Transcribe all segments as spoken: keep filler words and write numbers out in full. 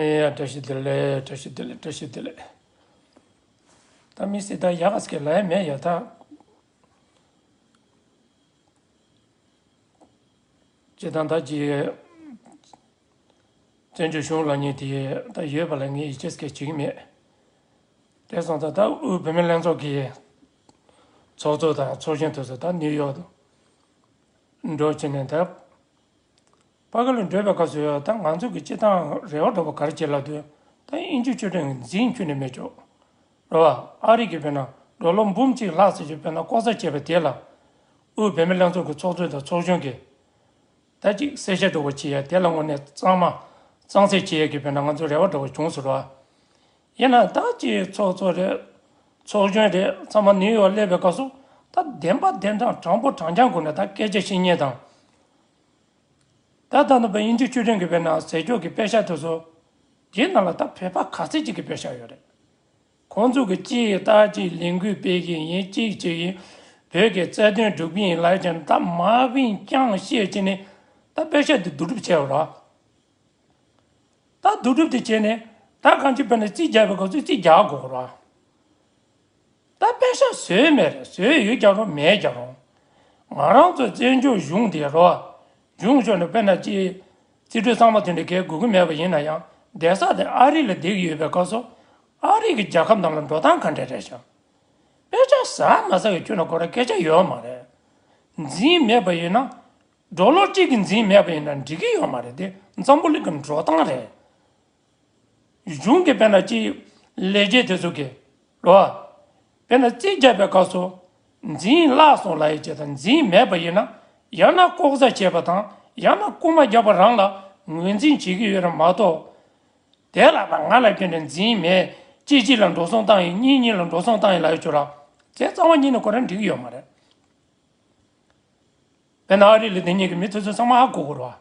ཡ། བཀྲ་ཤིས་བདེ་ལེགས། བཀྲ་ཤིས་བདེ་ལེགས། བཀྲ་ཤིས་བདེ་ལེགས། ད་མི་སྲིད་ད་ཡག་ག་ཟེར་གི་ལ་ཡ་མེད་ཡ་ད། སྤྱིར་བཏང་ད་ཅི། བཙན་བྱོལ་གཞུང་ལ་ཉེ་དེ་ད་ཡོད་པ་ལ་ངས་ཡིད་ཆེས་སྐད་བྱེད་ཀྱི་མེད། དེ་སོང་ཙང་ད་དབུས་བོད་མི་ལྷན་ཚོགས་ཀྱི་ཚོགས་གཙོ་དང་ཚོགས་གཞོན་དེ་ཚོ་ད་ནིའུ་ཡོག་ཏུ་འགྲོ་བྱས་ནས་ད། ཕ་གི་ལ་འགྲོ་བའི་སྐབས་སུ་ད་ང་ཚོ་གི་སྤྱི་བཏང་རེ་བ་འདྲ་པོ་ག་རེ་བྱེད་ལབ་དུས། ད་དབྱིན་ཇི་ཆོས་སྒྲོན་གྱི་འཛིན་ཁྱོན་ནས་མེད་ཆོག་རེད་བ། ཨ་རི་གི་དཔེར་ན་ཌོ་ལར་འབུམ་གཅིག་ལྷག་ཙམ་ཞིག་དཔེར་ན་ལྐོག་ཟ་བྱས་པ་དེ་ལ། དབུས་བོད་མི་ལྷན་ཚོགས་ཀྱི་ཚོགས་གཙོ་དང་ཚོགས་གཞོན་གྱིས་ད་ཅིག་གསལ་བཤད་འདྲ་པོ་བྱེད་ཡ་དེ་ལ་དངོས་གནས་གཙང་མ་གཙང་སེལ་བྱེད་ཡ་གི་དཔེར་ན་ང་ཚོ་རེ་བ་འདྲ་པོ་བྱུང་སོང་རེད་བ། ཡིན་ན་ད་ཅིག་ཚོགས་གཙོ་རེད། ཚོགས་གཞོན་རེད། ཚང་མ་ནིའུ་ཡོག་སླེབས་པའི་སྐབས་སུ་ད་བདེན་པ་བདེན་དྲང་དྲང་པོ་དྲང་རྐྱང་སྒོ་ནས་ད་སྐད་ཆ་བཤད་མཁན་དང་། ད་ལྟ་ནུབ་པ་དབྱིན་ཇི་ཆོས་སྒྲོན་གྱི་དཔེར་ན་ཟས་སྐྱོག་གི་པེ་ཤག་དེ་ཚོ། དེའི་ནང་ལ་ད་བོད་པ་ག་ཚད་ཅིག་གི་པེ་ཤག་ཡོད་རེད། ཁོང་ཚོ་གི་གཅིག་ད་གཅིག་ལས་འགུལ་སྤེལ་གྱི་ཡིན། གཅིག་བྱེད་ཀྱི་ཡིན། བོད་ཀྱི་རྩ་དོན་སྒྲུབ་ཀྱི་ཡིན་ལབ་ཀྱང་ད་མ་བིན་རྐྱང་བཤད་བྱས་ནས་ད་པེ་ཤག་དེ་བསྡུ་སྒྲུབ་བྱས་པ་རེད། ད་བསྡུ་སྒྲུབ་དེ་བྱས་ནས་ད་གང་ཅི་དཔེར་ན་རྩིས་རྒྱག་པའི་སྐབས་སུ་རྩིས་རྒྱག་དགོས་རེད། ད་པེ་ཤག་བཟོས་མེད་རེད། བཟོས་ཡོད་ཀྱང་རུང་མེད་ཀྱང་རུང་། ང་རང་ཚོའི་བཙན་བྱོལ་གཞུང་དེ་རེད་བ། གཞུང་ཕྱོགས་ནས་དཔེར་ན་ཅིག་རྩིས་སྤྲོད་གཙང་མ་དེ་འདྲ་གས་དགོས་ཀྱི་མེད་པ་ཡིན་ན་ཡང་བསྡད་ས་དེ་ཨ་རི་ལ་བསྡད་ཀྱི་ཡོད་པའི་སྐབས་སུ། ཨ་རི་གི་རྒྱལ་ཁབ་ནང་ལ་འགྲོ་སྟངས་ག་འདྲ་རེད་ཤག་པེ་ཤག་ཟ་མ་ཟ་གི་ཁྱོན་ནས་ཁོ་རང་སྐད་ཆ་ཡོད་མ་རེད། འཛིན་མེད་པ་ཡིན་ན། ཌོ་ལར་གཅིག་གི་འཛིན་མེད་པ་ཡིན་ན་འགྲིག་གི་ཡོད་མ་རེད་དེ། འཛམ་བུ་གླིང་གི་འགྲོ་སྟངས་རེད། གཞུང་གི་དཔེར་ན་ཅིག་ལས་བྱེད་དེ་ཚོ་གི་རོ། དཔེར་ན་རྩིས་རྒྱག་པའི་སྐབས་སུ་འཛིན་བརླག་སོང་ལབ་ཡས་ཅིག་དང་འཛིན་མེད་པ་ཡིན་ན། ཡང་ན་ལྐོག་ཟ་བྱས་པ་དང་ཡང་ན་རྐུ་མ་བརྒྱབ་པ་རང་ལ་ངོས་འཛིན་བྱེད་ཀྱི་ཡོད་རེད་མ་གཏོགས། དེ་ལ་ང་ལ་ཁྱོད་ནས་འཛིན་མེད། གཅིག་གཅིག་ལ་འགྲོ་སོང་བཏང་ཡིན། གཉིས་གཉིས་ལ་འགྲོ་སོང་བཏང་ཡིན་ལབ་ཡས་ཅིག་ར། དེ་རྩ་བ་ཉིད་ནས་ཁོ་རང་འགྲིག་གི་ཡོད་མ་རེད། དཔེར་ན་ཨ་རི་ལ་སྡོད་མཁན་གྱི་མི་དེ་ཚོ་ཚང་མ་ཧ་གོ་གི་རེད་བ།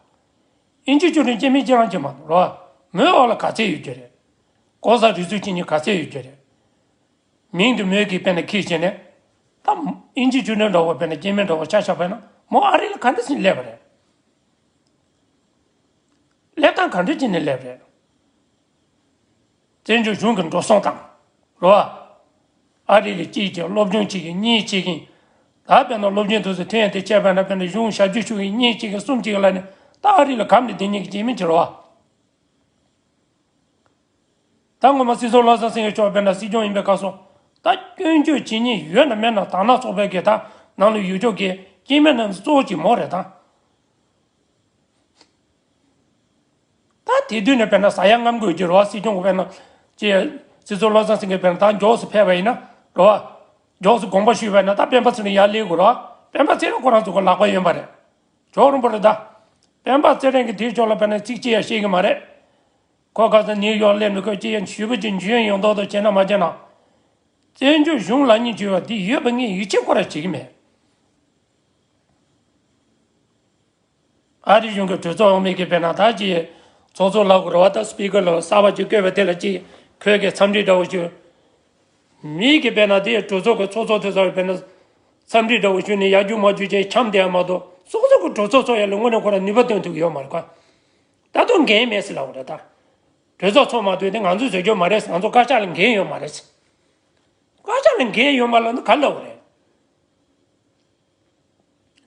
དབྱིན་ཇི་ཆོས་སྒྲོན་སྐྱེ་དམན་ཁྱེད་རང་ཅིག་མ་གཏོགས་རེད་བ། མོའི་འོག་ལ་ག་ཚད་ཡོད་ཀྱི་རེད། ལྐོག་ཟ་རུལ་སུངས་བྱེད་མཁན་ག་ཚད་ཡོད་ཀྱི་རེད། མིང་དེ་མོས་ཀྱིས་དཔེར་ན་ཁྱེར་བྱས་ནས། ད་དབྱིན་ཇི་ཆོས་སྒྲོན་འདྲ་བོ་དཔེར་ན་སྐྱེ་དམན་འདྲ་བོ་ཆ་བཞག་པ་ཡིན་ན་མོ་ཨ་རི་ལ་ག་འདྲ་ཞིག་སླེབས་པ་རེད། སླེབས་སྟངས་ག་འདྲ་བྱས་ནས་སླེབས་རེད། བཙན་བྱོལ་གཞུང་གི་འགྲོ་སོང་དང་། རེད་བ། ཨ་རི་ལ་གཅིག་བྱས་སློབ་སྦྱོང་བྱེད་ཀྱིན་གཉིས་བྱེད་ཀྱིན། ད་དཔེར་ན་སློབ་སྦྱོང་དེ་ཚོ་ཐོན་ཡས་དེ་བྱས་པ་ན་དཔེར་ན་གཞུང་ཞབས་ཕྱི་ཞུ་གིན་གཉིས་བྱེད་ཀྱིན་གསུམ་བྱེད་ཀྱིན་ལ་ནི་ད་ཨ་རི་ལ་གམ་ནས་བསྡད་མཁན་གྱི་སྐྱེ་དམན་ཅིག་རེད་བ། ད་སྔོན་མ་སྲིད་ཚོགས་བློ་བཟང་སེང་གེ་མཆོག་དཔེར་ན་སྲིད་སྐྱོང་ཡིན་པའི་སྐབས་སུ། ད་སྐྱོན་བརྗོད་བྱེད་མཁན་ཡོད་ན་མེད་ན་དར་ནག་ཚོགས་པའི་གི་ད་ནང་ལ་ཡོད་ཆོག་གི་སྐྱེ་དམན་རྣམས་གཙོ་བོ་གཅིག་མོ་རེད་ད། ད་དེ་དུས་ནས་དཔེར་ན་ཟ་ཡ་རྔམ་དགོས་ཀྱི་རེད་བ། སྲིད་སྐྱོང་གི་དཔེར་ན་ཅེས་སྲིད་ཚོགས་བློ་བཟང་སེང་གེ་དཔེར་ན་ད་མགྱོགས་སུ་ཕེབས་པ་ཡིན་ན་རེད་བ། མགྱོགས་སུ་དགོངས་པ་ཞུས་པ་ཡིན་ན་ད་སྤེན་པ་ཚེ་རིང་ཡར་སླེབས་དགོས་རེད་བ། སྤེན་པ་ཚེ་རིང་ཁོ་རང་ཚོ་ཁོ་ལག་པ་གཡོན་པ་རེད། ཇོ་རིན་པོ་རེད་ད། སྤེན་པ་ཚེ་རིང་གིས་དེའི་ཕྱོགས་ལ་དཔེར་ན་ཚིག་གཅིག་ཡང་བཤད་ཀྱི་མ་རེད། ཁོ་ག་ས་ནིའུ་ཡོག་སླེབས་ནས་ཁོས་ཅི་ཡང་ཞུས་པ་ཅིག་འཇུ་ཡོང་མདོག་མདོག་བྱས་ན་མ་བྱས་ན། བཙན་བྱོལ་གཞུང་ལ་ཉེས་བྱུང་བ་འདི་ཡོད་པ་ངས་ཡིད་ཆེས་ཁོ་རང་བྱེད་ཀྱི་མེད། ཨ་རི་གཞུང་གི་གྲོས་ཚོགས་འོག་མའི་གི་དཔེར་ན་ད་ཅི་ཚོགས་གཙོ་ལབ་དགོས་རེད་བ། ད་སི་པི་ཀར་ལ་གསར་པ་ཅིག་བསྐོས་པ་དེ་ལ་ཅི་ཁོས་གི་འཚམས་འདྲི་འདྲ་བོ་ཞུ། མིའི་གི་དཔེར་ན་དེ་གྲོས་ཚོགས་ཀྱི་ཚོགས་གཙོ་དེ་ཚོ་དཔེར་ན་འཚམས་འདྲི་འདྲ་བོ་ཞུས་ནས་ཡར་རྒྱུག་མར་རྒྱུག་བྱས་འཁྱམས་བསྡད་ཡ་མ་གཏོགས་སོ་སོ་གི་གྲོས་ཚོགས་ཚོགས་ཡ་ལ་དངོས་གནས་ཁོ་རང་ནུས་པ་བཏོན་ཐུབ་ཀྱི་ཡོད་མ་རེད་ཀ། ད་དུང་འགན་མེད་ཟེར་ལབ་པ་རེད་ད། གྲོས་ཚོགས་ཚོགས་མ་ཐུབ་དེ་ང་ཚོས་བཟོ་རྒྱུ་མ་རེད། ང་ཚོ་བཀའ་ཤག་ལ་འགན་ཡོད་མ་རེད། བཀའ་ཤག་ལ་འགན་ཡོད་མ་ལབ་ན་ག་ལབ་པ་རེད།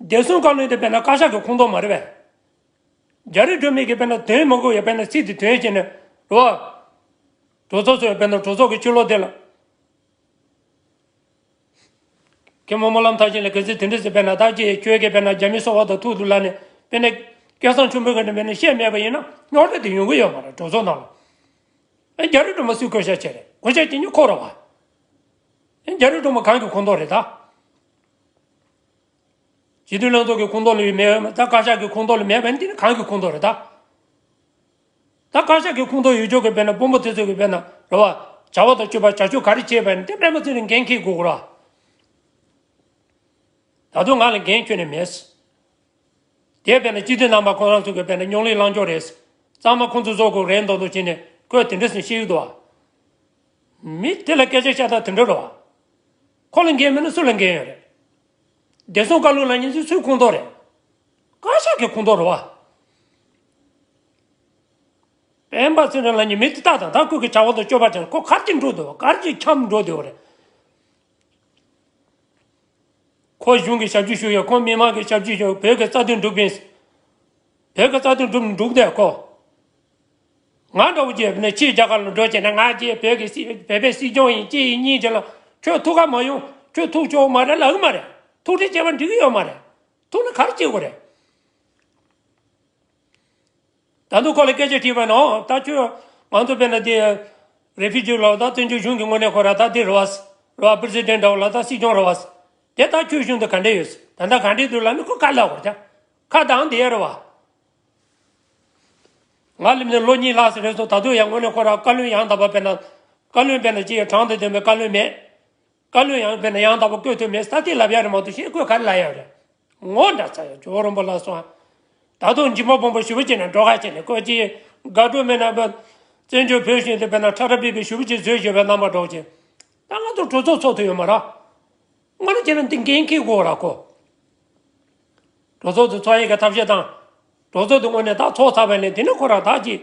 བདེ་སྲུང་བཀའ་བློན་དེ་དཔེར་ན་བཀའ་ཤག་གི་ཁོངས་གཏོགས་མ་རེད་པས། རྒྱ་རི་སྒྲོལ་མས་ཀྱི་དཔེར་ན་དོན་མ་གོ་ཡ་དཔེར་ན་ཚིག་དེ་དོན་བྱས་ནས་རེད་བ། གྲོས་ཚོགས་ཚོས་དཔེར་ན་གྲོས་ཚོགས་ཀྱི་ཕྱི་ལོགས་དེ་ལ། མཁན་པོ་སྨོན་ལམ་མཐར་ཕྱིན་ལ་ག་ཚོད་དེ་འདྲ་ཟེར་དཔེར་ན་ད་ཅི་ཁྱོད་ཀྱིས་དཔེར་ན་རྒྱ་མི་སོ་པ་དང་ཐུག་འདུག་ལབ་ནས་དཔེར་ན་སྐལ་བཟང་ཆོས་འཕེལ་གྱིས་དཔེར་ན་བཤད་མེད་པ་ཡིན་ན་རྙོག་དྲ་དེ་ཡོང་གི་ཡོད་མ་རེད་གྲོས་ཚོགས་ནང་ལ། ཨེ་རྒྱ་རི་སྒྲོལ་མ་སུས་བསྐོ་བཞག་བྱས་རེད། བསྐོ་བཞག་བྱེད་མཁན་ཁོ་རེད་བ། ཨེ་རྒྱ་རི་སྒྲོལ་མ་གང་གི་ཁོངས་གཏོགས་རེད་ད། སྤྱི་འཐུས་ལྷན་ཚོགས་ཀྱི་ཁོངས་གཏོགས་ལ་ཡོད་མེད་ད་བཀའ་ཤག་གི་ཁོངས་གཏོགས་ལ་མེད་པ་ཡིན་དེ་ནི་གང་གི་ཁོངས་གཏོགས་རེད་ད། ད་བཀའ་ཤག་གི་ཁོངས་གཏོགས་ཡོད་ཆོག་གི་དཔེར་ན་དཔོན་པོ་དེ་ཚོ་གི་དཔེར་ན་རེད་བ། བྱ་བ་དང་སྤྱོད་པ་བྱ་སྤྱོད་ག་རེ་བྱས་པ་ཡིན་དེ་སྤེན་པ་ཚེ་རིང་འགན་འཁྱེར་དགོས་ཀྱི་རེད་བ། ད་དུང་ང་ལ་འགན་ཁྱོན་ནས་མེད། དེ་དཔེར་ན་སྤྱི་འཐུས་རྣམ་པ་ཁོ་རང་ཚོ་གི་དཔེར་ན་རྙོག་གླེང་ལངས་ཕྱོགས་རེད། གཙང་མ་ཁོང་ཚོ་བཟོ་དགོས་རེད་མདོག་མདོག་བྱས་ནས་ཁོས་དེ་འདྲ་ཟེར་བཤད་ཀྱི་འདུག་བ། མི་དེ་ལ་སྐད་ཆ་བཤད་སྟངས་དེ་འདྲ་རེད་བ། ཁོ་ལ་འགན་མེད་ན་སུ་ལ་འགན་ཡོད་རེད། བདེ་སྲུང་བཀའ་བློན་ལབ་མཁན་ཚོ་སུའི་ཁོངས་གཏོགས་རེད། བཀའ་ཤག་གི་ཁོངས་གཏོགས་རེད་བ། སྤེན་པ་ཚེ་རིང་ལབ་མཁན་མི་དེ་ལྟ་དང་། ད་ཁོ་གི་བྱ་བ་དང་སྤྱོད་པ་དེ་ཁོ་གར་གྱིས་འགྲོ་འདུག་གར་གྱིས་འཁྱམས་འགྲོ་འདུག་རེད། ཁོ་གཞུང་གི་ཞབས་ཕྱི་ཞུ་ཡ། ཁོ་མི་མང་གི་ཞབས་ཕྱི་ཞུ། བོད་ཀྱི་རྩ་དོན་སྒྲུབ་མཁན། བོད་ཀྱི་རྩ་དོན་སྒྲུབ་འགྲུབ་བསྡད་ཁོ། ང་འདྲ་བོ་ཅིག་ནས་ཕྱིར་རྒྱ་གར་ལ་འགྲོ་བྱས་ན། ང་ཅིག་བོད་ཀྱི་སྲིད། བོད་པའི་སྲིད་སྐྱོང་ཡིན་ཅིག་ཡིན་གཉིས་ཅིག་ལ། ཁྱོད་ཐུག་ག་མ་ཡོང་། ཁྱོད་ཐུག་ཆོག་མ་རེད་ལབ་གི་མ་རེད། ཐུག་འཕྲད་བྱས་པ་འགྲིག་གི་ཡོད་མ་རེད། ཐུག་ན་ག་རེ་བྱེད་དགོས་རེད། ད་དུང་ཁོ་ལ་སྐད་ཆ་དྲིས་པ་ན། ཨོ་ད་ཁྱོད་ང་ཚོ་དཔེར་ན་དེ་རེ་ཕུ་ཇི་ལ། ད་བཙན་བྱོལ་གཞུང་གི་ངོས་ནས་ཁོ་ར་ད་དེ་རེད་བ། རེད་བ། པི་རེ་སི་ཌེན་འདྲ་བོ་ལ། ད་སྲིད་སྐྱོང་རེད་བ། དེ་ད་ཁྱོད་གཞུང་དུ་ག་འདྲ་ཡོད། ད་ལྟ་ག་འདྲ་འདུག་ལབ་ན་ཁོ་ག་ལབ་དགོས་རེད། ད་ཁ་གདངས་བསྡད་ཡོད་རེད་བ། ང་སླེབས་ནས་ལོ་གཉིས་ལྷག་ཙམ་རེད་སོང་། ད་དུང་ཡང་དངོས་གནས་ཁོ་ར་བཀའ་བློན་ཡང་དག་པ། དཔེར་ན་བཀའ་བློན་དཔེར་ན་ཅིག་དྲང་དང་བདེན་པའི་བཀའ་བློན་མེད། བཀའ་བློན་ཡང་དཔེར་ན་ཡང་དག་པ་བསྐོ་ཐུབ་མེད། ས་དེ་ལབ་ཡ་རེད་མ་གཏོགས་གཞན་ཁོས་ག་རེ་ལབ་ཡ་རེད། ངོ་འདྲ་ཚ་ཡ་ཇོ་བོ་རིན་པོ་ལ་སོང་། ད་དུང་འཇིགས་མ་སྤོང་པོ་ཞུ་བ་བྱས་ནས་འགྲོ་ཁ་བྱས་ནས། ཁོ་ཅིག་དགའ་སྤྲོ་མེད་ན་བ། བཙན་བྱོལ་བོད་གཞུང་དེ་དཔེར་ན་ཁྲ་ཁྲ་པི་པི་ཞུ་བ་ཅིག་བཟོས་ཡོད་པའི་རྣམ་པ་འདྲ་བོ་ཅིག་ད་ང་ཚོ་གྲོས་ཚོགས་ཚོགས་ཐུབ་ཡོད་མ་རེད། ང་རང་བྱས་ན་འདི་འགན་འཁྱེར་དགོས་ར་ཁོ། གྲོས་ཚོགས་དེ་ཚོགས་ཡས་ཀྱི་ཐབས་ཤེས་དང་། གྲོས་ཚོགས་དེ་དངོས་གནས་ད་ཚོགས་ཚར་བ་ལས་དེ་ནས་ཁོ་རང་ད་ཅིག་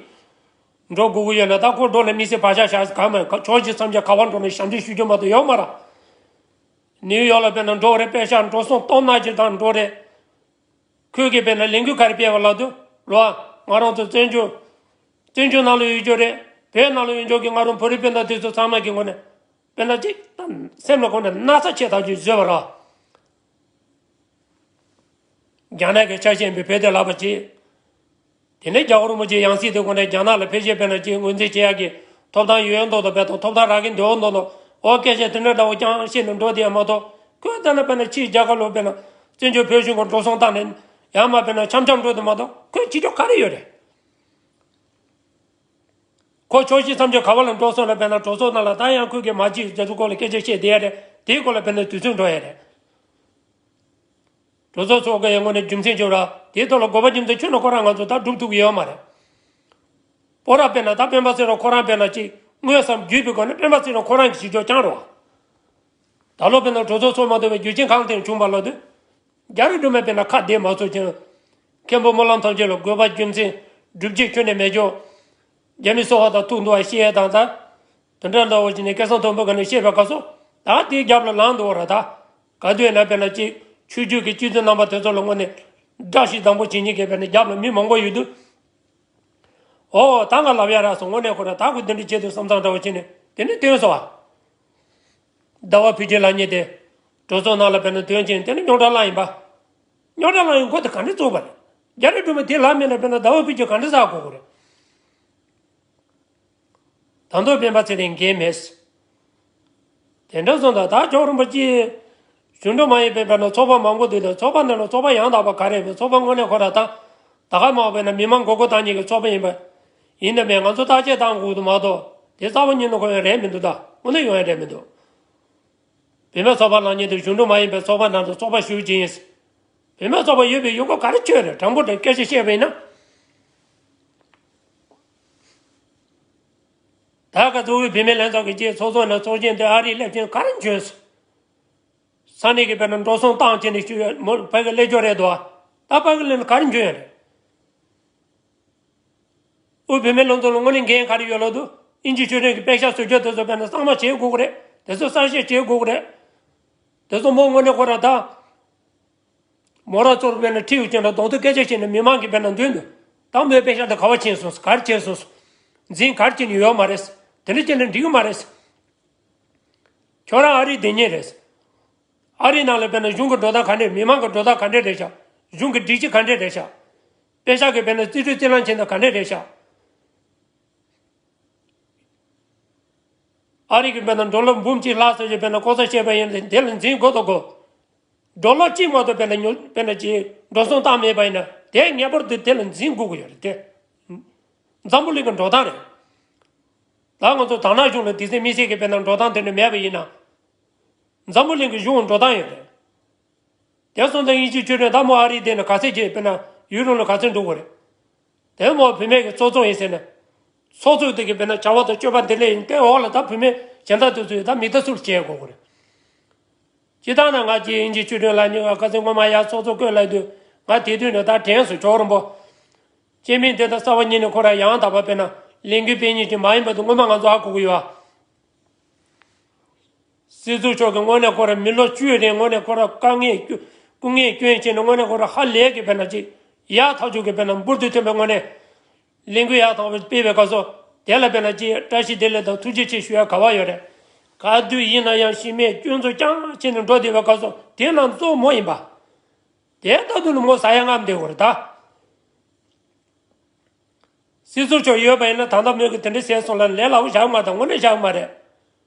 འགྲོ་དགོས་ཀྱི་ཡོད་ན། ད་ཁོ་འགྲོ་ལ་དམིགས་བསལ་བག་ཆགས་བཞག་ག་མེད། ཕྱོགས་བཞི་མཚམས་བརྒྱད་ག་པར་འགྲོ་ན་ཞབས་འདྲེན་ཞུ་རྒྱུ་མ་གཏོགས་ཡོད་མ་རེད། ནིའུ་ཡོག་ལ་དཔེར་ན་འགྲོ་རེད། པེ་ཤག་འགྲོ་སོང་སྟོང་ནག་ཅིག་དང་འགྲོ་རེད། ཁོས་གི་དཔེར་ན་ལས་འགུལ་ག་རེ་སྤེལ་བ་ལབ་དུས། ལོ། ང་རང་ཚོ་བཙན་བྱོལ། བཙན་བྱོལ་ནང་ལ་ཡོད་རྒྱུ་རེད། བོད་ནང་ལ་ཡོད་རྒྱུ་གི་ང་རང་བོད་རིགས་སྤུན་ཟླ་དེ་ཚོ་ཚང་མ་གི་ངོས་ནས། དཔེར་ན་ཅིག་ད་སེམས་ལ་ཁོང་ནས་ན་ཚ་ཆེ་ཐག་ཆོད་བཟོས་པ་རེད། རྒྱ་ནག་གི་ཆ་ཤས་ཡིན་པའི་བོད་དེ་ལབ་པ་ཅིག་དེ་ནས་རྒྱལ་བ་རིན་པོ་ཆེའི་ཡང་སྲིད་དེ་ཁོང་ནས་རྒྱ་ནག་ལ་ཕལ་ཆེར་དཔེར་ན་ཅིག་ངོས་འཛིན་བྱེད་ཡག་གི་ཐོབ་ཐང་ཡོད་མདོག་མདོག་བས་དང་། ཐོབ་ཐང་རག་གི་འདུག་མདོག་མདོག་ཨོ་སྐད་ཆ་དེ་འདྲ་འདྲ་བོ་རྐྱང་བཤད་ནས་འགྲོ་དེ་ཡང་མ་གཏོགས། ཁོས་ད་ནི་དཔེར་ན་ཕྱིར་རྒྱ་གར་ལ་དཔེར་ན་བཙན་བྱོལ་བོད་གཞུང་གི་འགྲོ་སོང་བཏང་ནས་ཡང་མ་དཔེར་ན་འཆམ་འཆམ་འགྲོ་དེ་མ་གཏོགས་ཁོས་བྱེད་ཕྱོགས་ག་རེ་ཡོད་རེད། ཁོ་ཕྱོགས་བཞི་མཚམས་བརྒྱད་ག་བ་ལ་འགྲོ་སོང་ལ་དཔེར་ན་གྲོས་ཚོགས་ནང་ལ་ད་ཡང་ཁོས་གི་མ་བྱེད་རྒྱུ་སྐོར་ལ་སྐད་ཆ་བཤད་བསྡད་ཡ་རེད། དེའི་སྐོར་ལ་དཔེར་ན་དུས་ཚོད་འགྲོ་ཡ་རེད། གྲོས་ཚོགས་ཚོགས་ཀྱི་ངོས་ནས་རྒྱུ་མཚན་བརྗོད་ར། དེའི་ཐོག་ལ་དགོས་པ་རྒྱུ་མཚན་བརྗོད་ན་ཁོ་རང་ང་ཚོ་ད་སྒྲུབ་ཐུབ་ཀྱི་ཡོད་མ་རེད། སྤོ་ར་དཔེར་ན་ད་སྤེན་པ་ཚེ་རིང་ཁོ་རང་དཔེར་ན་ཅིག་དངོས་སམ་བརྒྱུད་པའི་སྒོ་ནས་སྤེན་པ་ཚེ་རིང་ཁོ་རང་གི་བྱེད་ཕྱོགས་རྐྱང་རེད་བ། ད་ལོ་དཔེར་ན་གྲོས་ཚོགས་ཚོགས་མ་ཐུབ་པའི་རྒྱུ་རྐྱེན་གང་ཐད་བྱུང་བ་ལ་དུས། རྒྱ་རི་སྒྲོལ་མས་དཔེར་ན་ཁ་བདེ་མ་ཚོར་ཀྱང་། མཁན་པོ་སྨོན་ལམ་ཐམས་ཅད་ལ་དགོས་པ་རྒྱུ་མཚན་སྒྲུབ་བྱེད་ཁྱོན་ནས་མེད་ཀྱང་། རྒྱ་མི་སོ་བ་དང་ཐུག་འདུག་བ་ཤེས་ཡས་དང་ད། དེ་འདྲ་འདྲ་བོ་ཞིག་ནས་སྐལ་བཟང་མཐོན་པོ་ག་ནས་བཤད་པའི་སྐབས་སུ། ད་དེའི་རྒྱབ་ལ་ལངས་འདུག་བ་ར་ད། ག་དུས་ན་དཔེར་ན་ཅིག་ཆོས་བརྒྱུད་ཀྱི་སྤྱི་འཐུས་རྣམ་པ་དེ་ཚོ་ལ་དངོས་གནས་བཀྲ་ཤིས་སྡང་པོ་བྱེད་མཁན་གྱི་དཔེར་ན་རྒྱབ་ལ་མི་མང་པོ་ཡོད་དུས། ཨོ་ད་ང་ལབ་ཡ་རག་སོང་། དངོས་གནས་ཁོ་ར་ད་ཁོ་འདི་འདྲ་བྱེད་དུས་བསམ་བསམ་འདྲ་བོ་བྱས་ནས་དེ་ནས་ཐོན་སོང་བ། ཟླ་བ་ཕུན་སྐྱིད་ལབ་མཁན་དེ། གྲོས་ཚོགས་ནང་ལ་དཔེར་ན་ཐོན་ཅིང་དེ་ནས་རྙོག་དྲ་བསླངས་ཡིན་པ། རྙོག་དྲ་བསླངས་ཡིན་ཁོ་དེ་ག་འདྲ་བཙུགས་པ་རེད། རྒྱ་རི་སྒྲོལ་མ་དེ་ལབ་མེད་ན་དཔེར་ན་ཟླ་བ་ཕུན་སྐྱིད་ག་འདྲ་ཟ་དགོས་ཀྱི་རེད། ད་དུང་སྤེན་པ་ཚེ་རིང་འགན་མེད། དེ་འདྲ་སོང་ཙང་ད་ཇོ་བོ་རིན་པོ་ཆེ་གཞུང་འབྲེལ་མ་ཡིན་པའི་དཔེར་ན་ཚོགས་པ་མང་པོ་འདུག་ད་ཚོགས་པ་འདི་ལ་ཚོགས་པ་ཡང་དག་པ་ག་རེ་རེད། ཚོགས་པ་དངོས་གནས་ཁོ་ར་ད་ད་ག་མང་པོ་ན་མི་མང་མགོ་སྐོར་བཏང་མཁན་གྱི་ཚོགས་པ་ཡིན་པ། ཡིན་ན་མེད་ང་ཚོ་བརྟག་དཔྱད་བཏང་དགོས་འདུག་མ་གཏོགས་དེ་རྩ་བ་ཉིད་ནས་ཁོ་ཡོང་རན་མི་འདུག་ད་དངོས་གནས་ཡོང་ཡ་རན་མི་འདུག་བུད་མེད་ཚོགས་པ་ལབ་མཁན་དེ་གཞུང་འབྲེལ་མ་ཡིན་པའི་ཚོགས་པ་ནང་དུ་ཚོགས་པ་ཞུགས་ཀྱི་ཡིན། བུད་མེད་ཚོགས་པ་ཡོད་པའི་ཡོད་དགུ་ག་རེ་ཆོད་རེད། དྲང་པོ་དྲང་སྐད་ཆ་བཤད་པ་ཡིན་ན། ད་ག་གཙོ་བོའི་བུད་མེད་ལྷན་ཚོགས་ཀྱི་རྗེས་ཚོགས་གཙོ་ན་ཚོགས་ཆེན་དེ་ཨ་རིའི་སླེབས་ཆེན་ག་རེ་འཇོན་སོང་། ས་གནས་ཀྱི་དཔེར་ན་འགྲོ་སོང་བཏང་བྱས་ནས་ཞུ་ཡ་མོ་ཕ་གི་སླེབས་ཆོག་རེད་དོ། ད་ཕ་གི་སླེབས་ན་ག་རེ་འཇོན་ཡ་རེད། དབུས་བུད་མེད་ལྷན་ཚོགས་ལ་དངོས་གནས་འགན་ག་རེ་ཡོད་ལབ་དུས། དབྱིན་ཇི་ཆོས་སྒྲོན་གྱི་པེ་ཤག་བཟོ་རྒྱུ་དེ་ཚོ་དཔེར་ན་གཙང་མ་བྱེད་དགོས་ཀྱི་རེད། དེ་ཚོ་གསར་བཞེངས་བྱེད་དགོས་ཀྱི་རེད། དེ་ཚོ་མོ་དངོས་གནས་ཁོ་རང་ད། མོ་རང་ཚོར་དཔེར་ན་ཁྲིད་ཡོད་ཀྱང་ལ་གདོང་ཐུག་སྐད་ཆ་བཤད་ནས་མི་མང་གིས་དཔེར་ན་མདུན་དུ། ད་མོའི་པེ་ཤག་དེ་ག་བ་ཕྱིན་སོང་། ག་རེ་བྱས་སོང་། འཛིན་ག་རེ་བྱས་ནས་ཡོད་མ་རེད། དེ་འདྲ་བྱས་ན་འགྲིག་གི་མ་རེད། ཁྱོད་རང་ཨ་རིའི་སྡོད་མཁན་རེད། ཨ་རིའི་ནང་ལ་དཔེར་ན་གཞུང་གི་འགྲོ་སྟངས་ག་འདྲས། མི་མང་གི་འགྲོ་སྟངས་ག་འདྲས་རེད་ཤག་གཞུང་གི་སྒྲིག་གཞི་ག་འདྲས་རེད་ཤག་པེ་ཤག་གི་དཔེར་ན་རྩིས་སྤྲོད་རྩིས་ལེན་བྱེད་སྟངས་ག་འདྲས་རེད་ཤག་ཨ་རི་གི་དཔེར་ན་ཌོ་ལར་འབུམ་གཅིག་ལྷག་ཙམ་ཞིག་དཔེར་ན་ལྐོག་ཟ་བྱས་པ་ཡིན་ན་དེ་ལ་འཛིན་དགོས་དང་དགོས། ཌོ་ལར་གཅིག་མ་གཏོགས་དཔེར་ན་ཉོ་དཔེར་ན་ཅིག་འགྲོ་སོང་བཏང་མེད་པ་ཡིན་ན་དེ་ངེས་པར་དུ་དེ་ལ་འཛིན་དགོས་ཀྱི་ཡོད་རེད་དེ། འཛམ་བུ་གླིང་གི་འགྲོ་སྟངས་རེད། ད་ང་ཚོ་དར་ནག་གཞུང་ལ་དེ་ཚེ་མི་སེར་གྱི་དཔེར་ན་འགྲོ་སྟངས་དེ་འདྲ་མེད་པ་ཡིན་ན། འཛམ་བུ་གླིང་གི་གཞུང་འགྲོ་སྟངས་ཡོད་རེད། དེ་སོང་ཙང་དབྱིན་ཇི་ཆོས་སྒྲོན་ད་མོ་ཨ་རིའི་སྡོད་ནས་ག་ཚོད་ཅིག་དཔེར་ན་ཡུལ་ལུང་ལ་ག་ཚོད་འགྲོ་དགོས་རེད། དེ་མོ་བུད་མེད་ཀྱི་ཚོགས་གཙོ་ཡིན་ཟེར་ན། ཚོགས་གཙོ་དེ་གི་དཔེར་ན་བྱ་བ་དང་སྤྱོད་པ་འདི་ལས་ཡིན་ཏེ་འོག་ལ་ད་བུད་མེད་གཞན་དག་དེ་ཚོས་ད་མི་ལྟ་ཚུལ་བྱེད་དགོས་ཀྱི་རེད། སྤྱིར་བཏང་ན་ང་ཅིག་དབྱིན་ཇི་ཆོས་སྒྲོན་ལ་ཉེ་བ་ཁ་སང་སྔོན་མ་ཡར་ཚོགས་གཙོ་བསྐོས་ལབ་དུས་ང་དེ་དུས་ནས་ད་དྲན་སོང་། ཇོ་བོ་རིན་པོ་ཆེ་མིང་དེ་ད་རྩ་བ་ཉིད་ནས་ཁོ་རང་ཡང་དག་པ་དཔེར་ན་ ལས་འགུལ་སྤེལ་མཁན་ཅིག་མ་ཡིན་པ་དེ་སྔོན་མ་ང་ཚོ་ཧ་གོ་གི་ཡོད་ཨ། སྲིད་ཚོགས་མཆོག་གིས་དངོས་གནས་ཁོ་ར་མི་ལོ་བཅུའི་རིང་དངོས་གནས་ཁོ་ར་དཀའ་ངལ་སྐྱོ་སྐུ་ངལ་སྐྱོན་བྱས་ནས་དངོས་གནས་ཁོ་ར་ཧ་ལས་ཀྱི་དཔེར་ན་ཅིག་ཡག་ཐག་ཆོད་ཀྱི་དཔེར་ན་འབུར་དུ་ཐོན་པའི་དངོས་གནས་ལས་འགུལ་ཡག་ཐག་པ་སྤེལ་བའི་སྐབས་སུ་དེ་ལ་དཔེར་ན་ཅིག་བཀྲ་ཤིས་བདེ་ལེགས་དང་ཐུགས་རྗེ་ཆེ་ཞུ་ཡ་ག་བ་ཡོད་རེད། ག་དུས་ཡིན་ན་ཡང་ཤི་རྨས་སྐྱོན་འཛུགས་རྐྱང་བྱས་ནས་འགྲོ་བསྡད་པའི་སྐབས་སུ་དེ་རྣམས་གཙོ་བོ་མོ་ཡིན་པ། དེ་ལྟ་དུས་ལ་མོ་ཟ་ཡ་རྔམ་བསྡད་དགོས་རེད་ད། སྲིད་ཚོགས་མཆོག་ཡོད་པ་ཡིན་ན་ད་ལྟ་མོས་ཀྱི་དེ་འདྲ་བྱས་སོང་ལ་ལས་སླ་བོ་བཞག་མ་དང་དངོས་གནས་བཞག་མ་རེད།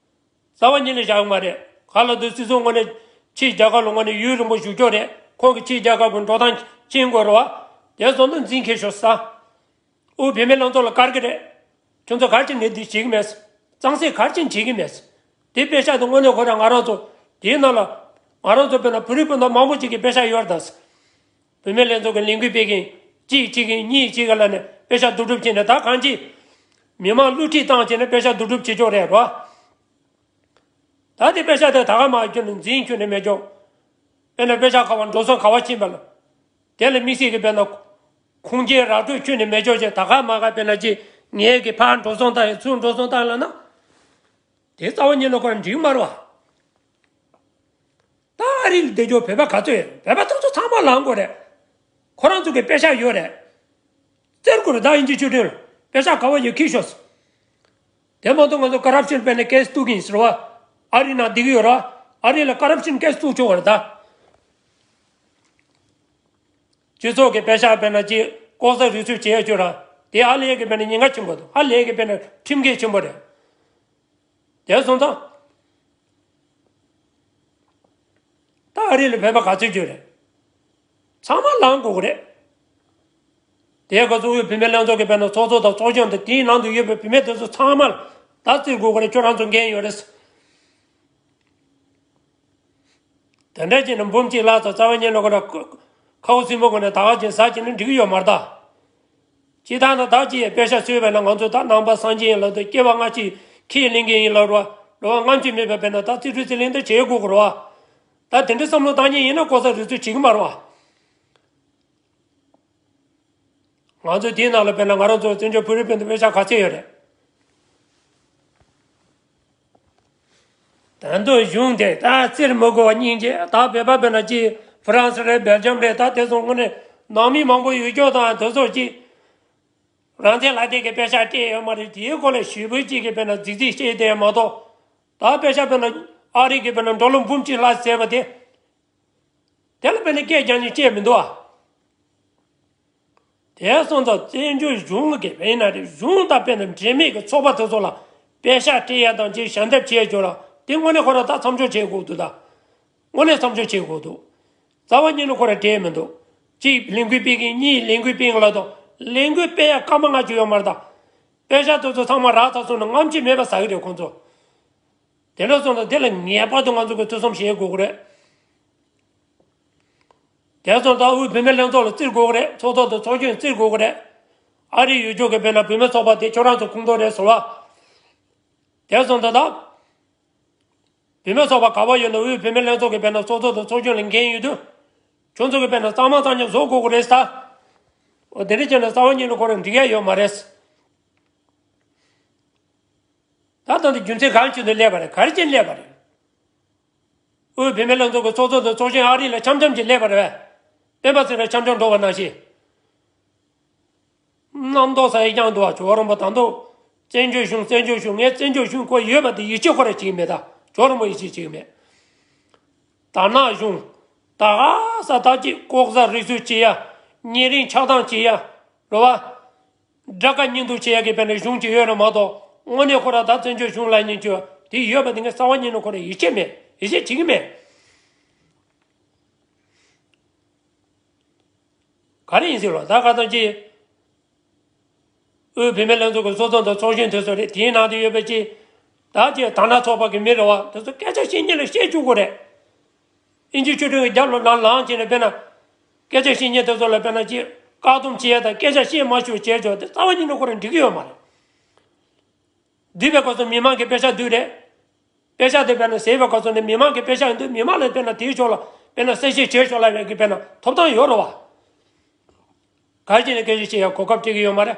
རྩ་བ་ཉིད་ནས་བཞག་མ་རེད། ག་ལ་དུ་སྲིད་ཚོགས་དངོས་གནས་ཕྱིའི་རྒྱལ་ཁབ་ལ་དངོས་གནས་ཡུན་རིང་པོ་བཞུགས་ཀྱོག་རེད། ཁོང་གི་ཕྱིའི་རྒྱལ་ཁབ་ཀྱི་འགྲོ་སྟངས་མཁྱེན་དགོས་རེད་བ། དེ་སོང་དུ་འཛིན་མཁན་ཤོག་ས། ཨུ་བུད་མེད་ལྷན་ཚོགས་ལ་དཀར་གི་རེད། ཁྱོད་ཚོ་གར་ཅིག་ནས་འདི་བྱེད་གི་མེད། གཙང་སེལ་གར་ཅིག་བྱེད་གི་མེད། དེ་དཔེ་ཤག་དུ་དངོས་གནས་ཁོ་རང་ང་རང་ཚོ་དེའི་ནང་ལ་ང་རང་ཚོ་དཔེར་ན་བོད་རིགས་སྤུན་ཟླ་མང་པོ་ཅིག་གི་དཔེ་ཤག་ཡོད་རེད་ད། བུད་མེད་ལྷན་ཚོགས་ཀྱི་ལས་འགུལ་སྤེལ་མཁན་གཅིག་གཅིག་གིས་གཉིས་གཅིག་ག་ལ་ནས་དཔེ་ཤག་བསྡུ་སྒྲུབ་བྱས་ནས་ད་གང་ཅི། མི་མང་བསླུ་བྲིད་བཏང་བྱས་ནས་དཔེ་ཤག་བསྡུ་སྒྲུབ་བྱེད་ཆོག་རེད་རོ། ད་དེ་དཔེ་ཤག་དེ་ད་ག་མ་ཁྱོན་ནས་འཛིན་ཁྱོན་ནས་མེད་ཆོག་དཔེར་ན་དཔེ་ཤག་ཁ་བ་འགྲོ་སོང་ག་བ་ཕྱིན་པ་ལ། དེ་ལ་དམིགས་བསལ་གྱི་དཔེར་ན། ཁུངས་སྐྱེལ་ར་སྤྲོད་ཁྱོན་ནས་མེད་ཆོག་ཅེས་ད་ག་མ་ག་དཔེར་ན་ཅི་ངས་ཀྱི་ཕར་འགྲོ་སོང་བཏང་ཡང་ཚུར་འགྲོ་སོང་བཏང་ལ་ན། དེ་རྩ་བ་ཉིད་ནས་ཁོ་རང་འགྲིག་མ་རེད་བ། ད་ཨ་རི་ལ་བསྡད་རྒྱུ་བོད་པ་ག་ཚོད་ཡོད་རེད། བོད་པ་ཚོ་ཚོ་ཚང་མ་ལངས་དགོས་རེད། ཁོ་རང་ཚོ་གི་དཔེ་ཤག་ཡོད་རེད། བཙིར་དགོས་རེད་ད་ཨིན་ཇི་ཆོས་སྒྲོན་ལ་དཔེ་ཤག་ག་བ་ཡོད་ཁྱི་ཤོག་དེ་མ་གཏོགས་ང་ཚོ་ཀ་རབ་ཤན་དཔེར་ན་ཀེ་སི་གཏུག་གིན་ཟེར་བ། ཨ་རི་ནང་བསྡད་ཀྱི་ཡོད་རེད་བ། ཨ་རི་ལ་ཀ་རབ་ཤན་ཀེ་སི་གཏུག་ཆོག་གི་རེད་ད། སྤྱི་ཚོགས་ཀྱི་དཔེ་ཤག་དཔེར་ན་ཅིག་ལྐོག་ཟ་རུལ་སུངས་བྱེད་ཡ་ཆོག་ར། དེ་ཨ་ལེ་གི་དཔེར་ན་ཉེན་ཁ་ཆེན་པོ་འདུག་ཨ་ལེ་གི་དཔེར་ན་ཁྲིམས་འགལ་ཆེན་པོ་རེད། དེ་སོང་ཙང་། ད་ཨ་རི་ལ་བོད་པ་ག་ཚོད་ཡོད་རེད། ཚང་མ་ལངས་དགོས་ཀྱི་རེད། དེའི་སྐབས་སུ་དབུས་བུད་མེད་ལྷན་ཚོགས་ཀྱི་དཔེར་ན་ཚོགས་གཙོ་དང་ཚོགས་གཞོན་དང་དེའི་ནང་དུ་ཡོད་པའི་བུད་མེད་དེ་ཚོ་ཚང་མ་ལ་ད་བརྩི་དགོས་ཀྱི་རེད། ཁྱོད་རང་ཚོ་འགན་ཡོད་རེད། དེ་འདྲ་བྱས་ནས་འབུམ་གཅིག་ལྷག་ཙམ་རྩ་བ་ཉིད་ནས་ཁོ་ར་ཁ་ཁ་བ་སྲིན་པོ་ཁོ་ནས་ད་ག་ཅིག་ཟ་བྱས་ན་འགྲིག་གི་ཡོད་མ་རེད་ད། ཅི་ལྟར་ན་ད་ཅི་ཡི་དཔེ་ཤག་བཟོས་པས་ན་ང་ཚོ་ད་ནང་པ་སངས་རྒྱས་ཡིན་ལབ་དང་སྐྱེ་བ་སྔ་ཕྱི་ཁས་ལེན་མཁན་ཡིན་ལབ་རོགས་རོགས་རྔམ་བརྗིད་མེད་པ་དཔེར་ན་ད་རྩིས་སྤྲོད་རྩིས་ལེན་དུ་བྱེད་དགོས་ཀྱི་རོགས། ད་དེ་འདྲའི་བསམ་བློ་བཏང་མཁན་ཡིན་ན་ལྐོག་ཟ་རུལ་སུངས་བྱེད་ཀྱི་མ་རེད་བ། ང་ཚོ་དེའི་ནང་ལ་དཔེར་ན་ང་རང་ཚོ་བཙན་བྱོལ་བོད་རིགས་སྤུན་ཟླ་དཔེ་ཤག་ག་ཚད་ཡོད་རེད། ད་དུང་གཞུང་དེ་ད་བཙིར་མི་དགོས་པ་སྙིང་རྗེ་ད་བོད་པ་དཔེར་ན་ཅི་ཧྥ་རན་སི་རེད་སྦེལ་ཇམ་རེད་ད་དེ་ཚོ་དངོས་གནས་ནང་མི་མང་པོ་ཡོད་ཀྱོག་དང་དེ་ཚོ་ཅི་རང་བཙན་ལག་དེབ་ཀྱི་དཔེ་ཤག་སྤྲད་ཡོད་མ་རེད། དེའི་སྐོར་ལ་ཞུ་འབོད་ཅིག་གིས་དཔེར་ན་རྫིག་རྫིག་བཤད་བསྡད་མ་གཏོགས་ད་དཔེ་ཤག་དཔེར་ན་ཨ་རི་གི་དཔེར་ན་ཌོ་ལར་འབུམ་གཅིག་ལྷག་བཟས་པ་དེ། དེ་ལ་དཔེར་ན་སྐད་རྒྱག་ནས་བཤད་མི་འདུག་ཨ། དེ་སོང་ཙང་བཙན་བྱོལ་གཞུང་གི་དཔེར་ན་རེད་གཞུང་དང་དཔེར་ན་འབྲེལ་མེད་ཀྱི་ཚོགས་པ་དེ་ཚོ་ལ་དཔེ་ཤག་སྤྲད་ཡ་དང་ཅིག་ཞལ་འདེབས་བྱས་ཡོད་ར་དེ་དངོས་གནས་ཁོ་ར་ད་མཚམས་འཇོག་བྱེད་དགོས་འདུག་ད། དངོས་གནས་མཚམས་འཇོག་བྱེད་དགོས་འདུག་རྩ་བ་ཉིད་ནས་ཁོ་ར་འབྲེལ་མི་འདུག་གཅིག་ལས་འགུལ་སྤེལ་མཁན་གཉིས་ལས་འགུལ་སྤེལ་མཁན་ལ་དང་ལས་འགུལ་སྤེལ་ཡ་སྐར་མ་ལྔ་བཅུ་ཡོད་མ་རེད་ད། དཔེ་ཤག་དེ་ཚོ་ཚང་མ་རག་ཚར་སོང་ན་རྔམ་བརྗིད་མེད་པ་ཟ་གི་རེད་ཁོང་ཚོ། དེ་འདྲ་སོང་ཙང་དེ་ལ་ངེས་པར་དུ་ང་ཚོ་གི་ཐུགས་བསམ་བཞེས་དགོས་ཀྱི་རེད། དེ་སོང་ཙང་དབུས་བུད་མེད་ལྷན་ཚོགས་ལ་བཙིར་དགོས་ཀྱི་རེད། ཚོགས་གཙོ་དང་ཚོགས་གཞོན་བཙིར་དགོས་ཀྱི་རེད། ཨ་རི་ཡུལ་ཕྱོགས་ཀྱི་དཔེར་ན་བུད་མེད་ཚོགས་པ་དེ་ཁྱོད་རང་ཚོ་ཁོངས་གཏོགས་རེད་ཟེར་བ། དེ་སོང་ཙང་ད། བུད་མེད་ཚོགས་པ་ག་པར་ཡོད་ན་དབུས་བུད་མེད་ལྷན་ཚོགས་ཀྱི་དཔེར་ན་ཚོགས་གཙོ་དང་ཚོགས་གཞོན་ལ་འགན་ཡོད་དུས། ཁྱོད་ཚོ་གི་དཔེར་ན་གཙང་མ་གཙང་རྐྱང་བཟོ་དགོས་ཀྱི་རེད་ཟེར། འོ་དེ་འདྲ་བྱས་ན་རྩ་བ་ཉིད་ནས་ཁོ་རང་འགྲིག་ཡ་ཡོད་མ་རེད། ད་ལྟ་འདི་རྒྱུ་མཚན་གང་ཆེད་དུ་སླེབས་པ་རེད། ག་རེ་བྱས་སླེབས་པ་རེད། དབུས་བུད་མེད་ལྷན་ཚོགས་ཀྱི་ཚོགས་གཙོ་དང་ཚོགས་གཞོན་ཨ་རི་ལ་འཆམ་འཆམ་གྱིས་སླེབས་པ་རེད་པས། སྤེན་པ་ཚེ་རིང་འཆམ་འཆམ་འགྲོ་བ་ནང་བཞིན། རྣམ་རྟོག་ཟ་ཡི་རྐྱང་འདུག་བ། ཇོ་བོ་རིན་པོ་ད་དུང་བཙན་བྱོལ་གཞུང་བཙན་བྱོལ་གཞུང་ངས་བཙན་བྱོལ་གཞུང་ཁོ་ཡོད་པ་དེ་ཡིད་ཆེས་ཁོ་ར་བྱེད་ཀྱི་མེད། ད་ཇོ་བོ་རིན་པོ་ཡིད་ཆེས་བྱེད་ཀྱི་མེད། དར་ནག་གཞུང་ད་ག་ས་ད་ཅིག་ལྐོག་ཟ་རུལ་སུངས་བྱེད་ཡ། ཉེ་རིང་ཆགས་སྡང་བྱེད་ཡ། རེད་བ། དགྲ་དགའ་གཉེན་སྡུག་བྱེད་ཡ་གི་དཔེར་ན་གཞུང་ཅིག་ཡོད་རེད་མ་གཏོགས་དངོས་གནས་ཁོ་ར་ད་བཙན་བྱོལ་གཞུང་ལ་ཉན་རྒྱུ་དེ་ཡོད་པ་དེ་ངས་རྩ་བ་ཉིད་ནས་ཁོ་ར་ཡིད་ཆེས་མེད། ཡིད་ཆེས་བྱེད་ཀྱི་མེད། ག་རེ་ཡིན་ཟེར་བ་ད་ག་ཙམ་ཅིག་དབུས་བུད་མེད་ལྷན་ཚོགས་ཀྱི་ཚོགས་གཙོ་དང་ཚོགས་གཞོན་དེ་ཚོ་རེད། དེའི་ནང་དུ་ཡོད་པའི་ཅིག་ད་ཅིག་དར་ནག་ཚོགས་པ་གི་མི་རེད་བ། དེ་ཚོ་སྐད་ཆ་བཤད་མཁན་ལ་བཤད་བཅུག་དགོས་རེད། ཨིན་ཇི་ཆོས་སྒྲོན་གྱི་རྒྱབ་ལ་ནང་ལངས་བྱས་ནས་དཔེར་ན། སྐད་ཆ་བཤད་མཁན་དེ་ཚོ་ལ་དཔེར་ན་ཅིག་བཀག་སྡོམ་བྱེད་ཡ་དང་སྐད་ཆ་བཤད་མ་བཅུག་བྱས་ཆོག་དེ་རྩ་བ་ཉིད་ནས་ཁོ་རང་འགྲིག་གི་ཡོད་མ་རེད། བསྡུས་པའི་སྐབས་སུ་མི་མང་གི་དཔེ་ཆ་བསྡུས་རེད། དཔེ་ཆ་དེ་དཔེར་ན་ཟེར་བའི་སྐབས་སུ་ནི་མི་མང་གི་དཔེ་ཆ་ཡིན་དུས་མི་མང་ལ་དཔེར་ན་དེའི་ཕྱོགས་ལ་དཔེར་ན་གསལ་བཤད་བྱེད་ཆོག་ལབ་ཡ་གི་དཔེར་ན་ཐོབ་ཐང་ཡོད་རེད་བ། ག་རེ་བྱས་ནས་སྐད་ཆ་བཤད་ཡ་གོ་སྐབས་སྤྲད་ཀྱི་ཡོད་མ་རེད།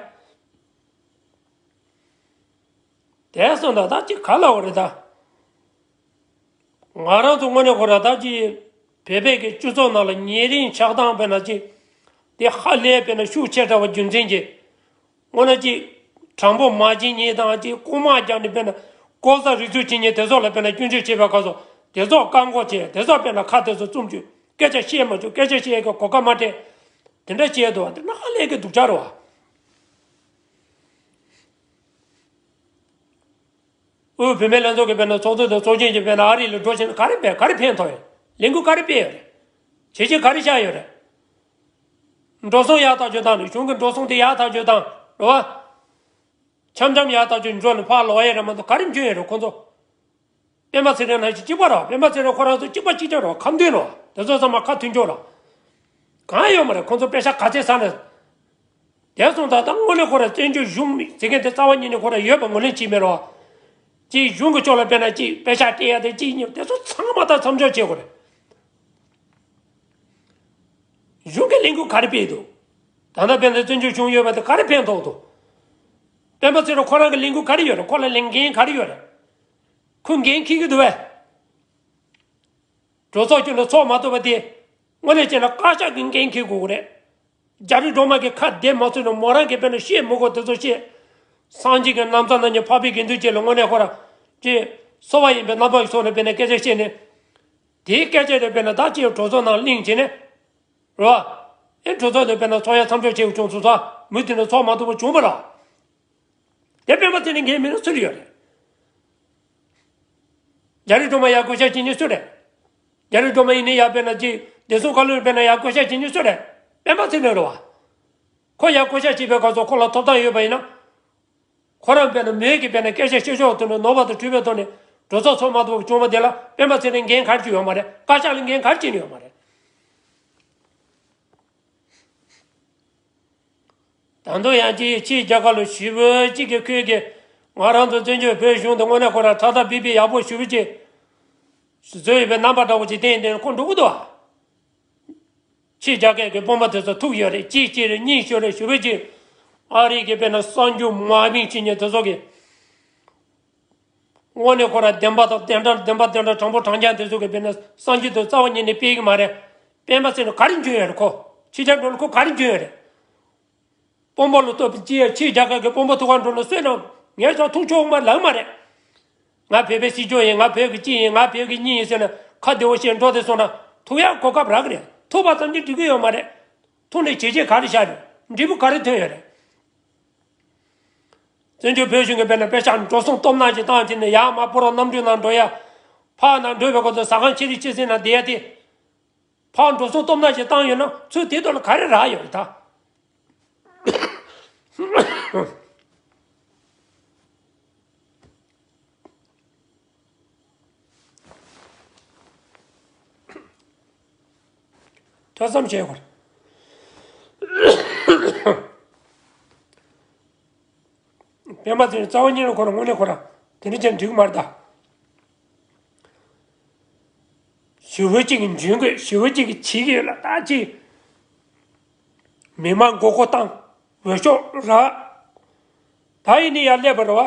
དེ་སོང་ད་ད་ཅིག་ག་ལ་བ་རེད་ད། ང་རང་ཚོ་དངོས་གནས་ཁོ་ར་ད་ཅིག་བོད་པའི་གི་སྤྱི་ཚོགས་ནང་ལ་ཉེ་རིང་ཆགས་སྡང་དཔེར་ན་ཅིག་དེ་ཧ་ལས་དཔེར་ན་ཤུགས་ཆེ་དྲགས་པ་རྒྱུ་མཚན་གྱིས། དངོས་གནས་ཅིག་དྲང་པོ་མ་བྱེད་མཁན་དང་ཅིག་ལྐུགས་མ་རྒྱག་ནས་དཔེར་ན་ལྐོག་ཟ་རུལ་སུངས་བྱེད་མཁན་དེ་ཚོ་ལ་དཔེར་ན་སྐྱོན་བརྗོད་བྱེད་པའི་སྐབས་སུ་དེ་ཚོ་བཀག་འགོག་བྱེད། དེ་ཚོ་དཔེར་ན་ཁ་དེ་ཚོ་བཙུམ་བཅུག་སྐད་ཆ་བཤད་མ་བཅུག་སྐད་ཆ་བཤད་ཡས་ཀྱི་གོ་སྐབས་མ་སྤྲད། དེ་འདྲ་བྱས་འདུག་བ། དེ་ནག་ལས་ཀྱི་སྡུག་ཅག་རེད་བ། དབུས་བུད་མེད་ལྷན་ཚོགས་ཀྱི་དཔེར་ན་ཚོགས་གཙོ་དང་ཚོགས་ཆེན་གྱི་དཔེར་ན་ཨ་རི་ལ་འགྲོ་ཕྱིན་ག་རེ་འཕེན་ག་རེ་ཕན་ཐོགས་ཡོད། ལས་འགུལ་ག་རེ་སྤེལ་ཡོད་རེད། བྱས་རྗེས་ག་རེ་བཞག་ཡོད་རེད། འགྲོ་སོང་ཡག་ཐག་ཆོད་བཏང་ནས་གཞུང་གི་འགྲོ་སོང་དེ་ཡག་ཐག་ཆོད་བཏང་རེད་བ། འཆམ་འཆམ་ཡག་ཐག་ཆོད་འགྲོ་ནས་ཕར་ལོག་ཡས་རེད་མ་གཏོགས་ག་རེ་འཇོན་ཡོད་རེད་ཁོང་ཚོ། སྤེན་པ་ཚེ་རིང་ནང་བཞིན་གཅིག་པ་རེད་བ། སྤེན་པ་ཚེ་རིང་ཁོ་རང་ཚོ་གཅིག་པ་གཅིག་རྐྱང་རེད་བ། ཁ་འདོན་རེད་བ། དེ་ཚོ་ཚང་མ་ཁ་མཐུན་ཕྱོགས་རེད། གང་ཡོད་མ་རེད་ཁོང་ཚོ་པེ་ས་ག་ཚད་ཟ་ནས། དེ་སོང་ཙང་ད་དངོས་གནས་ཁོ་ར་བཙན་བྱོལ་གཞུང་ཟེར་མཁན་དེ་རྩ་བ་ཉིད་ནས་ཁོ་ར་ཡོད་པ་ངོས་ལེན་བྱས་མེད་རོགས། ཅིག་གཞུང་གི་ཕྱོགས་ལ་དཔེར་ན་ཅིག་དཔེ་ཆ་སྤྲད་ཡ་དེ་ཅིག་གཉིས་དེ་ཚོ་ཚང་མ་ད་མཚམས་འཇོག་བྱེད་དགོས་རེད། གཞུང་གི་ལས་འགུལ་ག་རེ་སྤེལ་འདུག་ད་ལྟ་དཔེར་ན་བཙན་བྱོལ་གཞུང་ཡོད་པ་དེ་ག་རེ་ཕན་ཐོགས་འདུག་སྤེན་པ་ཚེ་རིང་ཁོ་རང་གི་ལས་འགུལ་ག་རེ་ཡོད་རེད། ཁོ་ལ་ལས་འགན་ག་རེ་ཡོད་རེད། ཁོས་འགན་འཁྱེར་གྱི་འདུག་བས། གྲོས་ཚོགས་ཀྱི་ནང་ཚོགས་མ་ཐུབ་པ་དེ་དངོས་གནས་བྱས་ན་བཀའ་ཤག་གི་འགན་འཁྱེར་དགོས་ཀྱི་རེད། རྒྱ་རི་སྒྲོལ་མ་གི་ཁ་བདེ་མ་ཚུགས་ན་མོ་རང་གི་དཔེར་ན་བཤད་མི་དགོས་དེ་ཚོ་བཤད། སངས་རྒྱས་ཀྱི་རྣམ་ཐར་ནང་གི་འཕགས་པའི་དགེ་འདུན་བཅས་ལ་དངོས་གནས་ཁོ་ར་ཅེས་གསོ་བ་ཡིན་པའི་རྣམ་པ་ཡི་ཚོགས་ནས་དཔེར་ན་སྐད་ཆ་བཤད་ནས། དེའི་སྐད་ཆ་དེ་དཔེར་ན་ད་ཅེས་གྲོས་ཚོགས་ནང་གླེང་བྱས་ནས། རོ། ཨེ་གྲོས་ཚོགས་དེ་དཔེར་ན་ཚོགས་ཡ་མཚམས་འཇོག་བྱེད་དགོས་བྱུང་སོང་ཙང་མུ་མཐུད་ནས་ཚོགས་མ་ཐུབ་པ་བྱུང་བ་རེད། དེ་སྤེན་པ་ཚེ་རིང་འགན་མིན་ན་སུ་ལ་ཡོད་རེད། རྒྱ་རི་སྒྲོལ་མ་ཡར་བསྐོ་བཞག་བྱེད་མཁན་སུ་རེད། རྒྱ་རི་སྒྲོལ་མ་ཡིན་ནའི་ཡར་དཔེར་ན་ཅིག་བདེ་སྲུང་བཀའ་བློན་དཔེར་ན་ཡར་བསྐོ་བཞག་བྱེད་མཁན་སུ་རེད། སྤེན་པ་ཚེ་རིང་རེད་བ། ཁོ་ཡར་བསྐོ་བཞག་བྱེད་པའི་སྐབས་སུ་ཁོ་ལ་ཐོབ་ཐང་ཡོད་པ་ཡིན་ན། ཁོ་རང་དཔེར་ན་མོས་ཀྱི་དཔེར་ན་སྐད་ཆ་བཤད་ཕྱོགས་ཐོག་ནས་ནོར་བ་དང་འཁྲུལ་པའི་ཐོག་ནས་གྲོས་ཚོགས་ཚོགས་མ་ཐུབ་པ་བྱུང་བ་དེ་ལ་སྤེན་པ་ཚེ་རིང་འགན་ག་རེ་བྱེད་ཡོད་མ་རེད། བཀའ་ཤག་ལ་འགན་ག་རེ་བྱེད་ནས་ཡོད་མ་རེད། ད་དུང་ཡང་ཅིག་ཕྱིའི་རྒྱལ་ཁབ་ལ་ཞེ་པོ་ཅིག་གི་ཁུལ་གྱི་ང་རང་ཚོ་བཙན་བྱོལ་བོད་གཞུང་དུ་དངོས་གནས་ཁོ་རང་ཁྲ་ཐག་པིག་པིག་ཡག་པོ་ཞེ་པོ་ཅིག་བཟོས་ཡོད་པའི་རྣམ་པ་འདྲ་བོ་ཅིག་བསྟན་ཏེ་ཁོ་འགྲོ་གི་འདུག་ཨ། ཕྱིའི་རྒྱལ་ཁབ་ཀྱི་དཔོན་པོ་དེ་ཚོ་ཐུག་ཡོད་རེད། གཅིག་གཅིག་རེད། གཉིས་ཤོད་རེད། ཞེ་པོ་ཅིག་ཨ་རི་གི་དཔེར་ན་གསར་འགྱུར་མ་བིང་བྱེད་མཁན་དེ་ཚོ་གི་དངོས་གནས་ཁོ་རང་བདེན་པ་དང་བདེན་དྲང་བདེན་པ་བདེན་དྲང་དྲང་པོ་དྲང་རྐྱང་དེ་ཚོ་གི་དཔེར་ན་གསར་འགྱུར་དེ་རྩ་བ་ཉིད་ནས་སྤེལ་གི་མ་རེད། སྤེན་པ་ཚེ་རིང་ག་རེ་འཇོན་ཡོད་རེད། ཁོ་ཕྱི་རྒྱལ་འགྲོ་ལ་ཁོ་ག་རེ་འཇོན་ཡོད་རེད། དཔོན་པོ་ལ་ལྟོས་པའི་ཅི་ཡ་ཕྱིའི་རྒྱལ་ཁབ་ཀྱི་དཔོན་པོ་ཐུག་ག་འགྲོ་ན་སུས་ནང་ངས་ཀྱང་ཐུག་ཆོག་མ་ལབ་མ་རེད། ང་བོད་པའི་སྲིད་སྐྱོང་ཡིན། ང་བོད་ཀྱི་སྤྱི་ཡིན། ང་བོད་ཀྱི་མི་ཡིན་ཟེར་ན་ཁ་བདེ་བོ་བཤད་འགྲོ་དེ་སོང་ན་ཐུག་ཡག་གོ་སྐབས་རག་གི་རེད། ཐུག་པ་ཙམ་གྱིས་འགྲིག་གི་ཡོད་མ་རེད། ཐུག་ནས་བྱས་རྗེས་ག་རེ་བཞག་རེད། འབྲས་བུ་ག་རེ་ཐོན་ཡོད་རེད། བཙན་བྱོལ་བོད་གཞུང་གི་དཔེར་ན་པེ་ཤག་འགྲོ་སོང་སྟོབས་ན་ཞིག་བཏང་བྱས་ནས་ཡར་མར་སྤོ་རོགས་གནམ་གྲུའི་ནང་འགྲོ་ཡ། ཕར་ནང་འགྲོ་བའི་སྐབས་སུ་ཟ་ཁང་ཆེ་རིགས་ཆེ་སའི་ནང་བསྡད་ཡ་དེ། ཕར་འགྲོ་སོང་སྟོབས་ན་ཞིག་བཏང་ཡོད་ན་ཚུར་དེ་ཐོག་ལ་ག་རེ་རག་ཡོད་རེད་ད། ཐོས་བསམ་བྱེད་དགོས། སྤེན་པ་ཚེ་རིང་རྩ་བ་ཉིད་ནས་ཁོ་རང་དངོས་གནས་ཁོ་རང་དེ་འདྲ་བྱས་ན་འགྲིག་གི་མ་རེད་ད། ཞི་བའི་གཅིག་གི་འཇོན་དགོས། ཞི་བའི་གཅིག་གི་བྱེད་ཀྱི་ཡོད་ལ་ད་ཅིག་མི་མང་མགོ་སྐོར་བཏང་། འོས་ཤོག་རག་ད་ཡིན་ནི་ཡར་སླེབས་པ་རེད་བ།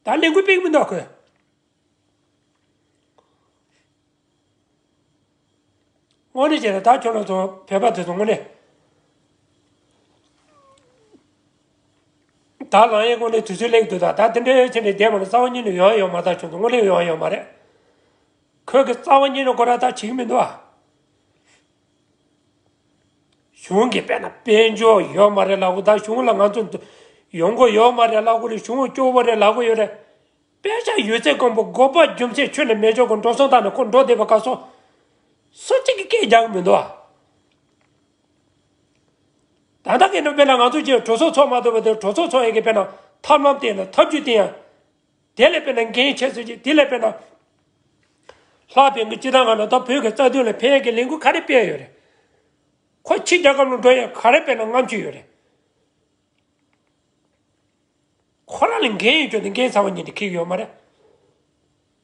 ད་ལས་འགུལ་སྤེལ་གི་མི་འདུག་ཁོས། དངོས་གནས་བྱས་ན་ད་ཁྱོད་རང་ཚོ་བོད་པ་དེ་ཚོ་དངོས་གནས། ད་ལངས་ཡས་དངོས་གནས་དུས་ཚོད་སླེབས་འདུག་ད་ད་དེ་འདྲའི་ཆེ་ནས་བསྡད་མ་ན་རྩ་བ་ཉིད་ནས་ཡོང་ཡ་ཡོད་མ་རེད། ད་ཁྱོད་ཚོ་དངོས་གནས་ཡོང་ཡ་ཡོད་མ་རེད། ཁོས་གི་རྩ་བ་ཉིད་ནས་ཁོ་རང་ད་བྱེད་ཀྱི་མི་འདུག་ཨ། གཞུང་གི་དཔེར་ན་དཔལ་འབྱོར་ཡོད་མ་རེད་ལབ་གོ། ད་གཞུང་ལ་ང་ཚོ་ཡོང་སྒོ་ཡོད་མ་རེད་ལབ་གོ་རེད། གཞུང་སྐྱོ་བོ་རེད་ལབ་གོ་ཡོད་རེད། དཔེ་ཆ་ཡོད་ཚད་ཀོང་པོ་དགོས་པ་རྒྱུ་མཚན་ཁྱོན་ནས་མེད་ཆོག་གི་འགྲོ་སོང་བཏང་ནས་ཁོ་འགྲོ་བསྡད་པ་ག་སོང་། སུ་གཅིག་གིས་སྐད་རྒྱག་གི་མི་འདུག་ཨ། ད་ལྟ་གི་ནང་དཔེར་ན་ང་ཚོ་གཅིག་གྲོས་ཚོགས་ཚོགས་མ་ཐུབ་པ་དེ་གྲོས་ཚོགས་ཚོགས་ཡས་ཀྱི་དཔེར་ན་ཐབས་ལམ་བསྟན་ན་ཐབས་ཇུས་བསྟན་ཡ། དེ་ལས་དཔེར་ན་འགན་ཆེ་ཚོད་ཅིག་དེ་ལས་དཔེར་ན། ལྷག་པའི་གི་སྤྱི་བཏང་ག་ན་ད་བོད་ཀྱི་རྩ་དོན་ལ་ཕན་ཡས་ཀྱི་ལས་འགུལ་ག་རེ་སྤེལ་ཡོད་རེད། ཁོ་ཕྱི་རྒྱལ་ཁབ་ལ་འགྲོ་ཡས་ག་རེ་དཔེར་ན་རྔམ་བརྗིད་ཡོད་རེད། ཁོ་རང་ལ་འགན་ཡོད་རྒྱུ་དེ་འགན་ཚང་མ་ཉིད་དུ་འཁྱེར་གྱི་ཡོད་མ་རེད།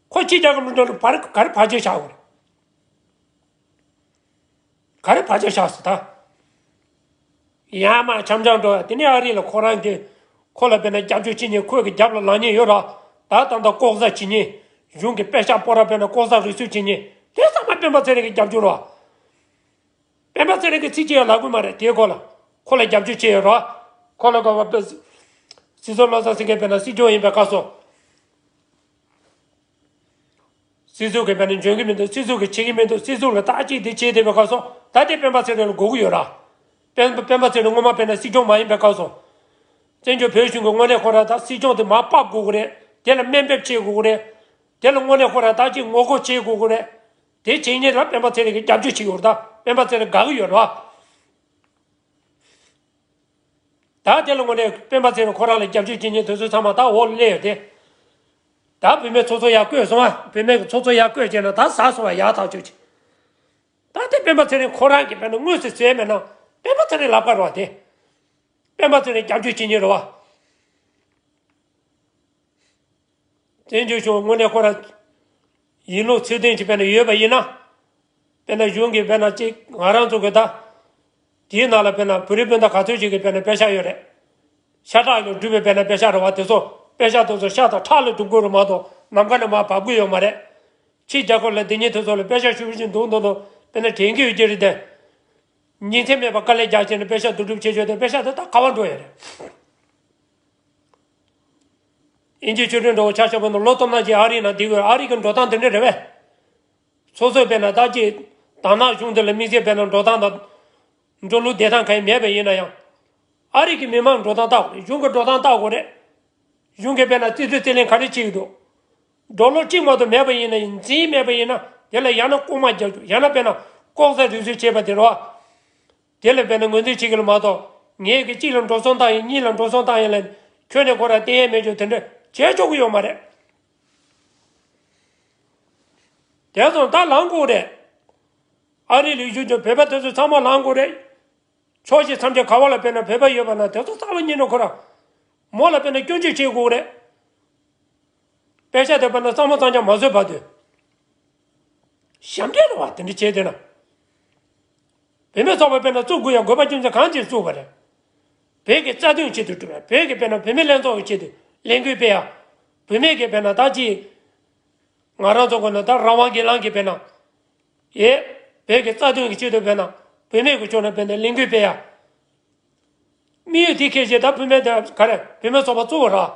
ཁོ་ཕྱི་རྒྱལ་ཁབ་ལ་འགྲོ་ལ་བར་ག་རེ་བར་ཆད་བཞག་དགོས་རེད། ག་རེ་བར་ཆད་བཞག་སོང་ད། ཡར་མར་འཆམ་འཆམ་འགྲོ་ཡ་དེ་ནས་ཨ་རི་ལ་ཁོ་རང་གི་ ཁོ་ལ་དཔེར་ན་རྒྱབ་སྐྱོར་བྱེད་མཁན། ཁོ་གི་རྒྱབ་ལ་ལངས་མཁན་ཡོད་ར། ད་ད་ལྟ་ལྐོག་ཟ་བྱེད་མཁན། གཞུང་གི་པད་ཤག་སྤོ་ར་དཔེར་ན་ལྐོག་ཟ་རུལ་སུངས་བྱེད་མཁན་དེ་ཚང་མ་སྤེན་པ་ཚེ་རིང་གི་རྒྱབ་སྐྱོར་ར། སྤེན་པ་ཚེ་རིང་གི་ཚིག་གཅིག་ཡང་ལབ་གི་མ་རེད། དེའི་སྐོར་ལ་ཁོ་ལ་རྒྱབ་སྐྱོར་བྱས་ཡོད་ར། ཁོ་ལ་ག་བ་སྲིད་ཚོགས་བློ་བཟང་སེང་གེ་དཔེར་ན་སྲིད་སྐྱོང་ཡིན་པའི་སྐབས་སུ། སྲིད་ཚོགས་ཀྱིས་དཔེར་ན་འཇོན་གྱི་མི་འདུག་སྲིད་ཚོགས་ཀྱིས་བྱེད་ཀྱི་མི་འདུག་སྲིད་ཚོགས་ལ་ཐག་གཅིག་དེ་བྱས་བསྡད་པའི་སྐབས་སུ་ད་དེ་སྤེན་པ་ཚེ་རིང་ལ་དགོས་ཀྱི་ཡོད་ར། སྤེན་སྤེན་པ་ཚེ་རིང་སྔོན་མ་དཔེར་ན་སྲིད་སྐྱོང་མ་ཡིན་པའི་སྐབས་སུ། བཙན་བྱོལ་བོད་གཞུང་གི་དངོས་གནས་ཁོ་ར་ད་སྲིད་སྐྱོང་དེ་མར་ཕབ་དགོས་ཀྱི་རེད། དེ་ལ་དམའ་འབེབས་བྱེད་དགོས་ཀྱི་རེད། དེ་ལ་དངོས་གནས་ཁོ་ར་ད་ཅིག་ངོ་རྒོལ་བྱེད་དགོས་ཀྱི་རེད། དེ་བྱེད་མཁན་ལ་སྤེན་པ་ཚེ་རིང་གིས་རྒྱབ་སྐྱོར་བྱེད་ཀྱི་ཡོད་རེད། ད་སྤེན་པ་ཚེ་རིང་དགའ་གི་ཡོད་རེད་བ། ད་དེ་ལ་དངོས་གནས་སྤེན་པ་ཚེ་རིང་ཁོ་རང་ལ་རྒྱབ་སྐྱོར་བྱེད་མཁན་དེ་ཚོ་ཚང་མ་ད་འོག་ལ་སླེབས་ཡོད་དེ། ད་བུད་མེད་ཚོགས་གཙོ་ཡར་བསྐོས་སོང་བ། བུད་མེད་ཀྱི་ཚོགས་གཙོ་ཡར་བསྐོས་བྱས་ན་ད་ཟ་སོང་བ། ཡག་ཐག་ཆོད་ཀྱི། ད་དེ་སྤེན་པ་ཚེ་རིང་ཁོ་རང་གིས་དཔེར་ན་དངོས་སུ་བཟོས་མེད་ན་སྤེན་པ་ཚེ་རིང་ལབ་ཀ་རེད་བ། དེ་སྤེན་པ་ཚེ་རིང་རྒྱབ་སྐྱོར་བྱེད་མཁན་རེད་བ། བཙན་བྱོལ་གཞུང་དངོས་གནས་ཁོ་རང་ཡིན་ལུགས་ཚད་ལྡན་ཅིག་དཔེར་ན་ཡོད་པ་ཡིན་ན། དཔེར་ན་གཞུང་གིས་དཔེར་ན་ཅིག་ང་རང་ཚོ་གི་ད། དེའི་ནང་ལ་དཔེར་ན་བོད་རིགས་སྤུན་ཟླ་ག་ཚོད་ཅིག་གི་དཔེར་ན་པད་ཤག་ཡོད་རེད། ཤ་ཁྲག་ལས་གྲུབ་པའི་དཔེར་ན་པད་ཤག་རེད་བ། དེ་ཚོ་པད་ཤག་དེ་ཚོ་ཤ་དང་ཁྲག་ལས་གྲུབ་དགོས་རེད་མ་གཏོགས་ནམ་མཁའ་ནས་མར་བབས་ཀྱི་ཡོད་མ་རེད། ཕྱི་རྒྱལ་ཁབ་ལ་སྡོད་མཁན་དེ་ཚོ་ལ་པད་ཤག་ཞུ་བཞིན་འདུག་འདུག་འདུག་དཔེར་ན་དྲན་གྱི་ཡོད་ཀྱི་རེད་དེ། ཉིན་མཚན་མེད་པར་དཀའ་ལས་རྒྱག་བྱས་ནས་པད་ཤག་བསྡུ་སྒྲུབ་བྱེད་ཆོག་དེ་པད་ཤག་དེ་ད་ག་བར་འགྲོ་ཡོད་རེད། དབྱིན་ཇིའི་ཆོས་སྒྲོན་འདྲ་བོ་ཆ་བཞག་པ་ན་ལོ་སྟོང་ནང་ཅིག་ཨ་རིའི་ནང་བསྡད་དགོས། ཨ་རི་གི་འགྲོ་སྟངས་དེ་འདྲ་རེད་པས། སོ་སོས་དཔེར་ན་ད་ཅིག་དར་ནག་གཞུང་དེ་ལ་དམིགས་བསལ་དཔེར་ན་འགྲོ་སྟངས་དང་། འགྲོ་ལུགས་བསྡད་སྟངས་གང་ཡང་མེད་པ་ཡིན་ན་ཡང་། ཨ་རི་གི་མི་མང་འགྲོ་སྟངས་བལྟ་དགོས་རེད། གཞུང་གི་འགྲོ་སྟངས་བལྟ་དགོས་རེད། གཞུང་གིས་དཔེར་ན་རྩིས་སྤྲོད་རྩིས་ལེན་ག་རེ་བྱེད་ཀྱི་འདུག་འགྲོ་ལུགས་གཅིག་མ་གཏོགས་མེད་པ་ཡིན་ན་ཡང་། འཛིན་མེད་པ་ཡིན་ན་དེ་ལ་ཡང་ན་ལྐོག་མ་རྒྱག་རྒྱུ། ཡང་ན་དཔེར་ན་ལྐོག་ཟ་རུལ་སུངས་བྱས་པ་དེ་རེད་བ། དེ་ལ་དཔེར་ན་ངོས་འཛིན་བྱེད་ཀྱི་ལ་མ་གཏོགས། ངས་ཀྱི་གཅིག་ལ་འགྲོ་སོང་བཏང་ཡིན། གཉིས་ལ་འགྲོ་སོང་བཏང་ཡིན་ལ་ཁྱོན་ནས་ཁོ་རང་བསྟན་ཡས་མེད་རྒྱུ་དེ་འདྲ་བྱས་ཆོག་གི་ཡོད་མ་རེད། དེ་ཚོ་ད་ལངས་དགོས་རེད། ཨ་རི་ལ་བཞུགས་ཀྱི་བོད་པ་དེ་ཚོ་ཚང་མ་ལངས་དགོས་རེད། ཕྱོགས་བཞི་མཚམས་བརྒྱད་ག་བ་ལ་དཔེར་ན་བོད་པ་ཡོད་པ་ན་དེ་ཚོ་ཚང་མ་ཉིན་རེ་ཁོ་རང་མོ་ལ་དཔེར་ན་སྐྱོན་བརྗོད་བྱེད་དགོས་རེད། པད་ཤག་དེ་དཔེར་ན་གཙང་མ་གཙང་རྐྱང་མ་བཟོས་བར་དུ། ཞབས་འདྲེན་རེད་བ། དེ་འདྲ་བྱས་བསྡད་ན། བུད་མེད་ཚོགས་པ་དཔེར་ན་བཙུགས་དགོས་ཡ་དགོས་པ་རྒྱུ་མཚན་གང་ཅིག་བཙུགས་པ་རེད། བོད་ཀྱི་རྩ་དོན་ཆེད་དུ་བསྒྲུབས་པ། བོད་ཀྱི་དཔེར་ན་བུད་མེད་ལྷན་ཚོགས་ཀྱི་ཆེད་དུ་ལས་འགུལ་སྤེལ་ཡ། བུད་མེད་ཀྱི་དཔེར་ན་ད་ཅི། ང་རང་ཚོ་དགོས་ན་ད་རང་དབང་སྒེར་ལངས་ཀྱི་དཔེར་ན། ཡེ། བོད་ཀྱི་རྩ་དོན་གྱི་ཆེད་དུ་དཔེར་ན། བུད་མེད་ཀྱི་ཕྱོགས་ནས་དཔེར་ན་ལས་འགུལ་སྤེལ་ཡ། དམིགས་ཡུལ་དེ་ཁེལ་བྱས་ད་བུད་མེད་དེ་ག་རེ་བུད་མེད་ཚོགས་པ་བཙུགས་པ་ར།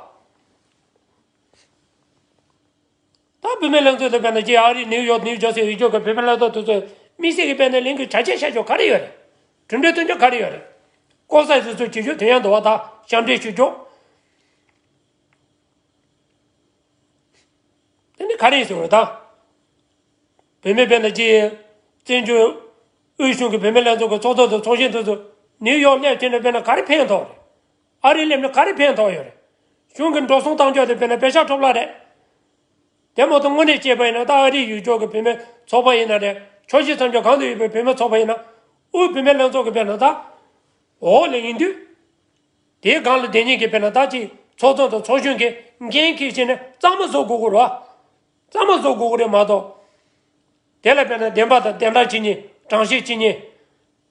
ད་བུད་མེད་ལྷན་ཚོགས་དེ་དཔེར་ན་རྗེས་ཨ་རི་ནིའུ་ཡོག་ནིའུ་ཇར་སི་ཡོད་ཀྱི་བུད་མེད་ལྷན་ཚོགས་དེ་ཚོས་དམིགས་བསལ་གྱི་དཔེར་ན་ལས་འགུལ་གྲ་རྒྱས་བྱ་ཆོག་ག་རེ་ཡོད་རེད། གྲུབ་འབྲས་ཐོན་ཆོག་ག་རེ་ཡོད་རེད། ལྐོག་ཟ་རུལ་སུངས་བྱེད་ཆོག་དོན་ཡང་འདུག་བ། ད་ཞབས་འདྲེན་ཞུ་ཆོག་དེ་ནི་ག་རེ་ཡིན་ཟེར་བ་རེད་ད། བུད་མེད་དཔེར་ན་ཅིག་བཙན་བྱོལ་དབུས་གཞུང་གི་བུད་མེད་ལྷན་ཚོགས་ཀྱི་ཚོགས་གཙོ་དང་ཚོགས་གཞོན་དེ་ཚོ་ནིའུ་ཡོག་སླེབས་ཕྱིན་ནས་དཔེར་ན་ག་རེ་ཕན་ཐོགས་རེད། ཨ་རི་སླེབས་ནས་ག་རེ་ཕན་ཐོགས་ཡོད་རེད། གཞུང་གི་འགྲོ་སོང་བཏང་ཕྱོགས་དེ་དཔེར་ན་པད་ཤག་འཕྲོ་བརླག་རེད། དེ་མ་གཏོགས་དངོས་གནས་བྱས་པ་ཡིན་ན་ད་ཨ་རི་ཡུལ་ཕྱོགས་ཀྱི་བུད་མེད་ཚོགས་པ་ཡིན་ན་རེད། ཕྱོགས་བཞི་མཚམས་བརྒྱད་གང་དུ་ཡོད་པའི་བུད་མེད་ཚོགས་པ་ཡིན་ན། དབུས་བུད་མེད་ལྷན་ཚོགས་ཀྱི་དཔེར་ན་ད། འོག་ལ་ཡིན་དུས། དེའི་སྒང་ལ་སྡོད་མཁན་གྱི་དཔེར་ན་ད་ཅིག་ཚོགས་གཙོ་དང་ཚོགས་གཞོན་གྱིས་འགན་འཁྱེར་བྱས་ནས་གཙང་མ་བཟོ་དགོས་ཀྱི་རེད་བ། གཙང་མ་བཟོ་དགོས་ཀྱི་རེད་མ་གཏོགས། དེ་ལ་དཔེར་ན་བདེན་པ་དང་བདེན་མཐའ་བྱེད་མཁན། དྲང་བཤད་བྱེད་མཁན།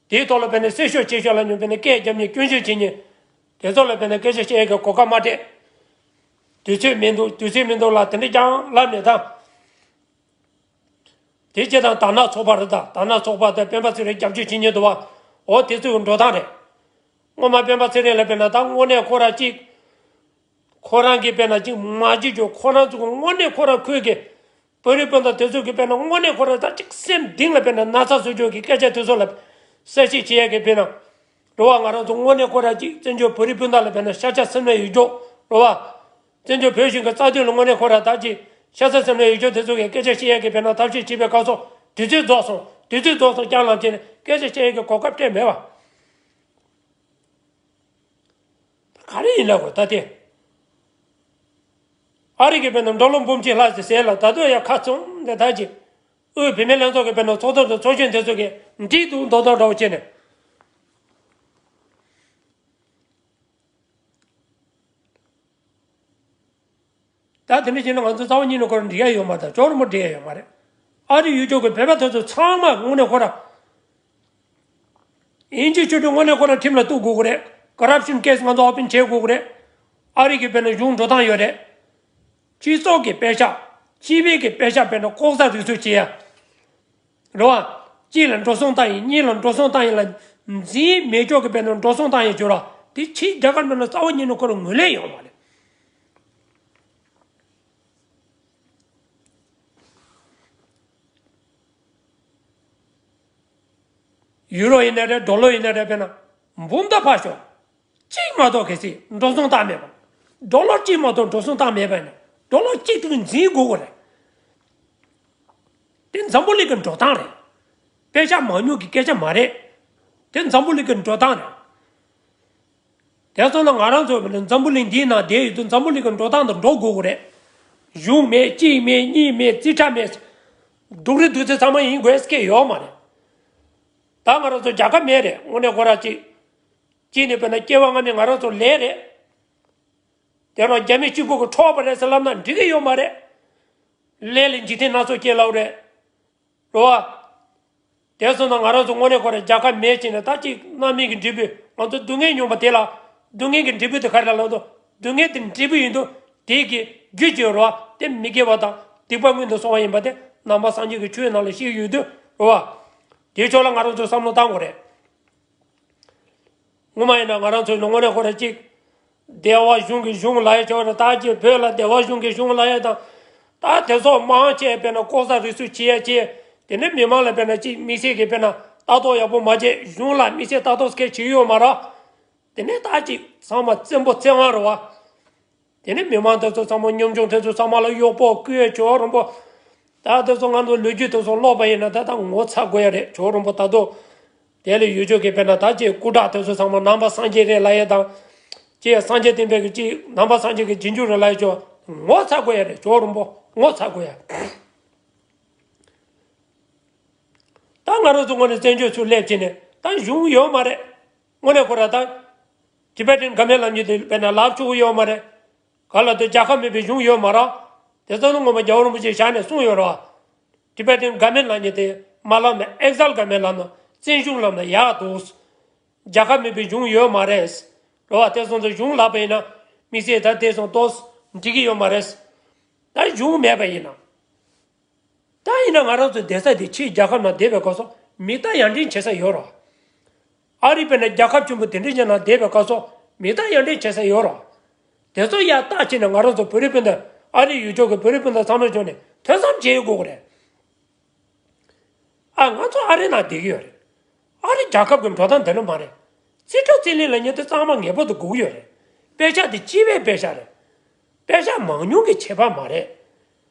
དེའི་ཐོག་ལ་དཔེར་ན་གསལ་ཤོས་ཆེ་ཤོས་ལ་ཉོན་དཔེར་ན་སྐད་རྒྱབ་མཁན། སྐྱོན་བརྗོད་བྱེད་མཁན། དེ་ཚོ་ལ་དཔེར་ན་སྐད་ཆ་བཤད་ཡས་ཀྱི་གོ་སྐབས་མ་སྤྲད། དུས་ཚོད་མི་འདུག་དུས་ཚོད་མི་འདུག་ལབ་དེ་འདྲ་རྐྱང་ལབ་ནས་ད། དེ་སྤྱིར་བཏང་དར་ནག་ཚོགས་པ་རེད་ད། དར་ནག་ཚོགས་པ་དང་སྤེན་པ་ཚེ་རིང་རྒྱབ་སྐྱོར་བྱེད་མཁན་འདུག་བ། འོ་དེ་ཚོའི་འགྲོ་སྟངས་རེད། སྔོན་མ་སྤེན་པ་ཚེ་རིང་ལ་དཔེར་ན་ད་དངོས་གནས་ཁོ་རང་གཅིག་ཁོ་རང་གིས་དཔེར་ན་གཅིག་མ་བྱེད་རྒྱུ། ཁོ་རང་ཚོ་གི་དངོས་གནས་ཁོ་རང་ཁུལ་གྱི་བོད་རིགས་སྤུན་ཟླ་དེ་ཚོ་གིས་དཔེར་ན་དངོས་གནས་ཁོ་རང་ད་གཅིག་སེམས་གཏིང་ལ་དཔེར་ན་ན་ཚ་བཟོ་རྒྱུ་གི་སྐད་ཆ་དེ་ཚོ་ལ་གསལ་བཤད་བྱེད་ཡས་ཀྱི་དཔེར་ན། རེད་བ། ང་རང་ཚོ་དངོས་གནས་ཁོ་རང་གཅིག་བཙན་བྱོལ་བོད་རིགས་སྤུན་ཟླ་ལ་དཔེར་ན་ཤ་ཚ་སེམས་ལ་ཡོད་རྒྱུ། རེད་བ། བཙན་བྱོལ་བོད་གཞུང་གི་རྩ་དོན་ལ་དངོས་གནས་ཁོ་རང་ད་ཅིག་ཤ་ཚ་སེམས་ལ་ཡོད་རྒྱུ་དེ་ཚོ་གིས་སྐད་ཆ་བཤད་ཡས་ཀྱི་དཔེར་ན་ཐབས་ཤེས་བྱེད་པའི་སྐབས་སུ། དུས་ཚོད་རྫོགས་སོང་། དུས་ཚོད་རྫོགས་སོང་རྐྱང་ལབ་བྱས་ནས་སྐད་ཆ་བཤད་ཡས་ཀྱི་གོ་སྐབས་སྤྲད་མེད་བ། ག་རེ་ཡིན་ལབ་དགོས་ད་དེ། ཨ་རི་གི་དཔེར་ན་འགྲོ་ལུགས་འབུམ་གཅིག་ལྷག་ཙམ་ཟེར་ལ་ད་དུང་ཡང་ཁ་བཙུམ་དེ་ད་ཅིག་དབུས་བུད་མེད་ལྷན་ཚོགས་ཀྱི་དཔེར་ན་ཚོགས་གཙོ་དང་ཚོགས་གཞོན་དེ་ཚོ་གིས་འགྲིག་འདུག་མདོག་མདོག་འདྲ་བོ་བྱས་ནས། ད་དེ་འདྲ་བྱས་ན་ང་ཚོ་རྩ་བ་ཉིད་ནས་ཁོ་རང་འགྲིག་ཡ་ཡོད་མ་རེད། ཅོག་ར་མོ་འགྲིག་ཡ་ཡོད་མ་རེད། ཨ་རི་ཡུལ་ཕྱོགས་ཀྱི་བོད་པ་དེ་ཚོ་ཚང་མ་དངོས་གནས་ཁོ་རང་། དབྱིན་ཇིའི་ཆོས་སྒྲོན་དངོས་གནས་ཁོ་རང་ཁྲིམས་ལ་གཏུག་དགོས་ཀྱི་རེད། ཀོ་རབ་ཤན་ཀེ་སི་ང་ཚོ་ཨོ་པན་བྱེད་དགོས་ཀྱི་རེད། ཨ་རི་གི་དཔེར་ན་གཞུང་འགྲོ་སྟངས་ཡོད་རེད། སྤྱི་ཚོགས་ཀྱི་དཔེ་ཆ། སྤྱི་པའི་གི་དཔེ་ཆ་དཔེར་ན་ལྐོག་ཟ་རུལ་སུངས་བྱེད་ཡ། རེད་བ། གཅིག་ལ་འགྲོ་སོང་བཏང་ཡིན། གཉིས་ལ་འགྲོ་སོང་བཏང་ཡིན་ལ། འཛིན་མེད་ཅོག་གི་དཔེར་ན་འགྲོ་སོང་བཏང་ཡིན་བྱོས་ར། དེ་ཕྱིའི་རྒྱལ་ཁབ་ནང་ལ་རྩ་བ་ཉིད་ནས་ཁོ་རང་ངོས་ལེན་ཡོང་བ་རེད། ཡུ་རོ་ཡིན་ན་རེད། ཌོ་ལར་ཡིན་ན་རེད། དཔེར་ན་འབུམ་ད་ཕར་ཞོག་གཅིག་མ་གཏོགས་གལ་སྲིད་འགྲོ་སོང་བཏང་མེད་པ། ཌོ་ལར་གཅིག་མ་གཏོགས་འགྲོ་སོང་བཏང་མེད་པ་ཡིན་ན། ཌོ་ལར་གཅིག་དེ་འཛིན་དགོས་ཀྱི་རེད། དེ་འཛམ་བུ་གླིང་གི་འགྲོ་སྟངས་རེད། དཔེ་ཆ་མང་ཉུང་གི་སྐད་ཆ་མ་རེད། དེ་འཛམ་བུ་གླིང་གི་འགྲོ་སྟངས་རེད། དེ་སོང་ན་ང་རང་ཚོ་འཛམ་བུ་གླིང་འདིའི་ནང་བསྡད་ཡོད་དུས་འཛམ་བུ་གླིང་གི་འགྲོ་སྟངས་དང་འགྲོ་དགོས་ཀྱི་རེད། གཞུང་མེད། གཅིག་མེད། གཉིས་མེད། རྩིས་ཁྲ་མེད། སྡུག་རུས་སྡུག་ཚད་ཚང་མ་ཡིན་དགོས་སྐད་ཡོད་མ་རེད། ད་ང་རང་ཚོ་རྒྱལ་ཁབ་མེད་རེད། དངོས་གནས་ཁོ་ར་གཅིག་གཅིག་ནས་དཔེར་ན་སྐྱེ་བ་སྔ་མའི་ང་རང་ཚོ་ལས་རེད། དེ་རང་རྒྱ་མི་གཅིག་པུ་གིས་འཕྲོག་པ་རེད་ཟེར་ལབ་ན་འགྲིག་གི་ཡོད་མ་རེད། ལས་ལ་འཇིག་རྟེན་སྣ་ཚོགས་སྐྱེ་ལབ་རེད། རེད་བ། དེ་སོང་ན་ང་རང་ཚོ་དངོས་གནས་ཁོ་རང་རྒྱལ་ཁབ་མེད་ཅེ་ན་ད་ཅིག་རྣམ་སྨིན་གྱི་འབྲས་བུ། ང་ཚོ་སྡུག་བསྔལ་མྱོང་པ་དེ་ལ། སྡུག་བསྔལ་གྱི་འབྲས་བུ་དེ་ག་རེ་ལབ་འདུག་སྡུག་བསྔལ་དེ་འབྲས་བུ་ཡིན་དུས་དེ་གི་རྒྱུ་ཅིག་ཡོད་རེད་བ། དེ་མི་དགེ་བ་དང་སྡིག་པ་སྔོན་དུ་སོང་བ་ཡིན་པ་དེ་ནང་པ་སངས་རྒྱས་ཀྱི་ཆོས་ནང་ལ་བཤད་ཡོད་དུས་རེད་བ། དེའི་ཕྱོགས་ལ་ང་རང་ཚོས་བསམ་བློ་བཏང་དགོས་རེད། ངོ་མ་ཡིན་ན་ང་རང་ཚོའི་ལོ་ངོ་ནས་ཁོ་ར་གཅིག་སྡེ་བ་གཞུང་གི་གཞུང་ལ་ཡ་ཆོག་རེད། ད་ཅིག་བོད་ལ་སྡེ་བ་གཞུང་གི་གཞུང་ལ་ཡ་དང་། ད་དེ་ཚོ་མང་ཆེ་དཔེར་ན་ལྐོག་ཟ་རུལ་སུངས་བྱེད་ཡ་ཆེ། དེ་ནས་མི་མང་ལ་དཔེར་ན་ཅིག་དམིགས་བསལ་གྱི་དཔེར་ན་ལྟ་རྟོག་ཡག་པོ་མ་བྱས། གཞུང་ལ་དམིགས་བསལ་ལྟ་རྟོག་སྐད་བྱེད་ཡོད་མ་རེད། དེ་ནས་ད་ཅིག་ཚང་མ་བཙན་པོ་བཙན་དབང་རེད་བ། དེ་ནས་མི་མང་དེ་ཚོ་ཚང་མ་ཉམ་ཆུང་དེ་ཚོ་ཚང་མ་ལ་གཡོག་པོ་བསྐོས། ཇོ་བོ་རིན་པོ། ད་དེ་ཚོ་ང་ཚོ་ལོ་རྒྱུས་དེ་ཚོ་ཀློག་པ་ཡིན་ན་ད་ལྟ་ངོ་ཚ་དགོས་ཡ་རེད། ཇོ་བོ་རིན་པོ་ད་དུང་། དེ་ལས་ཡུལ་ཕྱོགས་ཀྱི་དཔེར་ན་ད་ཅིག་སྐུ་དྲག་དེ་ཚོ་ཚང་མ་ནང་པ་སངས་རྒྱས་རེད་ལབ་ཡ་དང་། ཅིག་སངས་རྒྱས་བསྟན་པའི་གི་ཅིག་ནང་པ་སངས་རྒྱས་ཀྱི་རྗེས་འཇུག་རེད་ལབ་ཡ་ཅོ། ངོ་ཚ་དགོས་ཡ་རེད། ཇོ་བོ་རིན་པོ་ངོ་ཚ་དགོས་ཡ། ད་ང་རང་ཚོ་ངོས་ནས་བཙན་བྱོལ་ཚུར་སླེབས་བྱས་ནས་ད་གཞུང་ཡོད་མ་རེད། དངོས་གནས་ཁོ་ར་ད་ཊི་བེ་ཊན་གྷ་མེན་ཊི་ལབ་མཁན་དེ་དཔེར་ན་ལབ་ཆོག་གི་ཡོད་མ་རེད། ག་ལ་དེ་རྒྱལ་ཁབ་མེད་པའི་གཞུང་ཡོད་མ་རེད། དེ་ཚོ་ནི་ངོ་མ་རྒྱལ་བ་རིན་པོ་ཆེ་ཞལ་ནས་གསུངས་ཡོད་རེད་བ། ཊི་བེ་ཊན་གྷ་མེན་ཊི་ལབ་མཁན་དེ་མ་ལབ་ན་ཨེག་ཛལ་གྷ་མེན་ཊི་ལབ་ན་བཙན་གཞུང་ལབ་ན་ཡག་འདུག་རྒྱལ་ཁབ་མེད་པའི་གཞུང་ཡོད་མ་རེད། རེད་བ། དེ་སོང་ཙང་གཞུང་ལབ་པ་ཡིན་ན་དམིགས་བསལ་ད་དེ་སོང་ཏོག་འགྲིག་གི་ཡོད་མ་རེད། ད་གཞུང་མེད་པ་ཡིན་ན། ད་ཡིན་ན་ང་རང་ཚོ་བསྡད་ས་དེ་ཕྱིའི་རྒྱལ་ཁབ་ནང་བསྡད་པའི་སྐབས་སུ་མི་ལྟ་ཡར་འདྲེན་བྱེད་ས་ཡོད་རེད། ཨ་རི་དཔེར་ན་རྒྱལ་ཁབ་ཆེན་པོ་དེ་འདྲ་ཅིག་ནང་བསྡད་པའི་སྐབས་སུ་མི་ལྟ་ཡར་འདྲེན་བྱེད་ས་ཡོད་རེད། དེ་ཚོ་ཡར་བལྟས་བྱས་ནས་ང་རང་ཚོ་བོད་རིགས་སྤུན་ཟླ། ཨ་རི་ཡུལ་ཕྱོགས་ཀྱི་བོད་རིགས་སྤུན་ཟླ་ཚང་མའི་ཕྱོགས་ནས་ཐོས་བསམ་བྱེད་དགོས་ཀྱི་རེད། ཨ། ང་ཚོ་ཨ་རི་ནང་བསྡད་ཀྱི་ཡོད་རེད། ཨ་རི་རྒྱལ་ཁབ་ཀྱི་འགྲོ་སྟངས་དེ་འདྲ་མ་རེད། རྩིས་སྤྲོད་རྩིས་ལེན་ལབ་མཁན་དེ་གཙང་མ་ངེས་པར་དུ་དགོས་ཀྱི་ཡོད་རེད། དཔེ་ཆ་དེ་སྤྱི་པའི་དཔེ་ཆ་རེད། དཔེ་ཆ་མང་ཉུང་གི་ཁྱད་པར་མ་རེད།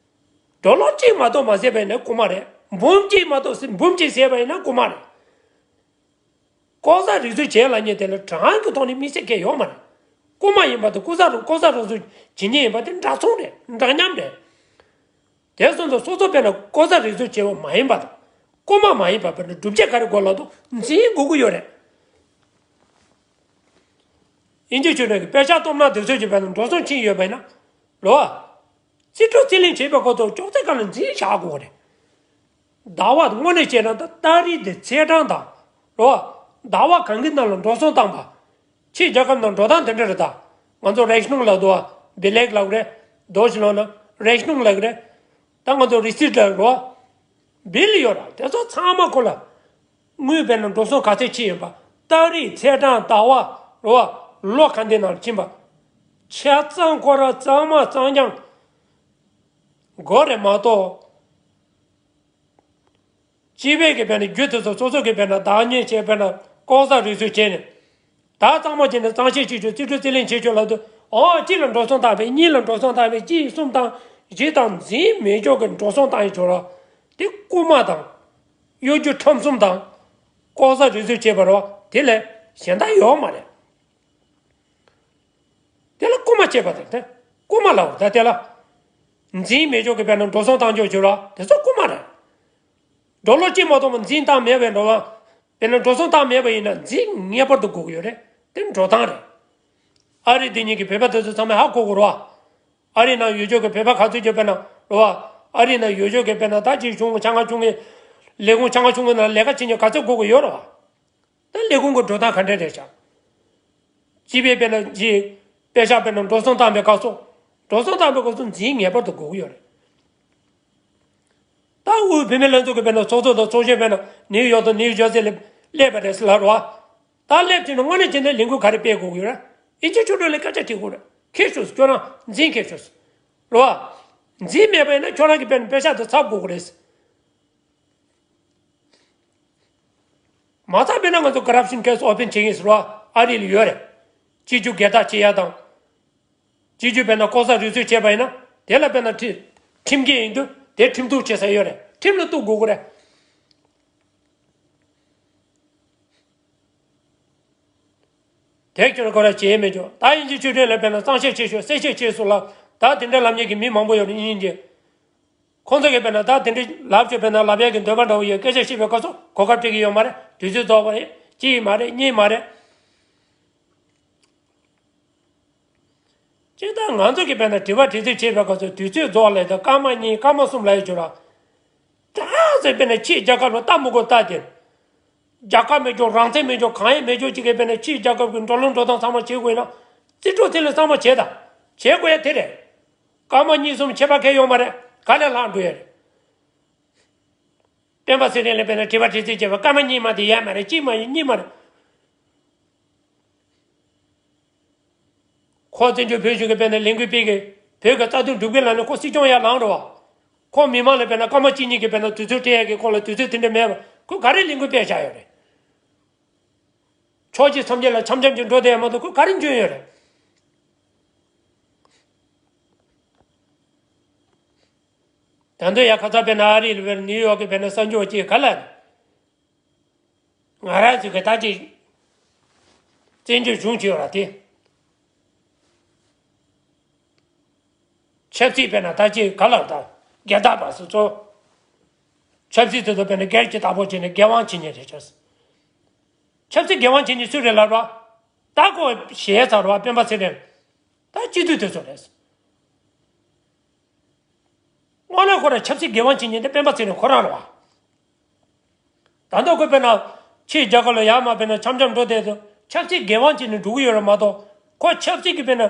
ཌོ་ལར་གཅིག་མ་གཏོགས་མ་ཟད་པ་ཡིན་ན་རྐུ་མ་རེད། འབུམ་གཅིག་མ་གཏོགས་ཟེར། འབུམ་གཅིག་ཟད་པ་ཡིན་ན་རྐུ་མ་རེད། ལྐོག་ཟ་རུལ་སུངས་བྱས་ལབ་མཁན་དེ་ལ་དྲང་གི་ཐོག་ནས་དམིགས་བསལ་གང་ཡང་ཡོད་མ་རེད། རྐུ་མ་ཡིན་པ་དང་ལྐོག་ཟ་རུ། ལྐོག་ཟ་རུལ་སུངས་བྱེད་མཁན་ཡིན་པ་དེ་འདྲ་མཚུངས་རེད། འདྲ་མཉམ་རེད། དེ་སོང་ཙང་སོ་སོ་དཔེར་ན་ལྐོག་ཟ་རུལ་སུངས་བྱས་པ་མ་ཡིན་པ་དང་། རྐུ་མ་མ་ཡིན་པ་དཔེར་ན་སྒྲུབ་བྱེད་ག་རེ་དགོས་ལབ་དུས་འཛིན་དགོས་ཀྱི་ཡོད་རེད། དབྱིན་ཇིའི་ཆོས་ནང་གི་དཔེ་ཆ་སྟོབས་ན་དེ་ཚོས་ཀྱི་དཔེར་ན་འགྲོ་སོང་ཕྱིན་ཡོད་པ་ཡིན་ན། རེད་བ། རྩིས་སྤྲོད་རྩིས་ལེན་བྱེད་པའི་སྐབས་སུ་ཅོག་ཙེ་སྒང་ལ་འཛིན་བཞག་དགོས་རེད། ཟླ་བ། དངོས་གནས་བྱས་ན་ད་ཏ་རིག་དེ་ཚེས་གྲངས་དང་། རེད་བ། ཟླ་བ་གང་གི་ནང་ལ་འགྲོ་སོང་བཏང་པ། ཕྱིའི་རྒྱལ་ཁབ་ནང་འགྲོ་སྟངས་དེ་འདྲ་རེད། ད་ང་ཚོ་རེ་ཤ་ནུང་ལབ་འདུག་བ། བི་ལེག་ལབ་རེད། རྡོ་ཞིག་ལོ་ན་རེ་ཤ་ནུང་ལབ་རེད། ད་ང་ཚོ་རི་སིཊ་ལབ་རེད་བ། བིལ་ཡོད་ར། དེ་ཚོ་ཚང་མ་ཁོ་ལ། དངུལ་དཔེར་ན་འགྲོ་སོང་ག་ཚད་ཕྱིན་ཡོད་པ། ཏ་རིག་ཚེས་གྲངས་ཟླ་བ་རེད་བ། ལོ་ག་འདི་ནང་ཕྱིན་པ། ཆ་ཚང་ཁོ་ར་གཙང་མ་གཙང་རྐྱང་དགོས་རེད་མ་གཏོགས། སྤྱི་པའི་གི་དཔེར་ན་རྒྱུ་དེ་ཚོ་སོ་སོ་གི་དཔེར་ན་བདག་གཉེར་བྱས། དཔེར་ན་ལྐོག་ཟ་རུལ་སུངས་བྱས་ནས། ད་གཙང་མ་བྱས་ནས་གཙང་བཤེར་བྱེད་ཆོག་རྩིས་སྤྲོད་རྩིས་ལེན་བྱེད་ཆོག་ལབ་དུས། ཨོ། གཅིག་ལ་འགྲོ་སོང་བཏང་བས། གཉིས་ལ་འགྲོ་སོང་བཏང་བས། གཅིག་གསུམ་དང་བཞི་དང་འཛིན་མེད་ཅོག་གི་འགྲོ་སོང་བཏང་ཡོད་ཆོག་ར། དེ་རྐུ་མ་དང་། གཡོ་སྒྱུ་ཁྲམ་གསུམ་དང་། ལྐོག་ཟ་རུལ་སུངས་བྱས་པ་རེད་བ། དེ་ལས་གཞན་དག་ཡོད་མ་རེད། དེ་ལ་རྐུ་མ་བྱས་པ་དེ། དེ་རྐུ་མ་ལབ་ད་དེ་ལ། འཛིན་མེད་ཅོག་གི་དཔེར་ན་འགྲོ་སོང་བཏང་ཆོག་ཆོག་ར། དེ་ཚོ་རྐུ་མ་རེད། ཌོ་ལར་གཅིག་མ་གཏོགས་འཛིན་བཏང་མེད་པའི་འགྲོ་བ། དཔེར་ན་འགྲོ་སོང་བཏང་མེད་པ་ཡིན་ན་འཛིན་ངེས་པར་དུ་དགོས་ཀྱི་ཡོད་རེད། དེ་འགྲོ་སྟངས་རེད། ཨ་རི་འདི་ཉིད་ཀྱི་བོད་པ་དེ་ཚོ་ཚང་མས་ཧ་གོ་དགོས་རེད་བ། ཨ་རི་ནང་ཡོད་ཆོག་གི་བོད་པ་ག་ཚོད་ཅིག་དཔེར་ན་རེད་བ། ཨ་རི་ནང་ཡོད་ཆོག་གི་དཔེར་ན་ད་ཅིག་གཞུང་ཆ་ཚང་ཆུང་ངུའི། ལས་ཁུངས་ཆ་ཚང་ཆུང་ངུའི་ནང་ལས་ཀ་བྱེད་མཁན་ག་ཚོད་དགོས་ཀྱི་ཡོད་རེད་བ། ད་ལས་ཁུངས་ཀྱི་འགྲོ་སྟངས་ག་འདྲ་རེད་ཤག་སྤྱི་པའི་དཔེར་ན་ཅིག་པེ་ཤག་དཔེར་ན་འགྲོ་སོང་བཏང་པའི་སྐབས་སུ། འགྲོ་སོང་བཏང་པའི་སྐབས་སུ་འཛིན་ངེས་པར་དུ་དགོས་ཀྱི་ཡོད་རེད། ད་དབུས་བུད་མེད་ལྷན་ཚོགས་ཀྱི་དཔེར་ན་ཚོགས་གཙོ་དང་ཚོགས་གཞོན་དཔེར་ན་ནིའུ་ཡོག་དང་ནིའུ་ཇར་སི་ལ་སླེབས་པ་རེད་ཟེར་ལབ་རོགས། ད་སླེབས་བྱས་ན་དངོས་གནས་བྱས་ན་ལས་འགུལ་ག་རེ་སྤེལ་དགོས་ཀྱི་ཡོད་རེད། ཨིན་ཇི་ཆོས་སྒྲོན་ལ་སྐད་ཆ་དྲིས་དགོས་རེད། མཁས་ཤོས་ཁྱོད་རང་འཛིན་མཁས་ཤོས་རོགས། འཛིན་མེད་པ་ཡིན་ན་ཁྱོད་རང་གི་དཔེར་ན་པེ་ཤག་དེ་ཚབ་དགོས་ཀྱི་རེད། མ་ཚད་དཔེར་ན་ང་ཚོ་corruption case open བྱེད་ཀྱི་ཟེར་བ་ཨ་རི་ལ་ཡོད་རེད། སྤྱི་རྒྱུ་སྒེར་བདག་བྱེད་ཡ་དང་། སྤྱི་རྒྱུ་དཔེར་ན་ལྐོག་ཟ་རུལ་སུངས་བྱས་པ་ཡིན་ན་དེ་ལ་དཔེར་ན་ཁྲིམས་ཁྲིམས་འགལ་ཡིན་དུས་དེ་ཁྲིམས་གཏུག་བྱེད་ས་ཡོད་རེད། ཁྲིམས་ལ་གཏུག་དགོས་ཀྱི་རེད། དེ་ཁྱོད་ཁོ་ར་བྱེད་མེད་ཀྱང་ད་ཨིན་ཇི་ཆོས་སྒྲོན་ལ་དཔེར་ན་གཙང་བཤེར་བྱེད་ཤོག་གསལ་བཤད་བྱེད་སོང་ལ། ད་དེ་འདྲ་ལབ་མཁན་གྱི་མི་མང་པོ་ཡོད་རེད་ཨིན་ཇི། ཁོང་ཚོ་གིས་དཔེར་ན་ད་དེ་འདྲའི་ལབ་ཆོག་དཔེར་ན་ལབ་ཡག་གི་འདོད་པ་འདྲ་བོ་ཡོད། སྐད་ཆ་བཤད་པའི་སྐབས་སུ་གོ་སྐབས་སྤྲད་ཀྱི་ཡོད་མ་རེད། དུས་ཚོད་རྫོགས་པ་རེད། གཅིག་མ་རེད། གཉིས་མ་རེད། གཅིག་ད་ང་ཚོ་གིས་དཔེར་ན་དྲི་བ་དྲི་ཚིག་བྱེད་པའི་སྐབས་སུ་དུས་ཚོད་རྫོགས་ལས་དང་སྐར་མ་གཉིས་སྐར་མ་གསུམ་ལ་ཡོད་ཆོག་ར། དྲག་ཟེར་དཔེར་ན་ཕྱིའི་རྒྱལ་ཁབ་ལ་ལྟ་མི་དགོས་ལྟ་དེ། རྒྱལ་ཁབ་མེད་ཆོག་རང་བཙན་མེད་ཆོག་གང་ཡང་མེད་ཆོག་གཅིག་གིས་དཔེར་ན་ཕྱིའི་རྒྱལ་ཁབ་ཀྱི་འགྲོ་ལུགས་འགྲོ་སྟངས་ཚང་མ་བྱེད་དགོས་ན། རྩིས་སྤྲོད་དེ་ལ་ཚང་མ་བྱེད་དང་། བྱེད་དགོས་ཡ་དེ་རེད། སྐར་མ་གཉིས་གསུམ་ཁྱད་པར་གང་ཡོད་མ་རེད། ག་ལས་ལྷག་འགྲོ་ཡ་རེད། སྤེན་པ་ཚེ་རིང་ལ་དཔེར་ན་དྲི་བ་དྲི་ཚིག་བྱས་པ་སྐར་མ་གཉིས་མ་དེ་ཡོད་མ་རེད། གཅིག་མ་ཡིན་གཉིས་མ་རེད། ཁོ་བཙན་བྱོལ་བོད་གཞུང་གི་དཔེར་ན་ལས་འགུལ་སྤེལ་གི་བོད་ཀྱི་རྩ་དོན་སྒྲུབ་གི་ལ་ནི་ཁོ་སྲིད་སྐྱོང་ཡར་ལངས་འགྲོ་བ། ཁོ་མི་མང་ལ་དཔེར་ན་སྐར་མ་གཅིག་གཉིས་ཀྱི་དཔེར་ན་དུས་ཚོད་སྤྲད་ཡ་གི་ཁོ་ལ་དུས་ཚོད་དེ་འདྲ་མེད་པ་ཁོ་ག་རེ་ལས་འགུལ་སྤེལ་བཞག་ཡོད་རེད། ཕྱོགས་གཅིག་མཚམས་གཅིག་ལ་འཆམ་འཆམ་གྱི་འགྲོ་བསྡད་ཡ་མ་གཏོགས་ཁོ་ག་རེ་འཇོན་ཡོད་རེད། ད་དུང་ཡ་ཁ་ཚ་དཔེར་ན་ཨ་རི་ལ་དཔེར་ན་ནིའུ་ཡོག་གི་དཔེར་ན་གསར་འགྱུར་གཅིག་ག་ལ། ང་རང་ཚོ་གི་ད་ཅིག་བཙན་བྱོལ་གཞུང་ཅིག་ཡོད་ར་དེ། ཆབ་སྲིད་དཔེར་ན་ད་ཅིག་ག་ལ་ད་སྒེར་བདག་པ་སོ་སོ། ཆབ་སྲིད་དེ་ཚོ་དཔེར་ན་སྒེར་གྱི་བདག་པོ་བྱས་ནས་སྒེར་དབང་བྱེད་མཁན་རེད་ཆོག་ཆབ་སྲིད་སྒེར་དབང་བྱེད་མཁན་སུ་རེད་ལབ་ར། ད་ཁོ་ཞེས་ཚར་བ་སྤེན་པ་ཚེ་རིང་། ད་སྤྱི་འཐུས་དེ་ཚོ་རེད། དངོས་གནས་ཁོ་རང་ཆབ་སྲིད་འགན་དབང་བྱེད་མཁན་དེ་སྤེན་པ་ཚེ་རིང་ཁོ་རང་རེད་བ། ད་ལྟ་ཁོ་དཔེར་ན་ཕྱིའི་རྒྱལ་ཁབ་ལ་ཡར་མར་དཔེར་ན་འཆམ་འཆམ་འགྲོ་བསྡད་དུས་ཆབ་སྲིད་འགན་དབང་བྱས་ནས་འགྲོ་གི་ཡོད་རེད་མ་གཏོགས་ཁོ་ཆབ་སྲིད་ཀྱི་དཔེར་ན་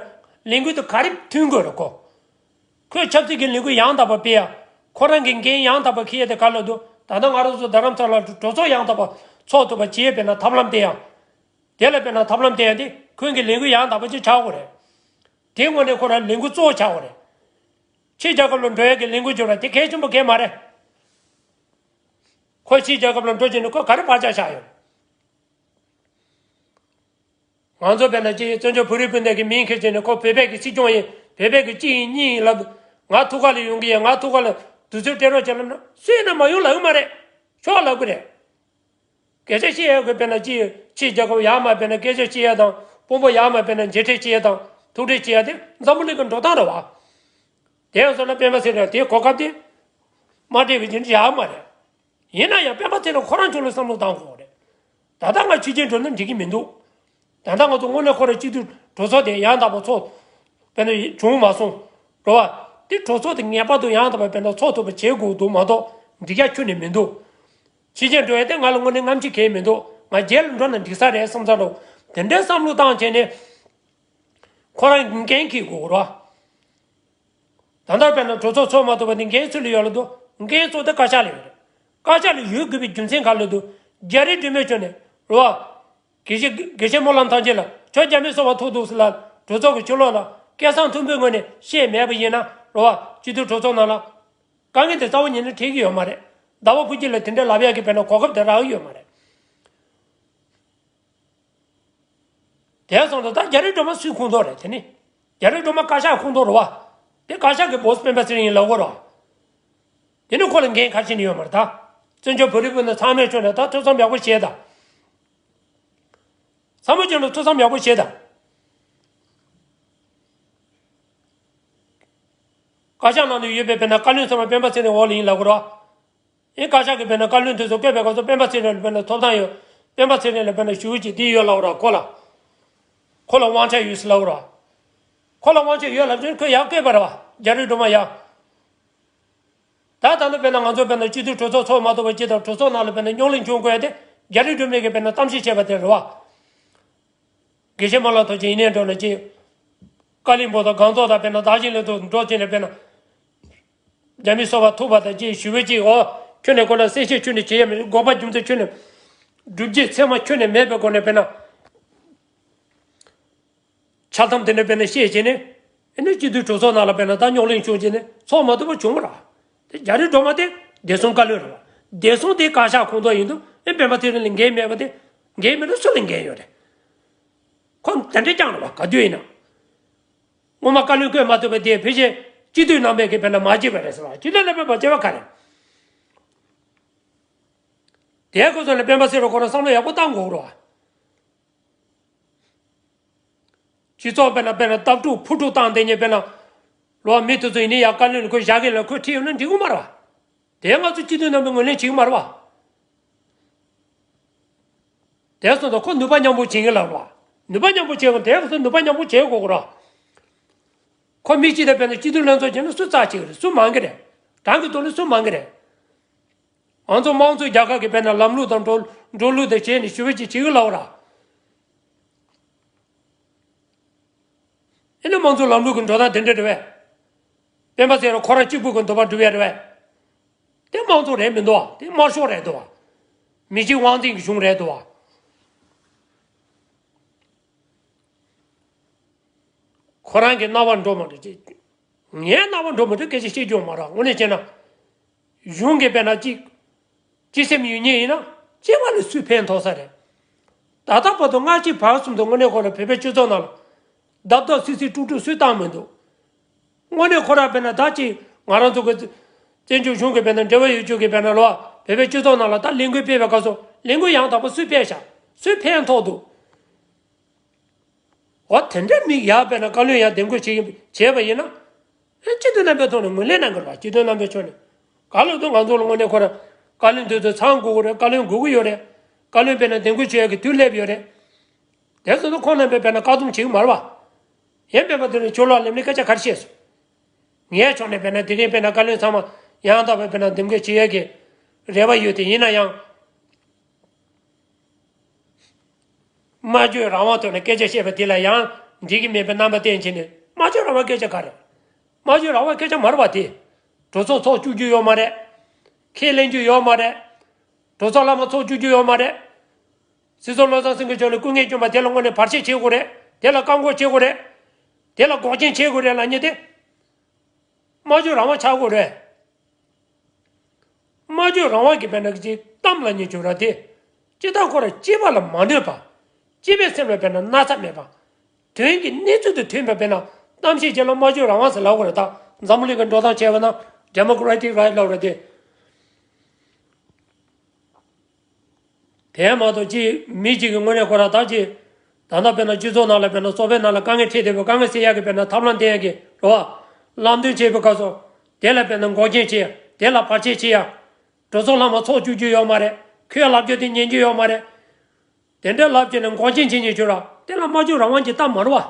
ལས་འགུལ་དུ་ག་རེ་མཐུན་དགོས་རེད་ཁོ། ཁོས་ཆབ་སྲིད་ཀྱི་ལས་འགུལ་ཡང་དག་པ་སྤེལ་ཡ། ཁོ་རང་གི་འགན་ཡང་དག་པ་འཁྱེར་ཡ་དེ་ག་ལ་འདུག་ད་ལྟ་ང་རང་ཚོ་རྡ་རམ་ས་ལ་གྲོས་ཚོགས་ཡང་དག་པ་ཚོགས་ཐུབ་པ་བྱེད་ཡ་དཔེར་ན་ཐབས་ལམ་སྟེར་ཡ། དེ་ལ་དཔེར་ན་ཐབས་ལམ་སྟེར་ཡ་དེ་ཁོའི་གི་ལས་འགུལ་ཡང་དག་པ་ཅིག་ཆགས་དགོས་རེད། དེ་དངོས་གནས་ཁོ་རང་ལས་འགུལ་གཙོ་བོ་ཆགས་དགོས་རེད། ཕྱི་རྒྱལ་ཁབ་ལ་འགྲོ་ཡ་གི་ལས་འགུལ་བྱེད་པ་དེ་གལ་ཆེན་པོ་གལ་མ་རེད། ཁོ་ཕྱི་རྒྱལ་ཁབ་ལ་འགྲོ་བྱས་ནས་ཁོ་ག་རེ་བག་ཆགས་བཞག་ཡོད། ང་ཚོ་དཔེར་ན་ཅིག་བཙན་བྱོལ་བོད་རིགས་སྤུན་ཟླ་གི་མིང་འཁྱེར་བྱས་ནས་ཁོ་བོད་པའི་གི་སྲིད་སྐྱོང་ཡིན། བོད་པའི་གི་གཅིག་ཡིན་གཉིས་ཡིན་ལབ། ང་ཐུགས་ཁ་ལ་ཡོང་གི་ཡིན། ང་ཐུགས་ཁ་ལ་དུས་ཚོད་སྤྲད་རོགས་བྱེད་ལབ་ན་སུས་ན་མ་ཡོང་ལབ་ཀྱི་མ་རེད། ཆོག་ལབ་ཀྱི་རེད། སྐད་ཆ་བཤད་ཡ་གི་དཔེར་ན་ཅིག་ཕྱི་རྒྱལ་ཁབ་ཡར་མར་དཔེར་ན་སྐད་ཆ་བཤད་ཡ་དང་དཔོན་པོ་ཡར་མར་དཔེར་ན་མཇལ་འཕྲད་བྱེད་ཡ་དང་ཐུག་འཕྲད་བྱེད་ཡ་དེ་འཛམ་བུ་གླིང་གི་འགྲོ་སྟངས་རེད་བ། དེ་ཡང་སོང་ན་སྤེན་པ་ཚེ་རིང་དེའི་གོ་སྐབས་དེ་མ་སྤྲད་པའི་རྒྱུ་མཚན་ཡག་མ་རེད། ཡིན་ན་ཡང་སྤེན་པ་ཚེ་རིང་ཁོ་རང་ཚོ་ལ་བསམ་བློ་བཏང་དགོས་རེད། ད་ལྟ་ང་ཕྱི་རྒྱལ་འགྲོ་ན་འགྲིག་གི་མི་འདུག་ད་ལྟ་ང་ཚོ་དངོས་གནས་ཁོ་རང་སྤྱི་འཐུས་གྲོས་ཚོགས་དེ་ཡང་དག་པ་ཚོགས་དཔེར་ན་བྱུང་མ་སོང་། རེད་བ། དེ་གྲོས་ཚོགས་དེ་ངེས་པར་དུ་ཡང་དག་པ་དཔེར་ན་ཚོགས་ཐུབ་པ་བྱེད་དགོས་འདུག་མ་གཏོགས་འགྲིག་ཡ་ཁྱོན་ནས་མི་འདུག་ཕྱི་རྒྱལ་འགྲོ་ཡ་དེ་ང་ལ་དངོས་གནས་རྔམ་བརྗིད་གང་ཡང་མི་འདུག་ང་རྒྱལ་ལ་འགྲོ་ན་འགྲིག་ས་རེད་བསམ་ཚར་འདུག་དེ་འདྲའི་བསམ་བློ་བཏང་བྱས་ནས་ཁོ་རང་འགན་འཁྱེར་དགོས་རེད་བ། ད་ལྟ་དཔེར་ན་གྲོས་ཚོགས་ཚོགས་མ་ཐུབ་པ་དེ་འགན་སུ་ལ་ཡོད་ལ་འདུག་འགན་གཙོ་དེ་བཀའ་ཤག་ལ་ཡོད་རེད། བཀའ་ཤག་ལ་ཡོད་དགོས་པའི་རྒྱུ་མཚན་ག་ལ་འདུག་རྒྱ་རི་སྒྲོལ་མས་བྱོན་ནས་རེད་བ། དགེ་བཤེས་དགེ་བཤེས་སྨོན་ལམ་ཐམས་ཅད་ལ་ཁྱོད་རྒྱ་མི་སོ་པ་ཐུག་འདུག་ཟེར་ལ་གྲོས་ཚོགས་ཀྱི་ཕྱི་ལོགས་ལ་སྐད་གསང་མཐོན་པོའི་ངོས་ནས་བཤད་མེད་པ་ཡིན་ན་རེད་བ། སྤྱི་འཐུས་གྲོས་ཚོགས་ནང་ལ་དཀའ་ངལ་དེ་རྩ་བ་ཉིད་ནས་འཕྲད་ཀྱི་ཡོད་མ་རེད། ཟླ་བ་ཕུགས་སྐྱིད་ལ་དེ་འདྲ་ལབ་ཡག་གི་དཔེར་ན་གོ་སྐབས་དེ་རག་གི་ཡོད་མ་རེད། དེ་སོང་ཙང་ད་རྒྱ་རི་སྒྲོལ་མ་སུའི་ཁོངས་གཏོགས་རེད་དེ་ནི། རྒྱ་རི་སྒྲོལ་མ་བཀའ་ཤག་ཁོངས་གཏོགས་རེད་བ། དེ་བཀའ་ཤག་གི་སྦོ་སི་སྤེན་པ་ཚེ་རིང་ཡིན་ལབ་དགོས་རེད་བ། དེ་ནི་ཁོ་ལ་འགན་ག་ཅི་ནས་ཡོད་མ་རེད་ད། བཙན་བྱོལ་བོད་རིགས་སྤུན་ཟླ་ཚང་མས་ཁྱོན་ནས་ད་ཐུགས་བསམ་ཡག་པོ་བཞེས་དང་། ཚང་མ་ཁྱོན་ནས་ཐུགས་བསམ་ཡག་པོ་བཞེས་དང་། བཀའ་ཤག་ནང་དུ་ཡོད་པའི་དཔེར་ན་བཀའ་བློན་ཚང་མ་སྤེན་པ་ཚེ་རིང་འོག་ལ་ཡིན་ལབ་དགོས་རེད་བ། ཨེ་བཀའ་ཤག་གི་དཔེར་ན་བཀའ་བློན་དེ་ཚོ་བསྐོས་པའི་སྐབས་སུ་སྤེན་པ་ཚེ་རིང་ལ་དཔེར་ན་ཐོབ་ཐང་ཡོད། སྤེན་པ་ཚེ་རིང་ལ་དཔེར་ན་ཞུ་གཅིག་དེ་ཡོད་ལབ་ར་ཁོ་ལ། ཁོ་ལ་དབང་ཆ་ཡོད་ཟེར་ལབ་ར། ཁོ་ལ་དབང་ཆ་ཡོད་ལབ་དུས་ཁོས་ཡར་བསྐོས་པ་རེད་བ། རྒྱ་རི་སྒྲོལ་མ་ཡར། ད་ད་ནི་དཔེར་ན་ང་ཚོ་དཔེར་ན་སྤྱི་འཐུས་གྲོས་ཚོགས་ཚོགས་མ་ཐུབ་པ་ཅིག་དང་གྲོས་ཚོགས་ནང་ལ་དཔེར་ན་རྙོག་གླེང་བྱུང་དགོས་ཡ་དེ་རྒྱ་རི་སྒྲོལ་མས་ཀྱི་དཔེར་ན་གཏམ་བཤད་བྱས་པ་དེ་རེད་བ། དགེ་བཤེས་སྨོན་ལམ་ཐོབ་ཅིག་ཡིན་ནའི་འགྲོ་ན་ཅིག་བཀའ་བློན་པོ་དང་སྒང་ཚོགས་དང་དཔེར་ན་བདག་གཞན་ལས་དོ་འགྲོ་བྱས་ནས་དཔེར་ན། རྒྱ་མི་སོ་པ་ཐུག་པ་དང་བཅས་ཞུ་བའི་ཅིག་འོ། ཁྱོད་ནས་ཁོ་ལ་གསལ་བཤད་ཁྱོད་ནས་བྱེད་ཡ་མི་འདུག་དགོས་པ་རྒྱུ་མཚན་ཁྱོད་ནས། སྒྲུབ་བྱེད་ཚད་མ་ཁྱོད་ནས་མེད་པའི་སྒོ་ནས་དཔེར་ན། འཆལ་གཏམ་དེ་འདྲ་དཔེར་ན་བཤད་བྱས་ནས། ཨེ་ནས་སྤྱི་འཐུས་གྲོས་ཚོགས་ནང་ལ་དཔེར་ན་ད་རྙོག་གླེང་བྱུང་བྱས་ནས་ཚོགས་མ་ཐུབ་པ་བྱུང་བ་ར། དེ་རྒྱ་རི་སྒྲོལ་མ་དེ་བདེ་སྲུང་བཀའ་བློན་རེད་བ། བདེ་སྲུང་དེ་བཀའ་ཤག་ཁོངས་གཏོགས་ཡིན་དུས་ཨེ་སྤེན་པ་ཚེ་རིང་ལ་འགན་མེད་པ་དེ། འགན་མེད་ན་སུ་ལ་འགན་ཡོད་རེད། ཁོ་དེ་འདྲ་རྐྱང་རེད་བ་ག་དུས་ཡིན་ན། སྔོན་མ་བཀའ་བློན་བསྐོས་མ་ཐུབ་པ་དེ་ཕལ་ཆེར་སྤྱི་འཐུས་རྣམ་པས་ཀྱི་དཔེར་ན་མ་བརྗེད་པ་རེད་ཟེར་བ་སྤྱི་འཐུས་རྣམ་པས་མ་བརྗེད་པ་ག་རེད། དེའི་སྐབས་སུ་ལ་སྤེན་པ་ཚེ་རིང་ཁོ་རང་བསམ་བློ་ཡག་པོ་བཏང་དགོས་རེད་བ། སྤྱི་ཚོགས་དཔེར་ན་དཔེར་ན་སྟབས་ཕྲུག་ཕུ་ཕྲུག་བཏང་དེ་ཉིད་དཔེར་ན། ལོ་མི་དེ་ཚོ་ཡིན་ནའི་ཡང་བཀའ་བློན་ལ་ཁོས་བཞག་གི་ལ་ཁོས་ཁྲིད་ཡོང་ན་འགྲིག་གི་མ་རེད་བ། དེ་ང་ཚོ་སྤྱི་འཐུས་རྣམ་པས་ངོས་ལེན་བྱེད་ཀྱི་མ་རེད་བ། དེ་སོང་ཙང་ཁོ་ནུས་པ་མཉམ་སྤུངས་བྱེད་ཀྱི་ལ་རེད་བ། ནུས་པ་མཉམ་སྤུངས་བྱེད་དགོས་དེ་ཚོ་ནུས་པ་མཉམ་སྤུངས་བྱེད་དགོས་ཀྱི་རེད། ཁོ་མི་གཅིག་དང་དཔེར་ན་སྤྱི་འཐུས་ལྷན་ཚོགས་བྱས་ན་སུ་རྩ་ཆེ་གི་རེད། སུ་མང་གི་རེད། གྲངས་ཀྱི་ཐོག་ནས་སུ་མང་གི་རེད། ང་ཚོ་དམངས་གཙོའི་རྒྱལ་ཁབ་ཀྱི་དཔེར་ན་ལམ་ལུགས་དང་འགྲོ་འགྲོ་ལུགས་དང་བྱས་ནས་ཞུ་བ་ཅིག་བྱེད་ཀྱི་ལ་རེད་བ། ཨེ་ནི་དམངས་གཙོའི་ལམ་ལུགས་ཀྱི་འགྲོ་སྟངས་དེ་འདྲ་རེད་བས། སྤེན་པ་ཚེ་རིང་ཁོ་རང་གཅིག་པུ་གི་འདོད་པ་སྒྲུབ་ཡ་རེད་བས། དེ་དམངས་གཙོ་རེད་མི་འདུག་བ། དེ་དམར་ཤོག་རེད་འདུག་བ། མི་གཅིག་དབང་འཛིན་གྱི་གཞུང་རེད་འདུག་བ། ཁོ་རང་གི་རྣ་བར་འགྲོ་མ་འགྲོ་ཅེས། ངའི་རྣ་བར་འགྲོ་མ་འགྲོ་སྐད་ཆ་བཤད་རྒྱུ་མ་རེད། དངོས་གནས་བྱས་ན། གཞུང་གི་དཔེར་ན་གཅིག་སྤྱི་སེམས་ཡོད་མཁན་ཡིན་ན་སྤྱི་པ་ལ་སུས་ཕན་ཐོགས་ས་རེད། ད་ལྟ་བར་དུ་སྔ་ཕྱི་བར་གསུམ་དུ་དངོས་གནས་ཁོ་རང་བོད་པའི་སྤྱི་ཚོགས་ནང་ལ་བརྡབ་བརྡབ་སིག་སིག་དཀྲུག་དཀྲུག་སུས་བཏང་མི་འདུག་དངོས་གནས་ཁོ་རང་དཔེར་ན་ད་ཅིག་ང་རང་ཚོ་གི་བཙན་བྱོལ་གཞུང་གི་དཔེར་ན་འབྲེལ་བ་ཡོད་ཅོག་གི་དཔེར་ན་ལོ་བོད་པའི་སྤྱི་ཚོགས་ནང་ལ་ད་ལས་འགུལ་སྤེལ་བའི་སྐབས་སུ་ལས་འགུལ་ཡང་དག་པ་སུས་སྤེལ་བཞག་སུས་ཕན་ཐོགས་འདུག་འོ་དེ་འདྲའི་མི་ཡག་དཔེར་ན་བཀའ་བློན་ཡང་འདེམས་བསྐོ་བྱེད་བྱས་པ་ཡིན་ན། ཨེ་སྤྱི་འཐུས་རྣམ་པའི་ཐོག་ནས་ངོས་ལེན་གནང་དགོས་རེད་བ། སྤྱི་འཐུས་རྣམ་པའི་ཕྱོགས་ནས་ག་ལ་དུ་ང་ཚོ་ལ་དངོས་གནས་ཁོ་རང་བཀའ་བློན་དེ་ཚོ་ཚང་དགོས་ཀྱི་རེད། བཀའ་བློན་དགོས་ཀྱི་ཡོད་རེད། བཀའ་བློན་དཔེར་ན་འདེམས་བསྐོ་བྱེད་ཡག་གི་དུས་སླེབས་ཡོད་རེད། དེ་ཚོ་ནི་ཁོང་རྣམ་པས་དཔེར་ན་བཀག་སྡོམ་བྱེད་ཀྱི་མ་རེད་བ། ཡིན་པས་པ་དེ་ནི་ཕྱི་ལོགས་སླེབས་ནས་སྐད་ཆ་ག་རེ་བཤད་སོང་། ངའི་ཕྱོགས་ནས་དཔེར་ན་དེ་རིང་དཔེར་ན་བཀའ་བློན་ཚང་མ་ཡང་དག་པའི་དཔེར་ན་འདེམས་བསྐོ་བྱེད་ཡག་གི་རེ་བ་ཡོད་དེ་ཡིན་ན་ཡང་། སྨྲ་བརྗོད་རང་དབང་ཐོག་ནས་སྐད་ཆ་བཤད་པ་དེ་ལ་ཡང་འགྲིག་གི་མེད་པའི་རྣམ་པ་བསྟན་བྱས་ནས་སྨྲ་བརྗོད་རང་དབང་སྐད་ཆ་ག་རེད། སྨྲ་བརྗོད་རང་དབང་སྐད་ཆ་མ་རེད་པ་དེ། གྲོས་ཚོགས་ཚོགས་བཅུག་རྒྱུ་ཡོད་མ་རེད། ཁས་ལེན་རྒྱུ་ཡོད་མ་རེད། གྲོས་ཚོགས་ལྷག་མ་ཚོགས་བཅུག་རྒྱུ་ཡོད་མ་རེད། སྲིད་ཚོགས་བློ་བཟང་སེང་གེ་མཆོག་ནས་སྐུ་ངལ་བསྐྱོན་པ་དེ་ལ་དངོས་གནས་བར་ཆད་བྱེད་དགོས་རེད། དེ་ལ་བཀག་འགོག་བྱེད་དགོས་རེད། དེ་ལ་འགོག་རྐྱེན་བྱེད་དགོས་རེད་ལབ་མཁན་དེ། སྨྲ་བརྗོད་རང་དབང་ཆགས་དགོས་རེད། སྨྲ་བརྗོད་རང་དབང་གི་དཔེར་ན་གཅིག་གཏམ་ལབ་མཁན་བྱུང་ར་དེ། སྤྱིར་བཏང་ཁོ་རང་སྐྱེས་པ་ལ་མ་གནོད་པ། སྐྱེས་པའི་སེམས་ལ་དཔེར་ན་ན་ཚ་མེད་པ། དོན་གྱི་གནས་ཚུལ་དང་མཐུན་པ་དཔེར་ན་གཏམ་བཤད་བྱེད་ལ་སྨྲ་བརྗོད་རང་དབང་ཟེར་ལབ་དགོས་རེད་ད། འཛམ་བུ་གླིང་གི་འགྲོ་སྟངས་བྱས་པ་ན་democratic right ལབ་རེད་དེ། དེ་མ་གཏོགས་ཅིག་མི་གཅིག་གི་དངོས་གནས་ཁོ་རང་ད་ཅིག་ད་ལྟ་དཔེར་ན་སྤྱི་ཚོགས་ནང་ལ་དཔེར་ན་ཚོགས་པའི་ནང་ལ་དཀའ་ངལ་འཕྲད་བསྡད་པའི་དཀའ་ངལ་སེལ་ཡག་གི་དཔེར་ན་ཐབས་ལམ་བསྟན་ཡག་གི་རེད་བ། ལམ་སྟོན་བྱེད་པའི་སྐབས་སུ་དེ་ལ་དཔེར་ན་འགོག་རྐྱེན་བྱེད་ཡ། དེ་ལ་བར་ཆད་བྱེད་ཡ། གྲོས་ཚོགས་ལྷག་མ་ཚོགས་བཅུག་རྒྱུ་ཡོད་མ་རེད། ཁོས་ལབ་རྒྱུ་དེ་ཉན་རྒྱུ་ཡོད་མ་རེད། དེ་འདྲ་ལབ་བྱས་ནས་འགོག་རྐྱེན་བྱེད་མཁན་བྱུང་ར་དེ་ལ་སྨྲ་བརྗོད་རང་དབང་གི་གཏམ་མ་རེད་བ།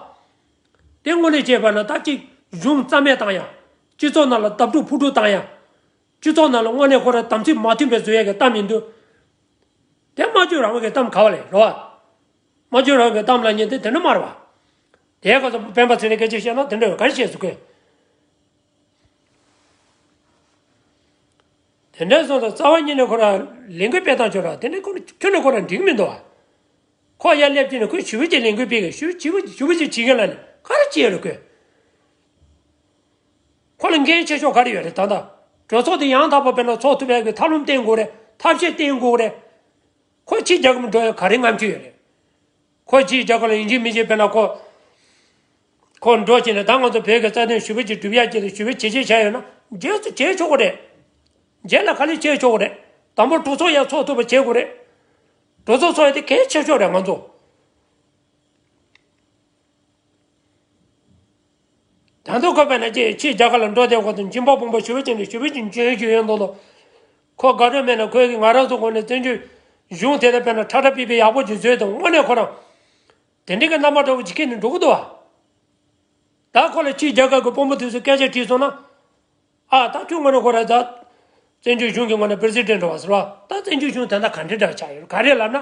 དེ་དངོས་གནས་བྱས་པ་ན་ད་ཅིག་གཞུང་རྩ་མེད་བཏང་ཡ། སྤྱི་ཚོགས་ནང་ལ་དམ་ཕྲུག་ཕུ་ཕྲུག་བཏང་ཡ། སྤྱི་ཚོགས་ནང་ལ་དངོས་གནས་ཁོ་རང་དམ་ཚིག་མ་མཐུན་པའི་བཟོ་ཡ་གི་གཏམ་ཡིན་དུས། དེ་སྨྲ་བརྗོད་རང་དབང་གི་གཏམ་ག་བ་ལས་རེད་བ། སྨྲ་བརྗོད་རང་དབང་གི་གཏམ་ལབ་མཁན་དེ་དེ་འདྲ་མ་རེད་བ། དེའི་སྐབས་སུ་སྤེན་པ་ཚེ་རིང་སྐད་ཆ་བཤད་ན་དེ་འདྲ་ཡོད་ག་རེ་བཤད་སུ་དགོས། དེ་འདྲ་སོང་ཙང་རྩ་བ་ཉིད་ནས་ཁོ་རང་ལས་འགུལ་སྤེལ་སྟངས་ཁྱོད་རང་དེ་འདྲ་ཁོ་ཁྱོད་ནས་ཁོ་རང་འགྲིག་མི་འདུག་ཨ། ཁོ་ཡར་སླེབས་ཀྱི་ནས་ཁོས་ཞུ་བ་ཅིག་ལས་འགུལ་སྤེལ་གི་ཞུ་ཞུ་བ་ཞུ་བ་ཅིག་བྱེད་གི་ལ་ནི་ག་རེ་བྱེད་རུ་དགོས། ཁོ་ལ་འགན་ཆེ་ཤོས་ག་རེ་ཡོད་རེད་ད་ལྟ། གྲོས་ཚོགས་དེ་ཡང་དག་པ་སྤེལ་ན་ཚོགས་ཐུབ་ཡག་གི་ཐབས་ལམ་བསྟེན་དགོས་རེད། ཐབས་ཤེས་བསྟེན་དགོས་རེད། ཁོ་ཕྱི་རྒྱལ་ཁབ་འགྲོ་ཡག་ག་རེ་རྔམ་སྐྱོན་ཡོད་རེད། ཁོ་ཕྱིའི་རྒྱལ་ཁབ་ལ་ཡིན་གཅིག་མིན་གཅིག་དཔེར་ན་ཁོ། ཁོ་འགྲོ་བྱས་ནས་ད་ང་ཚོ་བོད་ཀྱི་རྩ་དོན་ཞུ་བ་ཅིག་སྒྲུབ་ཡག་ཅིག་ལ་ཞུ་བ་བྱེད་ཅེས་བྱ་ཡོད་ན་རྗེས་སུ་བྱེད་ཆོག་གི་རེད། རྗེས་ལ་ག་ལེར་བྱེད་ཆོག་གི་རེད། དང་པོ་གྲོས་ཚོགས་ཡར་ཚོགས་ཐུབ་པ་བྱེད་དགོས་རེད། གྲོས་ཚོགས་ཚོགས་ཡག་དེ་གལ་ཆེ་ཤོས་རེད་ང་ཚོ། ད་དུང་ཁོ་དཔེར་ན་ཅིག་ཕྱིའི་རྒྱལ་ཁབ་ལ་འགྲོ་བསྡད་གོ་དང་སྦྱིན་པ་སྤུངས་པ་ཞུ་བ་ཅིག་ནས་ཞུ་བ་ཅིག་འཇོན་ཞུ་ཡོད་མདོག་མདོག་ཁོ་དགའ་སྤྲོ་མེད་ན་ཁོས་ཀྱིས་ང་རང་ཚོ་ངོས་ནས་བཙན་བྱོལ་གཞུང་དེ་ལ་དཔེར་ན་ཁྲ་ཁྲ་པི་པི་ཡག་པོ་ཅིག་བཟོས་དང་དངོས་གནས་ཁོ་རང་དེ་འདྲའི་གི་རྣམ་པ་འདྲ་བོ་ཅིག་ཁྱེར་ནས་འགྲོ་གི་འདུག་བ། ད་ཁོ་ལ་ཕྱིའི་རྒྱལ་ཁབ་ཀྱི་དཔོན་པོ་དེ་ཚོས་སྐད་ཆ་དྲིས་སོང་ན། ཨ་ད་ཁྱོད་ངོས་ནས་ཁོ་ར་ད། བཙན་བྱོལ་གཞུང་གི་ངོས་ནས་པི་རེ་སི་ཌེན་ཊི་རེད་བ་ཟེར་བ། ད་བཙན་བྱོལ་གཞུང་ད་ལྟ་ག་འདྲ་འདྲ་ཆགས་ཡོད་ག་རེ་ལབ་ན།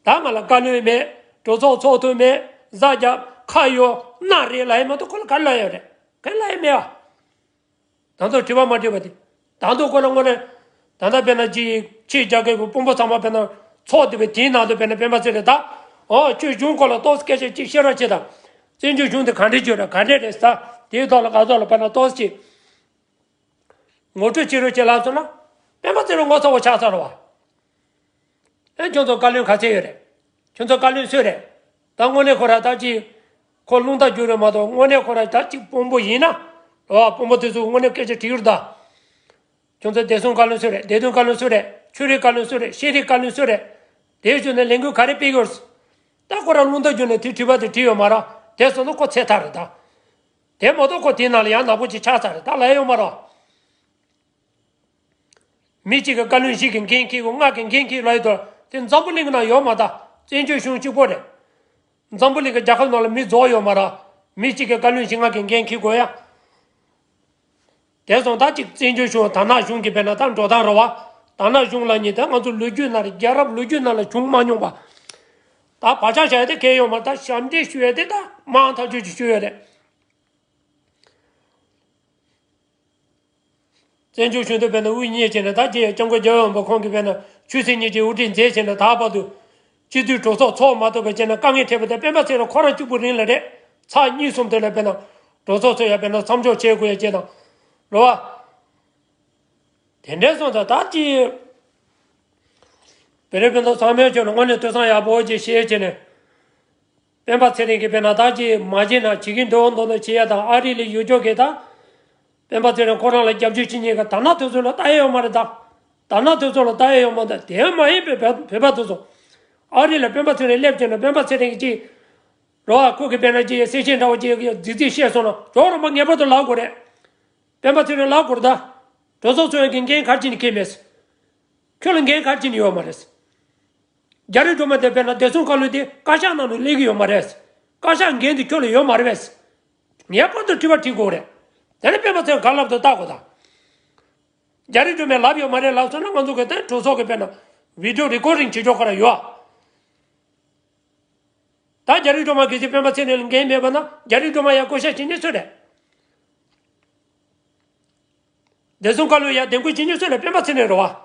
ད་ང་ལ་བཀའ་བློན་མེད། གྲོས་ཚོགས་ཚོགས་ཐུབ་མེད། གཟའ་རྒྱབ་ཁ་གཡོག་ན་རེད་ལབ་ཡ་མ་གཏོགས་ཁོ་ལ་ག་རེ་ལབ་ཡོད་རེད། ག་རེ་ལབ་ཡ་མེད་བ། ད་དུང་དྲི་བ་མ་དྲིས་པ་དེ། ད་དུང་ཁོ་ལ་དངོས་གནས་ད་ལྟ་དཔེར་ན་ཅིག་ཕྱི་རྒྱལ་ཁབ་ཀྱི་དཔོན་པོ་ཚང་མ་དཔེར་ན་ཚོགས་བསྡད་པའི་དེའི་ནང་དུ་དཔེར་ན་སྤེན་པ་ཚེ་རིང་ད། ཨོ་ཁྱོད་གཞུང་སྐོར་ལ་ཏོག་ཙམ་སྐད་ཆ་ཅིག་བཤད་རོགས་བྱེད་དང་། བཙན་བྱོལ་གཞུང་དེ་ག་འདྲས་བྱོས་ར་ག་འདྲས་རེད་ཟེར། དེའི་ཐོག་ལ་ག་ཐོག་ལ་དཔེར་ན་ཏོག་ཙམ་ཅིག་ངོ་སྤྲོད་བྱེད་རོགས་བྱེད་ལབ་སོང་ན། སྤེན་པ་ཚེ་རིང་ངོ་ཚ་བོ་ཆགས་ཚར་བ། ཨེ་ཁྱོད་ཚོ་བཀའ་བློན་ག་ཚད་ཡོད་རེད། ཁྱོད་ཚོ་བཀའ་བློན་སུ་རེད། ད་དངོས་གནས་ཁོ་ར་ད་ཅི། ཁོ་རླུང་རྟ་རྒྱུག་རེད་མ་གཏོགས་དངོས་གནས་ཁོ་ར་ད་ཅིག་དཔོན་པོ་ཡིན་ན། ཨོ་དཔོན་པོ་དེ་ཚོ་དངོས་གནས་སྐད་ཆ་དྲི་ཡུལ་ད། ཁྱོད་ཚོ་བདེ་སྲུང་བཀའ་བློན་སུ་རེད། བདེ་དོན་བཀའ་བློན་སུ་རེད། ཆོས་རིག་བཀའ་བློན་སུ་རེད། ཤེས་རིག་བཀའ་བློན་སུ་རེད། དེ་བཞུགས་ནས་ལས་འགུལ་ག་རེ་སྤེལ་ཡོད། ད་ཁོ་ར་རླུང་རྟ་རྒྱུག་ནས་དེ་དྲི་བ་དེ་དྲིས་ཡོད་མ་ར། དེ་སོང་ན་ཁོ་ཚེ་ཐར་རེད་ད། དེ་མ་གཏོགས་ཁོ་དེའི་ནང་ལ་ཡང་ནག་པོ་ཅིག་ཆགས་ཚར་རེད་ད་ལབ་ཡོད་མ་ར། མི་གཅིག་གིས་བཀའ་བློན་བཞི་གི་འགན་འཁྱེར་དགོས། ལྔ་གི་འགན་འཁྱེར་ལབ་ཡོད་དོ། དེ་འཛམ་བུ་གླིང་གི་ནང་ཡོད་མ་ད། བཙན་བྱོལ་གཞུང་གཅིག་པོ་རེད། འཛམ་བུ་གླིང་གི་རྒྱལ་ཁབ་ནང་ལ་མི་རྫོགས་ཡོད་མ་ར། མི་གཅིག་གིས་བཀའ་བློན་བཞི་ལྔ་གི་འགན་འཁྱེར་དགོས་ཡ། དེ་སོང་ད་ཅིག་བཙན་བྱོལ་གཞུང་དར་ནག་གཞུང་གི་དཔེར་ན་ད་འགྲོ་སྟངས་རེད་བ། དར་ནག་གཞུང་ལབ་མཁན་ད་ང་ཚོ་ལོ་རྒྱུས་ནང་ལ་རྒྱལ་རབས་ལོ་རྒྱུས་ནང་ལ་བྱུང་མ་མྱོང་བ། ད་བག་ཆགས་བཞག་ཡ་དེ་གལ་ཡོད་མ་རེད། ད་ཞབས་འདྲེན་ཞུ་ཡ་དེ་ད་མང་ཐག་ཆོད་ཅིག་ཞུ་ཡ་རེད། བཙན་བྱོལ་གཞུང་དུ་དཔེར་ན་དབུ་བརྙེས་བྱས་ནས་ད་རྗེ་སྐྱབས་མགོན་རྒྱལ་བའི་དབང་པོ་ཁོང་གིས་དཔེར་ན་ཆོས་སྲིད་གཉིས་ཀྱི་དབུ་ཁྲིད་མཛད་བྱས་ནས་ད་བར་དུ་སྤྱི་འཐུས་གྲོས་ཚོགས་ཚོགས་མ་ཐུབ་པ་བྱས་ནས་དཀའ་ངལ་འཕྲད་པ་དེ་སྤེན་པ་ཚེ་རིང་ཁོ་རང་གཅིག་པུ་རང་ལ་རེད། ཚར་གཉིས་གསུམ་དེ་ལ་དཔེར་ན་གྲོས་ཚོགས་ཚོས་ཡ་དཔེར་ན་མཚམས་འཇོག་བྱེད་དགོས་ཡ་བྱས་དང་། རེད་བ། དེ་འདྲའི་སོང་ཙང་ད་ཅི། བེ་རི་ཕུན་ཚོགས་ཚང་མས་ཁྱོད་ལ་དངོས་གནས་ཐོས་བསམ་ཡག་པོ་ཅིག་བྱེད་བྱས་ནས། སྤེན་པ་ཚེ་རིང་གིས་དཔེར་ན་ད་ཅི་མ་བྱས་ན་བྱེད་ཀྱི་འདུག་འདུག་ན་བྱེད་ཡ་དང་ཨ་རི་ལ་ཡོད་ཆོག་གི་ད། སྤེན་པ་ཚེ་རིང་ཁོ་རང་ལ་རྒྱབ་སྐྱོར་བྱེད་མཁན་གྱི་དར་ནག་དེ་ཚོ་ལ་ལྟ་ཡ་ཡོད་མ་རེད་ད། དར་ནག་དེ་ཚོ་ལ་ལྟ་ཡ་ཡོད་མ་རེད། དེ་མ་ཡིན་པའི་བོད་བོད་པ་དེ་ཚོ། ཨ་རི་ལ་སྤེན་པ་ཚེ་རིང་སླེབས་བྱས་ན་སྤེན་པ་ཚེ་རིང་གིས་ཅི། རོ་ཨ་ཁོ་གིས་དཔེར་ན་ཅི་གསལ་བཤད་འདྲ་བོ་ཅིག་རྫིག་རྫིག་བཤད་སོང་ན་ཇོ་རོང་པ་ངེས་པར་དུ་ལབ་དགོས་རེད། སྤེན་པ་ཚེ་རིང་ལབ་དགོས་རེད་ད། གྲོས་ཚོགས་ཚོགས་ཡག་གི་འགན་ག་རེ་བྱས་ནས་འཁྱེར་མེད། ཁྱོད་ལ་འགན་ག་རེ་བྱས་ནས་ཡོད་མ་རེད། རྒྱ་རིགས་སྒྲོལ་མ་དེ་དཔེར་ན་བདེ་སྲུང་བཀའ་བློན་དེ་བཀའ་ཤག་ནང་ལ་སླེབས་ཀྱི་ཡོད་མ་རེད། བཀའ་ཤག་འགན་དེ་ཁྱོད་ལ་ཡོད་མ་རེད་པས། ངེས་པར་དུ་དྲི་བ་དྲི་དགོས་རེད། དེ་ནས་སྤེན་པ་ཚེ་རིང་ག་ལབ་འདུག་ལྟ་དགོས་དང་། རྒྱ་རིགས་སྒྲོལ་མས་ལབ་ཡོད་མ་རེད་ལབ་སོང་ན་ང་ཚོ་གི་དེ་གྲོས་ཚོགས་ཀྱི་དཔེར་ན་བི་ཌི་ཡོ་རི་ཀོར་ཌིང་བྱེད་ཆོག་ག་ར་ཡོད། ད་རྒྱ་རིགས་སྒྲོལ་མ་གལ་སྲིད་སྤེན་པ་ཚེ་རིང་ལ་འགན་མེད་པ་ན་རྒྱ་རིགས་སྒྲོལ་མ་ཡར་བསྐོ་བཞག་བྱེད་མཁན་སུ་རེད། བདེ་སྲུང་བཀའ་བློན་ཡར་འདེམས་བསྐོ་བྱེད་མཁན་སུ་རེད། སྤེན་པ་ཚེ་རིང་རེད་བ།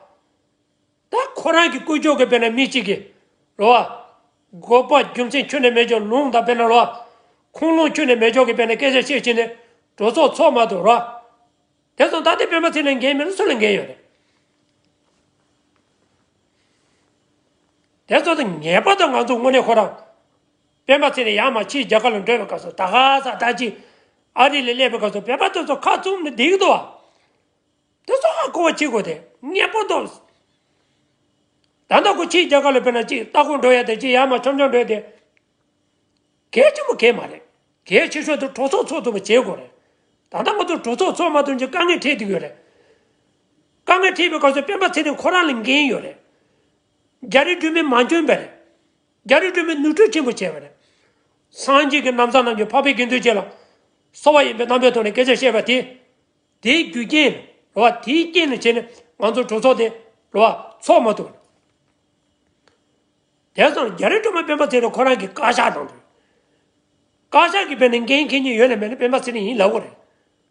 ད་ཁོ་རང་གི་བསྐོ་ཕྱོགས་ཀྱི་དཔེར་ན་མི་གཅིག་གིས་རེད་བ། དགོས་པ་རྒྱུ་མཚན་ཁྱོན་ནས་མེད་ཆོག་ལུང་དང་དཔེར་ན་རེད་བ། ཁུངས་ལུང་ཁྱོན་ནས་མེད་ཆོག་གི་དཔེར་ན་སྐད་ཆ་བཤད་བྱས་ནས་གྲོས་ཚོགས་ཚོགས་མ་ཐུབ་རེད་བ། དེ་སོང་ད་དེ་སྤེན་པ་ཚེ་རིང་ལ་འགན་མེད་ན་སུ་ལ་འགན་ཡོད་རེད། དེ་སོང་ད་ངེས་པར་དུ་ང་ཚོ་དངོས་གནས་ཁོ་རང་སྤེན་པ་ཚེ་རིང་ཡར་མར་ཕྱིའི་རྒྱལ་ཁབ་ལ་འགྲོ་བའི་སྐབས་སུ་ད་ག་ས་ད་ཅི་ཨ་རི་ལ་སླེབས་པའི་སྐབས་སུ་བོད་པ་དེ་ཚོ་ཁ་བཙུམ་ནས་བསྡད་ཀྱི་འདུག་བ། དེ་ཚོ་ཧ་གོ་བ་བྱེད་དགོས་ཏེ་ངེས་པར་དུ། ད་ལྟ་ཁོ་ཕྱིའི་རྒྱལ་ཁབ་ལ་དཔེར་ན་ཅིག་ལྟ་སྐོར་འགྲོ་ཡ་དེ་ཅིག་ཡར་མར་འཆམ་འཆམ་འགྲོ་ཡ་དེ། གལ་ཆེན་པོ་གལ་མ་རེད། གལ་ཆེ་ཤོས་དེ་གྲོས་ཚོགས་ཚོགས་ཐུབ་པ་བྱེད་དགོས་རེད། ད་ལྟ་ང་ཚོ་གྲོས་ཚོགས་ཚོགས་མ་ཐུབ་ཀྱི་དཀའ་ངལ་འཕྲད་བསྡད་ཡོད་རེད། དཀའ་ངལ་འཕྲད་པའི་སྐབས་སུ་སྤེན་པ་ཚེ་རིང་ཁོ་རང་ལ་འགན་ཡོད་རེད། རྒྱ་རིགས་སྒྲོལ་མས་མ་འཇོན་པ་རེད། རྒྱ་རིགས་སྒྲོལ་མས་ནོར་འཁྲུལ་ཆེན་པོ་བྱས་པ་རེད། སངས་རྒྱས་ཀྱི་རྣམ་ཐར་ནང་གི་འཕགས་པའི་དགེ་འདུན་བཅས་ལ་གསོལ་བ་ཡོན་པོའི་རྣམ་པའི་ཐོག་ནས་སྐད་ཆ་བཤད་པ་དེ། དེའི་རྒྱུ་རྐྱེན་རེད་བ། དེའི་རྐྱེན་ལ་བྱས་ནས་ང་ཚོ་གྲོས་ཚོགས་དེ་རེད་བ་ཚོགས་མ་ཐུབ། དེང་སང་རྒྱ་རིགས་སྒྲོལ་མ་སྤེན་པ་ཚེ་རིང་ཁོ་རང་གི་བཀའ་ཤག་དང་འབྲེལ། བཀའ་ཤག་གི་དཔེར་ན་འགན་འཁྱེར་མཁན་ཡོད་ན་མེད་ན་སྤེན་པ་ཚེ་རིང་ཡིན་ལབ་དགོས་རེད།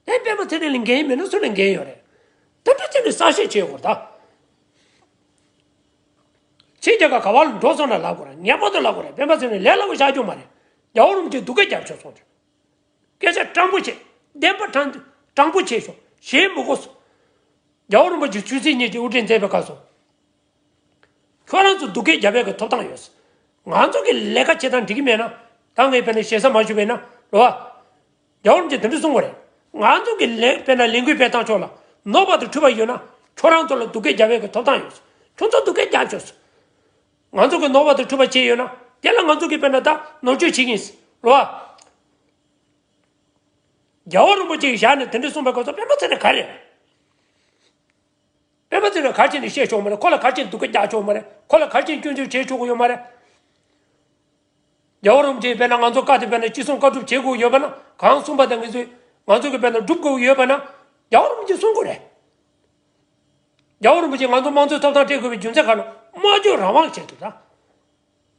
དེ་སྤེན་པ་ཚེ་རིང་ལ་འགན་མེད་ན་སུ་ལ་འགན་ཡོད་རེད། དེ་འདྲ་བྱས་ནས་གསལ་བཤད་བྱེད་དགོས་རེད་ད། ཕྱི་རྒྱལ་ཁབ་ག་བ་ལ་འགྲོ་སོང་ན་ལབ་དགོས་རེད། ངེས་པར་དུ་ལབ་དགོས་རེད། སྤེན་པ་ཚེ་རིང་ལས་སླ་པོ་བཞག་རྒྱུ་མ་རེད། རྒྱལ་བ་རིན་པོ་ཆེ་སྡུག་སྐད་རྒྱབ་ཆོག་སོང་རེད། སྐད་ཆ་དྲང་པོ་བྱེད། བདེན་པ་དྲང་དྲང་པོ་བྱེད་ཤོག་ཞེས་མི་གོ་སོང་། རྒྱལ་བ་རིན་པོ་ཆེ་ཆོས་སྲིད་གཉིས་ཀྱི་དབུ་ཁྲིད་མཛད་པའི་སྐབས་སུ། ཁྱོད་རང་ཚོ་སྡུག་སྐད་རྒྱབ་ཡག་གི་ཐོབ་ཐང་ཡོད། ང་ཚོ་གི་ལས་ཀ་བྱེད་སྟངས་འགྲིག་གི་མེད་ན། ད་ངས་དཔེར་ན་ཞེ་ས་མ་ཞུས་པ་ཡིན་ན་རེད་བ། རྒྱལ་བ་རིན་པོ་ཆེས་དེ་འདྲ་གསུང་གི་རེད། ང་ཚོ་གི་ལས་དཔེར་ན་ལས་འགུལ་སྤེལ་སྟངས་ཕྱོགས་ལ་ནོར་བ་དང་འཁྲུལ་བ་ཡོད་ན་ཁྱོད་རང་ཚོ་ལ་སྡུག་སྐད་རྒྱབ་ཡག་གི་ཐོབ་ཐང་ཡོད། ཁྱོད་ཚོ་སྡུག་སྐད་རྒྱབ་ཤོག་ང་ཚོ་གི་ནོར་བ་དང་འཁྲུལ་བ་ཅིག་ཡོད་ན་དེ་ལ་ང་ཚོ་གི་དཔེར་ན་ད་ནོར་བཅོས་བྱེད་ཀྱི་ཡིན། རེད་བ། རྒྱལ་བ་རིན་པོ་ཆེ་གིས་ཞལ་ནས་དེ་འདྲ་གསུངས་པའི་སྐབས་སུ་སྤེན་པ་ཚེ་རིང་ག་རེ། སྤེན་པ་ཚེ་རིང་ག་རེ་བྱས་ནས་བཤད་ཆོག་མ་རེད། ཁོ་ལ་ག་རེ་བྱས་ནས་སྡུག་སྐད་རྒྱག་ཆོག་མ་རེད། ཁོ་ལ་ག་རེ་བྱས་ནས་སྐྱོན་བརྗོད་བྱེད་ཆོག་གི་ཡོད་མ་རེད། རྒྱལ་བ་རིན་པོ་ཆེས་དཔེར་ན་ང་ཚོ་བཀའ་དེ་དཔེར་ན་ཅི་གསུང་བཀའ་སྒྲུབ་བྱེད་དགོས་ཡོད་པ་ན། གང་གསུངས་པ་དང་ང་ཚོས་ང་ཚོ་གིས་དཔེར་ན་སྒྲུབ་དགོས་ཡོད་པ་ན། རྒྱལ་བ་རིན་པོ་ཆེས་གསུང་དགོས་རེད། རྒྱལ་བ་རིན་པོ་ཆེས་ང་ཚོ་དམངས་གཙོའི་ཐོབ་ཐང་སྤྲད་དགོས་པའི་རྒྱུ་མཚན་ག་རེ། སྨྲ་བརྗོད་རང་དབང་ཆེད་དུ་ད།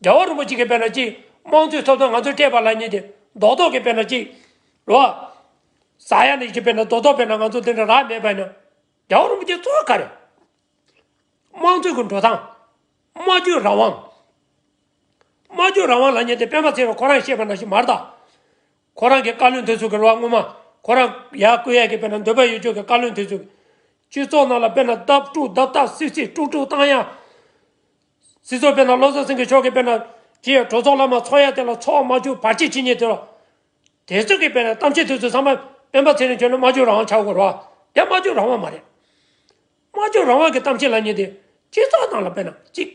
རྒྱལ་བ་རིན་པོ་ཆེ་གིས་དཔེར་ན་ཅིག་དམངས་གཙོའི་ཐོབ་ཐང་ང་ཚོས་སྤྲད་པ་ལབ་མཁན་དེ་ རྡོག་རྡོག་གི་དཔེར་ན་ཅིག་རོ། ཟ་ཡ་ནི་ཅིག་དཔེར་ན་རྡོག་རྡོག་དཔེར་ན་ང་ཚོ་དེ་འདྲ་རག་མེད་པ་ཡིན་ན། རྒྱལ་བ་རིན་པོ་ཆེ་གཙོ་བོ་ག་རེ། དམངས་གཙོའི་གི་འགྲོ་སྟངས། སྨྲ་བརྗོད་རང་དབང་། སྨྲ་བརྗོད་རང་དབང་ལབ་མཁན་དེ་སྤེན་པ་ཚེ་རིང་ཁོ་རང་བཤད་པ་ནང་བཞིན་མ་རེད་ད། ཁོ་རང་གི་བཀའ་བློན་དེ་ཚོ་གི་རེད་བ། སྔོན་མ་ཁོ་རང་ཡར་བསྐོ་ཡས་ཀྱི་དཔེར་ན་འདོད་པ་ཡོད་ཅོག་གི་བཀའ་བློན་དེ་ཚོ་གི་སྤྱི་ཚོགས་ནང་ལ་དཔེར་ན་བརྡབ་དཀྲུག་བརྡབ་བརྡབ་སིག་སིག་དཀྲུག་དཀྲུག་བཏང་ཡ། སྲིད་ཚོགས་དཔེར་ན་བློ་བཟང་སེང་གེ་མཆོག་གི་དཔེར་ན་ཅི་ཡ་གྲོས་ཚོགས་བླ་མ་ཚོགས་ཡ་དེ་ལ་ཚོགས་མ་བཅུག་བར་ཆད་བྱེད་མཁན་དེ་ལ། དེ་ཚོ་གི་དཔེར་ན་གཏམ་བཤད་དེ་ཚོ་ཚང་མ་སྤེན་པ་ཚེ་རིང་ཁྱོད་ནི་སྨྲ་བརྗོད་རང་དབང་ཆགས་དགོས་རེད་བ། དེ་སྨྲ་བརྗོད་རང་དབང་མ་རེད། སྨྲ་བརྗོད་རང་དབང་གི་གཏམ་བཤད་ལབ་མཁན་དེ་སྤྱི་ཚོགས་ནང་ལ་དཔེར་ན་གཅིག་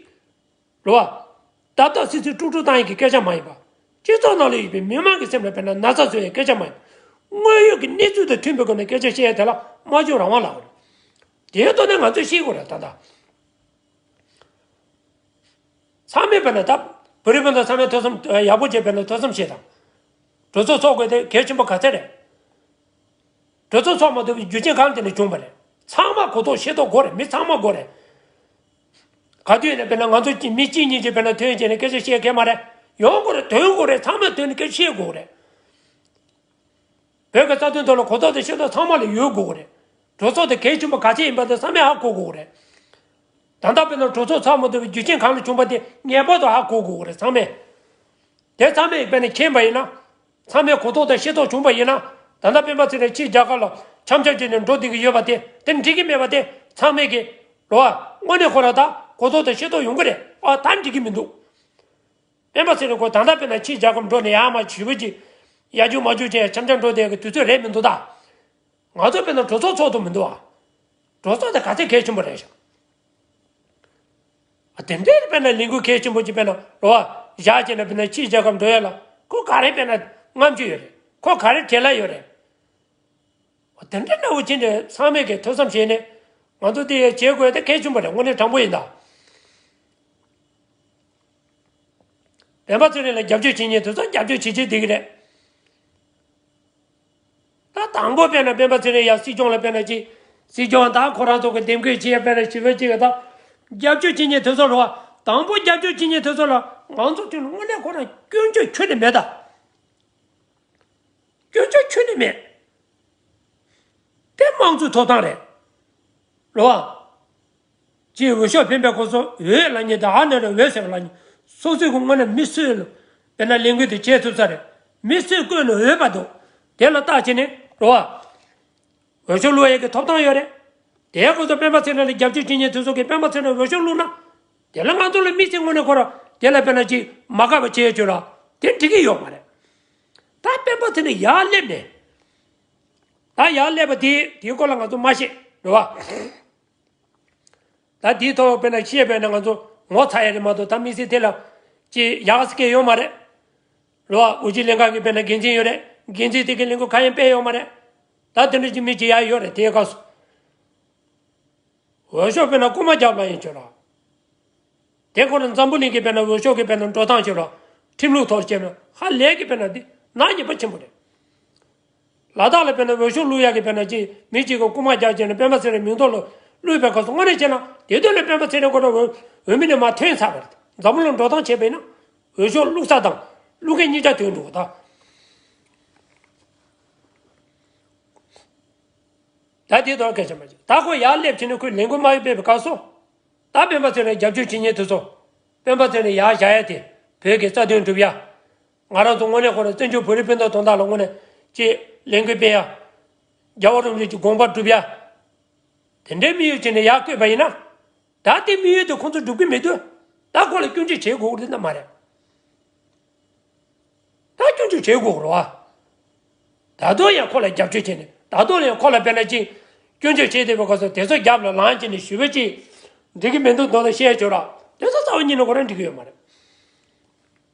རེད་བ། བརྡབ་བརྡབ་སིག་སིག་དཀྲུག་དཀྲུག་བཏང་ཡས་ཀྱི་སྐད་ཆ་མ་ཡིན་པ། སྤྱི་ཚོགས་ནང་ལ་ཡོད་པའི་མི་མང་གི་སེམས་ལ་དཔེར་ན་ན་ཚ་བཟོ་ཡས་སྐད་ཆ་མ་ཡིན་པ། དངོས་ཡོད་ཀྱི་གནས་ཚུལ་དང་མཐུན་པའི་སྒོ་ནས་སྐད་ཆ་བཤད་ཡས་དེ་ལ་སྨྲ་བརྗོད་རང་དབང་ལབ་དགོས་རེད། དེའི་ཐོག་ནས་ང་ཚོས་ཤེས་དགོས་རེད་ད་ལྟ། ཚང་མས་དཔེར་ན་ད་བོད་རིགས་སྤུན་ཟླ་ཚང་མས་ཐོས་བསམ་ཡག་པོ་བྱས་དཔེར་ན་ཐོས་བསམ་བྱེད་དང་། གྲོས་ཚོགས་ཚོགས་དགོས་དེ་གལ་ཆེན་པོ་ག་ཚད་རེད། གྲོས་ཚོགས་ཚོགས་མ་ཐུབ་པའི་རྒྱུ་རྐྱེན་གང་དེ་ནས་བྱུང་བ་རེད། ཚང་མ་གོ་རྟོགས་ཤེས་རྟོགས་དགོས་རེད། མི་ཚང་མ་དགོས་རེད། ག་དུས་ནས་དཔེར་ན་ང་ཚོ་གཅིག་མི་གཅིག་གཉིས་ཀྱིས་དཔེར་ན་ཐོན་བྱས་ནས་སྐད་ཆ་བཤད་མཁན་མ་རེད། ཡོང་དགོས་རེད། ཐོན་དགོས་རེད། ཚང་མས་ཐོན་ནས་སྐད་ཆ་བཤད་དགོས་རེད། བོད་ཀྱི་རྩ་དོན་ཐོག་ལ་གོ་རྟོགས་དང་ཤེས་རྟོགས་ཚང་མ་ལ་ཡོད་དགོས་རེད། གྲོས་ཚོགས་དེ་གལ་ཆེན་པོ་ག་ཚད་ཡིན་པ་དེ་ཚང་མས་ཧ་གོ་དགོས་རེད། ད་ལྟ་དཔེར་ན་གྲོས་ཚོགས་ཚོགས་མ་ཐུབ་པའི་རྒྱུ་རྐྱེན་གང་ལ་བྱུང་བ་དེ་ངེས་པར་དུ་ཧ་གོ་དགོས་རེད་ཚང་མས། དེ་ཚང་མས་དཔེར་ན་མཁྱེན་པ་ཡིན་ན། ཚང་མས་གོ་རྟོགས་དང་ཤེས་རྟོགས་བྱུང་བ་ཡིན་ན། ད་ལྟ་སྤེན་པ་ཚེ་རིང་ཕྱིའི་རྒྱལ་ཁབ་ལ་འཆམ་འཆམ་བྱས་ནས་འགྲོ་བསྡད་ཀྱི་ཡོད་པ་དེ་དེ་འགྲིག་གི་མེད་པ་དེ་ཚང་མས་ཀྱི་རེད་བ། དངོས་གནས་ཁོ་རང་ད་གོ་རྟོགས་དང་ཤེས་རྟོགས་ཡོང་གི་རེད་བ། ད་འགྲིག་གི་མི་འདུག་སྤེན་པ་ཚེ་རིང་ཁོ་ད་ལྟ་དཔེར་ན་ཕྱིའི་རྒྱལ་ཁབ་འགྲོ་ནས་ཡར་མར་ཞུ་བ་ཅིག་ཡར་རྒྱུག་མར་རྒྱུག་བྱས་འཆམ་འཆམ་འགྲོ་བསྡད་ཀྱི་དུས་ཚོད་རེད་མི་འདུག་ད། ང་ཚོ་དཔེར་ན་གྲོས་ཚོགས་ཚོགས་ཐུབ་མི་འདུག་བ། གྲོས་ཚོགས་དེ་ག་ཚད་གལ་ཆེན་པོ་རེད་ཤག་ཨ་དེ་འདྲའི་དཔེར་ན་ལས་འགུལ་གལ་ཆེན་པོ་ཅིག་དཔེར་ན་རེད་བ། བཞག་བྱས་ན་དཔེར་ན་ཕྱིའི་རྒྱལ་ཁབ་འགྲོ་ཡ་ལ་ཁོ་ག་རེ་དཔེར་ན་རྔམ་བརྗོད་ཡོད་རེད། ཁོ་ག་རེ་བྲེལ་བ་ཡོད་རེད། དེ་འདྲ་འདྲ་བོ་ཅི་འདྲ་ཚང་མས་ཀྱི་ཐོས་བསམ་བྱས་ནས་ང་ཚོ་དེ་ཡས་བྱེད་དགོས་དེ་གལ་ཆེན་པོ་རེད། དངོས་གནས་དྲང་པོ་ཡིན་ད། སྤེན་པ་ཚེ་རིང་ལ་རྒྱབ་སྐྱོར་བྱེད་མཁན་དེ་ཚོ་རྒྱབ་སྐྱོར་བྱེད་བྱེད་བསྡད་ཀྱི་རེད། ད་དང་པོ་དཔེར་ན་སྤེན་པ་ཚེ་རིང་ཡ་སྲིད་སྐྱོང་ལ་དཔེར་ན་ཅིག་སྲིད་སྐྱོང་ད་ཁོ་རང་ཚོ་གི་འདེམས་བསྐོ་བྱེད་ཡ་དཔེར་ན་ཞི་བ་ཅིག་ག་ད་རྒྱབ་སྐྱོར་བྱེད་མཁན་དེ་ཚོ་རེད་བ། དང་པོ་རྒྱབ་སྐྱོར་བྱེད་མཁན་དེ་ཚོ་ལ་ང་ཚོ་དུས་དངོས་གནས་ཁོ་རང་སྐྱོན་བརྗོད་ཁྱོན་ནས་མེད་ད། སྐྱོན་བརྗོད་ཁྱོན་ནས་མེད། དེ་དམངས་གཙོའི་ཐོབ་ཐང་རེད། རེད་བ། ཅེས་འོས་ཤོག་འཕེན་པའི་སྐབས་སུ་འོས་ལབ་མཁན་དང་ཨ་ནེ་རེད་འོས་ཟེར་བ་ལབ་མཁན་སོ་སོའི་གི་དངོས་གནས་མི་སུས་དཔེར་ན་ལས་འགུལ་དེ་བྱེད་ཐུབ་ས་རེད། མི་སུས་བསྐོས་ནས་འོས་པ་འདུག་དེ་ལ་བལྟ་བྱས་ནས་རེད་བ། འོས་ཤོག་བླུག་ཡས་ཀྱི་ཐོབ་ཐང་ཡོད་རེད། དེའི་སྐབས་སུ་སྤེན་པ་ཚེ་རིང་ལ་རྒྱབ་སྐྱོར་བྱེད་མཁན་དེ་ཚོ་གིས་སྤེན་པ་ཚེ་རིང་འོས་ཤོག་བླུགས་ན། དེ་ལ་ང་ཚོ་ལ་མི་ཚེ་དངོས་གནས་ཁོ་ར་དེ་ལ་དཔེར་ན་ཅིག་མ་དགའ་བ་བྱེད་ཡས་ཆོས་ར་དེ་འགྲིག་གི་ཡོད་མ་རེད། ད་སྤེན་པ་ཚེ་རིང་ཡར་སླེབས་ནས། ད་ཡར་སླེབས་པ་དེ་དེའི་སྐོར་ལ་ང་ཚོ་མ་ཤེས་རེད་བ། ད་དེའི་ཐོག་དཔེར་ན་བཤད་པས་ན་ང་ཚོ་ངོ་ཚ་ཡ་རེད་མ་གཏོགས་ད་དམིགས་བསལ་དེ་ལ་ཅི་ཡག་སྐད་ཡོད་མ་རེད། རེད་བ། འོས་སྦྱོར་ལྷན་ཁང་གི་དཔེར་ན་འགན་འཛིན་ཡོད་རེད། འགན་འཛིན་དེ་གི་ལས་འགུལ་གང་ཡང་སྤེལ་ཡོད་མ་རེད། ད་དེ་འདྲ་ཅིག་མི་ཅིག་ཡར་ཡོད་རེད་དེའི་སྐབས་སུ། འོས་ཤོག་དཔེར་ན་རྐུ་མ་རྒྱབ་ལ་ཡིན་ཆོག་ར། དེ་ཁོ་ན་འཛམ་བུ་གླིང་གི་དཔེར་ན་འོས་ཤོག་གི་དཔེར་ན་འགྲོ་སྟངས་ཆོག་ར། ཁྲིམས་ལུགས་ཐོག་བྱས་ན་ཧ་ལས་ཀྱི་དཔེར་ན་འདི་ནག་ཉེས་པ་ཆེན་པོ་རེད། ལ་དྭགས་ལ་དཔེར་ན་འོས་ཤོག་བླུག་ཡག་གི་དཔེར་ན་ཅིག་མི་གཅིག་གིས་རྐུ་མ་རྒྱག་བྱས་ནས་སྤེན་པ་ཚེ་རིང་མིང་ཐོག་ལ་བླུགས་པའི་སྐབས་སུ་དངོས་གནས་བྱས་ན་དེ་དུས་ལ་སྤེན་པ་ཚེ་རིང་ཁོ་རང་འོས་འོས་མི་ནས་མར་ཐོན་ཚར་བ་རེད། འཛམ་བུ་གླིང་འགྲོ་སྟངས་བྱས་པ་ཡིན་ན་འོས་ཤོག་བླུགས་ས་དང་བླུགས་མཁན་གཉིས་ཆ་ཐོན་འགྲོ་གི་ད། ད་དེ་དོན་སྐད་ཆ་མ་བྱེད། ད་ཁོ་ཡར་སླེབས་བྱས་ནས་ཁོས་ལས་འགུལ་མ་ཡོད་སྤེལ་བའི་སྐབས་སུ། ད་སྤེན་པ་ཚེ་རིང་རྒྱབ་སྐྱོར་བྱེད་མཁན་དེ་ཚོ། སྤེན་པ་ཚེ་རིང་ཡར་བཞག་ཡ་དེ་བོད་ཀྱི་རྩ་དོན་སྒྲུབ་ཡ། ང་རང་ཚོ་དངོས་གནས་ཁོ་རང་བཙན་བྱོལ་བོད་རིགས་སྤུན་ཟླ་དོན་དག་ལ་དངོས་གནས་ཀྱི་ལས་འགུལ་སྤེལ་ཡ། རྒྱལ་བ་རིན་པོ་ཆེའི་དགོངས་པ་སྒྲུབ་ཡ། དེ་འདྲའི་དམིགས་ཡུལ་བྱས་ནས་ཡར་བསྐོས་པ་ཡིན་ན། ད་དེ་དམིགས་ཡུལ་དེ་ཁོང་ཚོ་སྒྲུབ་ཀྱི་མེད་དུས། ད་ཁོ་ལ་སྐྱོན་བརྗོད་བྱེད་དགོས་ཀྱི་རེད་ད་མ་རེད། ད་སྐྱོན་བརྗོད་བྱེད་དགོས་རེད་བ། ད་དུང་ཡང་ཁོ་ལ་རྒྱབ་སྐྱོར་བྱས་ནས་ད་དུང་ཡང་ཁོ་ལ་དཔེར་ན་ཅིག་སྐྱོན་བརྗོད་བྱས་བསྡད་པའི་སྐབས་སུ་དེ་ཚོ་རྒྱབ་ལ་ལངས་བྱས་ནས་ཞུ་བ་ཅིག་འགྲིག་གི་མི་འདུག་མདོ་ལ་བཤད་ཆོག་ར་དེ་ཚོ་རྩ་བ་ཉིད་ནས་ཁོ་རང་འགྲིག་གི་ཡོད་མ་རེད།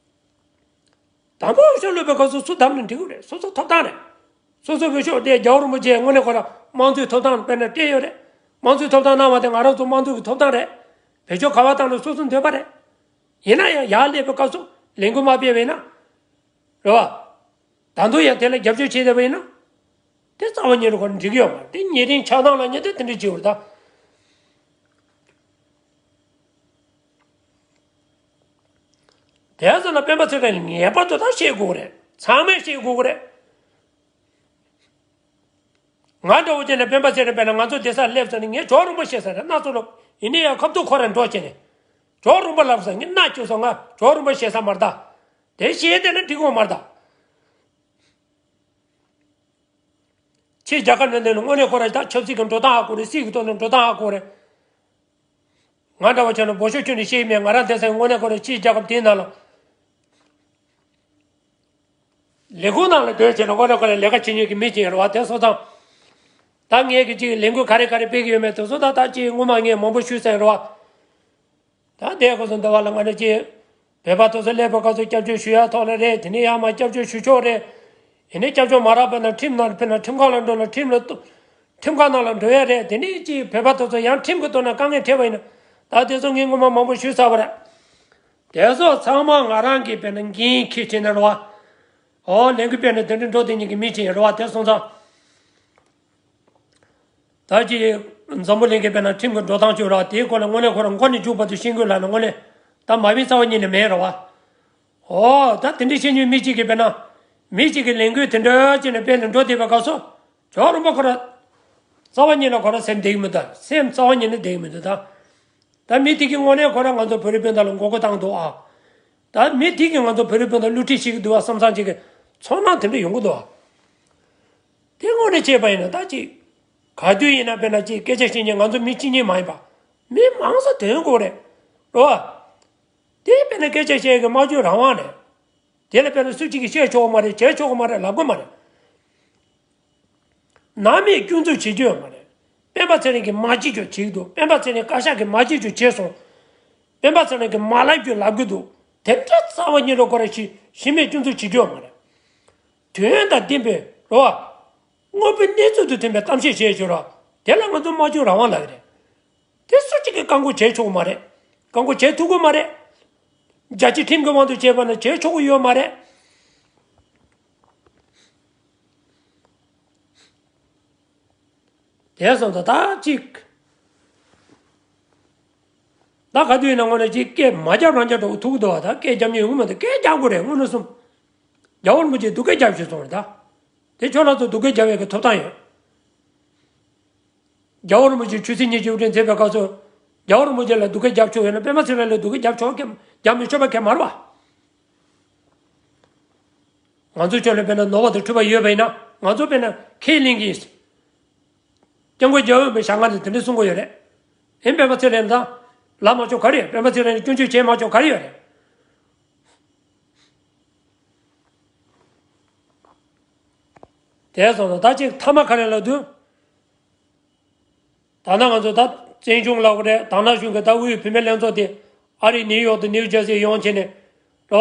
དང་པོ་འོས་ཤོག་བླུགས་པའི་སྐབས་སུ་སུ་བདམས་ནས་འགྲིག་གི་རེད། སོ་སོ་ཐོབ་ཐང་རེད། སོ་སོ་འོས་ཤོག་དེ་རྒྱལ་བ་རིན་པོ་ཆེ་དངོས་གནས་ཁོ་རང་དམངས་གཙོའི་ཐོབ་ཐང་དཔེར་ན་སྤྲད་ཡོད་རེད། དམངས་གཙོའི་ཐོབ་ཐང་གནང་བ་དེ་ང་རང་ཚོ་དམངས་གཙོ་གི་ཐོབ་ཐང་རེད། བེད་སྤྱོད་ག་བ་བཏང་ན་སོ་སོ་འདོད་པ་རེད། ཡིན་ན་ཡང་ཡར་སླེབས་པའི་སྐབས་སུ་ལས་འགུལ་མ་སྤེལ་བ་ཡིན་ན། རེད་བ། ད་དུང་ཡང་དེ་ལ་རྒྱབ་སྐྱོར་བྱས་བསྡད་པ་ཡིན་ན། དེ་རྩ་བ་ཉིད་ནས་ཁོ་འགྲིག་གི་ཡོད་མ་རེད། དེ་ཉེ་རིང་ཆགས་སྡང་ལབ་མཁན་དེ་དེ་འདྲ་བྱེད་འོ་རེད་ད། དེ་ཚོ་ལ་སྤེན་པ་ཚེ་རིང་ངེས་པར་དུ་ད་བཤད་དགོས་རེད། ཚང་མས་ཤེས་དགོས་ཀྱི་རེད། ང་འདྲ་བོ་བྱས་ནས་སྤེན་པ་ཚེ་རིང་དཔེར་ན་ང་ཚོ་བསྡད་ས་སླེབས་ས་ནས་ངས་ཇོ་རིན་པོ་ཆེ་ཟེར་རེད་སྣ་ཚོགས་ལོ། ཡིན་ནའི་ཡང་ཁ་ཐུག་ཁོ་རང་འགྲོ་བྱས་ནས། ཇོ་རིན་པོ་ལབ་ས་ངས་སྣ་སྐྱུག་སོང་། ང་ཇོ་རིན་པོ་ཆེ་ཟེར་མ་རེད་ད། དེ་བཤད་བསྡད་ན་འགྲིག་གི་མ་རེད་ད། ཕྱིའི་རྒྱལ་ཁབ་ནང་བསྡད་ན་དངོས་གནས་ཁོ་རང་ད་ཆབ་སྲིད་ཀྱི་འགྲོ་སྟངས་ཧ་གོ་རེད། སྲིད་ཀྱི་ཐོག་ནས་འགྲོ་སྟངས་ཧ་གོ་རེད། ང་འདྲ་བ་བྱས་ན་བོད་ཤོག་ཁྱོན་ནས་ཤེས་ཀྱི་མེད། ང་རང་བསྡད་ས་དངོས་གནས་ཁོ་རང་ཕྱིའི་རྒྱལ་ཁབ་དེའི་ནང་ལ། ལས་ཁུངས་ནང་ལ་སྡོད་བྱས་ན་དངོས་གནས་ཁོ་རང་ལས་ཀ་བྱེད་མྱོང་གི་མི་ཅིག་ཡིན་རེད་བ། དེ་སོང་ཙང་། ད་ངས་ཀྱི་ཅིག་ལས་འགུལ་ག་རེ་ག་རེ་སྤེལ་གྱི་ཡོད་མེད་དེ་ཚོ་ད་ད་ཅིག་སྔོན་མ་ངས་མང་པོ་ཞུས་ཚར་རེད་བ། ད་དེ་སྐབས་སུ་འདི་བ་ལ་ང་ནི་ཅིག་བོད་པ་དེ་ཚོ་སླེབས་པའི་སྐབས་སུ་སྐྱབས་བཅོལ་ཞུ་ཡ་ཐོག་ལ་རེད། དེ་ནས་ཡང་མ་སྐྱབས་བཅོལ་ཞུ་ཆོག་རེད། ཡིན་ནའི་སྐྱབས་བཅོལ་མ་རག་པ་ན་ཁྲིམས་ནང་ཕེབས་ན་ཁྲིམས་ཁང་ལ་འགྲོ་ན་ཁྲིམས་ལ་གཏུག་ཁྲིམས་ཁང་ནང་ལ་འགྲོ་ཡ་རེད། དེ་ནས་ཅིག་བོད་པ་དེ་ཚོ་ཡང་ཁྲིམས་ཀྱི་ཐོག་ནས་དཀའ་ངལ་འཕྲད་པ་ཡིན་ན། ད་དེ་ཚོ་ངས་སྔོན་མ་མང་པོ་ཞུས་ཚར་བ་རེད། དེ་ཚོ་ཚང་མ་ང་རང་གིས་དཔེར་ན་འགན་འཁྱེར་བྱས་ནས་རེད་བ། ཨོ་ལས་འགུལ་སྤེལ་ནས་དེ་འདྲ་འགྲོ་བསྡད་མཁན་གྱི་མི་ཅིག་ཡིན་རེད་བ། དེ་སོང་ཙང་། ད་ཅི། འཛམ་བུ་གླིང་གི་དཔེར་ན་ཁྲིམས་ཀྱི་འགྲོ་སྟངས་བཅོས་ར་དེའི་སྐོར་ལ་དངོས་གནས་ཁོ་རང་མགོ་ནས་མཇུག་བར་དུ་ཤེས་དགོས་ལབ་ན་དངོས་གནས་ད་མ་བིན་རྩ་བ་ཉིད་ནས་མེད་ར་བ། ཨོ་ད་དེ་འདྲའི་ཤེས་མྱོང་མི་གཅིག་གིས་དཔེར་ན། མི་གཅིག་གིས་ལས་འགུལ་དེ་འདྲ་བྱས་ནས་སྤེལ་ནས་འགྲོ་བསྡད་པའི་སྐབས་སུ། ཇོ་རིན་པོ་ཁོ་ར། རྩ་བ་ཉིད་ནས་ཁོ་ར་སེམས་བདེ་གི་མི་འདུག་སེམས་རྩ་བ་ཉིད་ནས་བདེ་གི་མི་འདུག་ད། ད་མི་དེ་གིས་དངོས་གནས་ཁོ་ར་ང་ཚོ་བོད་རིགས་སྤུན་ཟླ་ལ་མགོ་སྐོར་བཏང་འདུག་ཨ། ད་མི་དེ་གིས་ང་ཚོ་བོད་རིགས་སྤུན་ཟླ་བསླུ་བྲིད་བྱེད་ཀྱི་འདུག་བ་བསམ་བསམ་ཅིག་གི་ཚོར་སྣང་དེ་འདྲ་ཡོང་གི་འདུག་བ། དེ་དངོས་གནས་བྱས་པ་ཡིན་ན་ད་ཅིག་ག་དུས་ཡིན་ན་དཔེར་ན་ཅིག་སྐད་ཆ་བཤད་མཁན་ང་ཚོ་མི་གཅིག་གཉིས་མ་ཡིན་པ། མི་མང་ས་དོན་དགོས་རེད། རེད་བ། དེ་དཔེར་ན་སྐད་ཆ་བཤད་ཀྱི་སྨྲ་བརྗོད་རང་དབང་རེད། དེ་ལ་དཔེར་ན་སུ་གཅིག་གིས་བཤད་ཆོག་གི་མ་རེད། བྱས་ཆོག་གི་མ་རེད། ལབ་གི་མ་རེད། ནང་མིས་སྐྱོན་འཛུགས་བྱེད་རྒྱུ་ཡོད་མ་རེད། སྤེན་པ་ཚེ་རིང་གིས་མ་བྱེད་རྒྱུ་བྱེད་ཀྱི་འདུག་སྤེན་པ་ཚེ་རིང་བཀའ་ཤག་གིས་མ་བྱེད་རྒྱུ་བྱས་སོང་། སྤེན་པ་ཚེ་རིང་གིས་མ་ལབ་རྒྱུ་ལབ་ཀྱི་འདུག་དེ་འདྲ་རྩ་བ་ཉིད་ནས་ཁོ་རང་ཞི་ཞི་མིས་སྐྱོན་འཛུགས་བྱེད་རྒྱུ་ཡོད་མ་རེད། དོན་དང་ལྡན་པའི་རེད་བ། དངོས་པོའི་གནས་ཚུལ་དང་མཐུན་པའི་གཏམ་བཤད་བྱས་ཆོག་ར། དེ་ལ་ང་ཚོ་སྨྲ་བརྗོད་རང་དབང་ལབ་ཀྱི་རེད། དེ་སུ་གཅིག་གིས་བཀག་འགོག་བྱས་ཆོག་གི་མ་རེད། བཀག་འགོག་བྱེད་ཐུབ་ཀྱི་མ་རེད། རྒྱལ་སྤྱིའི་ཁྲིམས་ཀྱི་དབང་དུ་བྱས་པ་ན་བྱེད་ཆོག་གི་ཡོད་མ་རེད། དེ་སོང་ཙང་ད་ཅིག་ད་ག་དུས་ཡིན་ན་དངོས་གནས་ཅིག་སྐད་མ་རྒྱབ་རང་རྒྱབ་འགྲོ་གི་ཐུག་གི་འདུག་བ། ད་སྐད་རྒྱབ་མྱོང་ཡོང་གི་མི་འདུག་སྐད་རྒྱབ་དགོས་རེད། དངོས་གནས་སོང་། རྒྱལ་བ་རིན་པོ་ཆེས་སྡུག་སྐད་རྒྱབ་ཤེས་སོང་རེད་ད། དེ་ཁྱོད་རང་ཚོ་སྡུག་སྐད་རྒྱབ་ཡས་ཀྱི་ཐོབ་ཐང་ཡོད། རྒྱལ་བ་རིན་པོ་ཆེ་ཆོས་སྲིད་གཉིས་ཀྱི་དབུ་ཁྲིད་མཛད་པའི་སྐབས་སུ། རྒྱལ་བ་རིན་པོ་ཆེ་ལ་སྡུག་སྐད་རྒྱབ་ཆོག་ཡོད་ན་སྤེན་པ་ཚེ་རིང་ལ་སྡུག་སྐད་རྒྱབ་ཆོག་གི་རྒྱབ་མི་ཆོག་པ་གང་ཡང་མ་རེད་བ། ང་ཚོ་ཁྱོད་ལ་དཔེར་ན་ནོར་བ་དང་འཁྲུལ་པ་ཡོད་པ་ཡིན་ན་ང་ཚོ་དཔེར་ན་ཁས་ལེན་གྱི་ཡིན། སྐྱབས་མགོན་རྒྱལ་བའི་དབང་པོའི་ཞལ་སྔ་ནས་དེ་འདྲ་གསུང་གི་ཡོད་རེད། ཨེ་སྤེན་པ་ཚེ་རིང་ལ་ལབ་མ་ཆོག་ག་རེ་ཡོད། སྤེན་པ་ཚེ་རིང་ལ་སྐྱོན་བརྗོད་བྱས་མ་ཆོག་ག་རེ་ཡོད་རེད། དེ་སོང་ཙང་ད་ཅིག་མཐའ་མ་ག་རེ་ལབ་དུས། ད་ནང་ང་ཚོ་ད་བཙན་བྱོལ་ལབ་དགོས་རེད། ད་ནང་གཞུང་གི་ད་དབུས་བུད་མེད་ལྷན་ཚོགས་དེ་ཨ་རི་ནིའུ་ཡོག་དང་ནིའུ་ཇར་སི་ཡོང་བྱས་ནས་རེད་བ།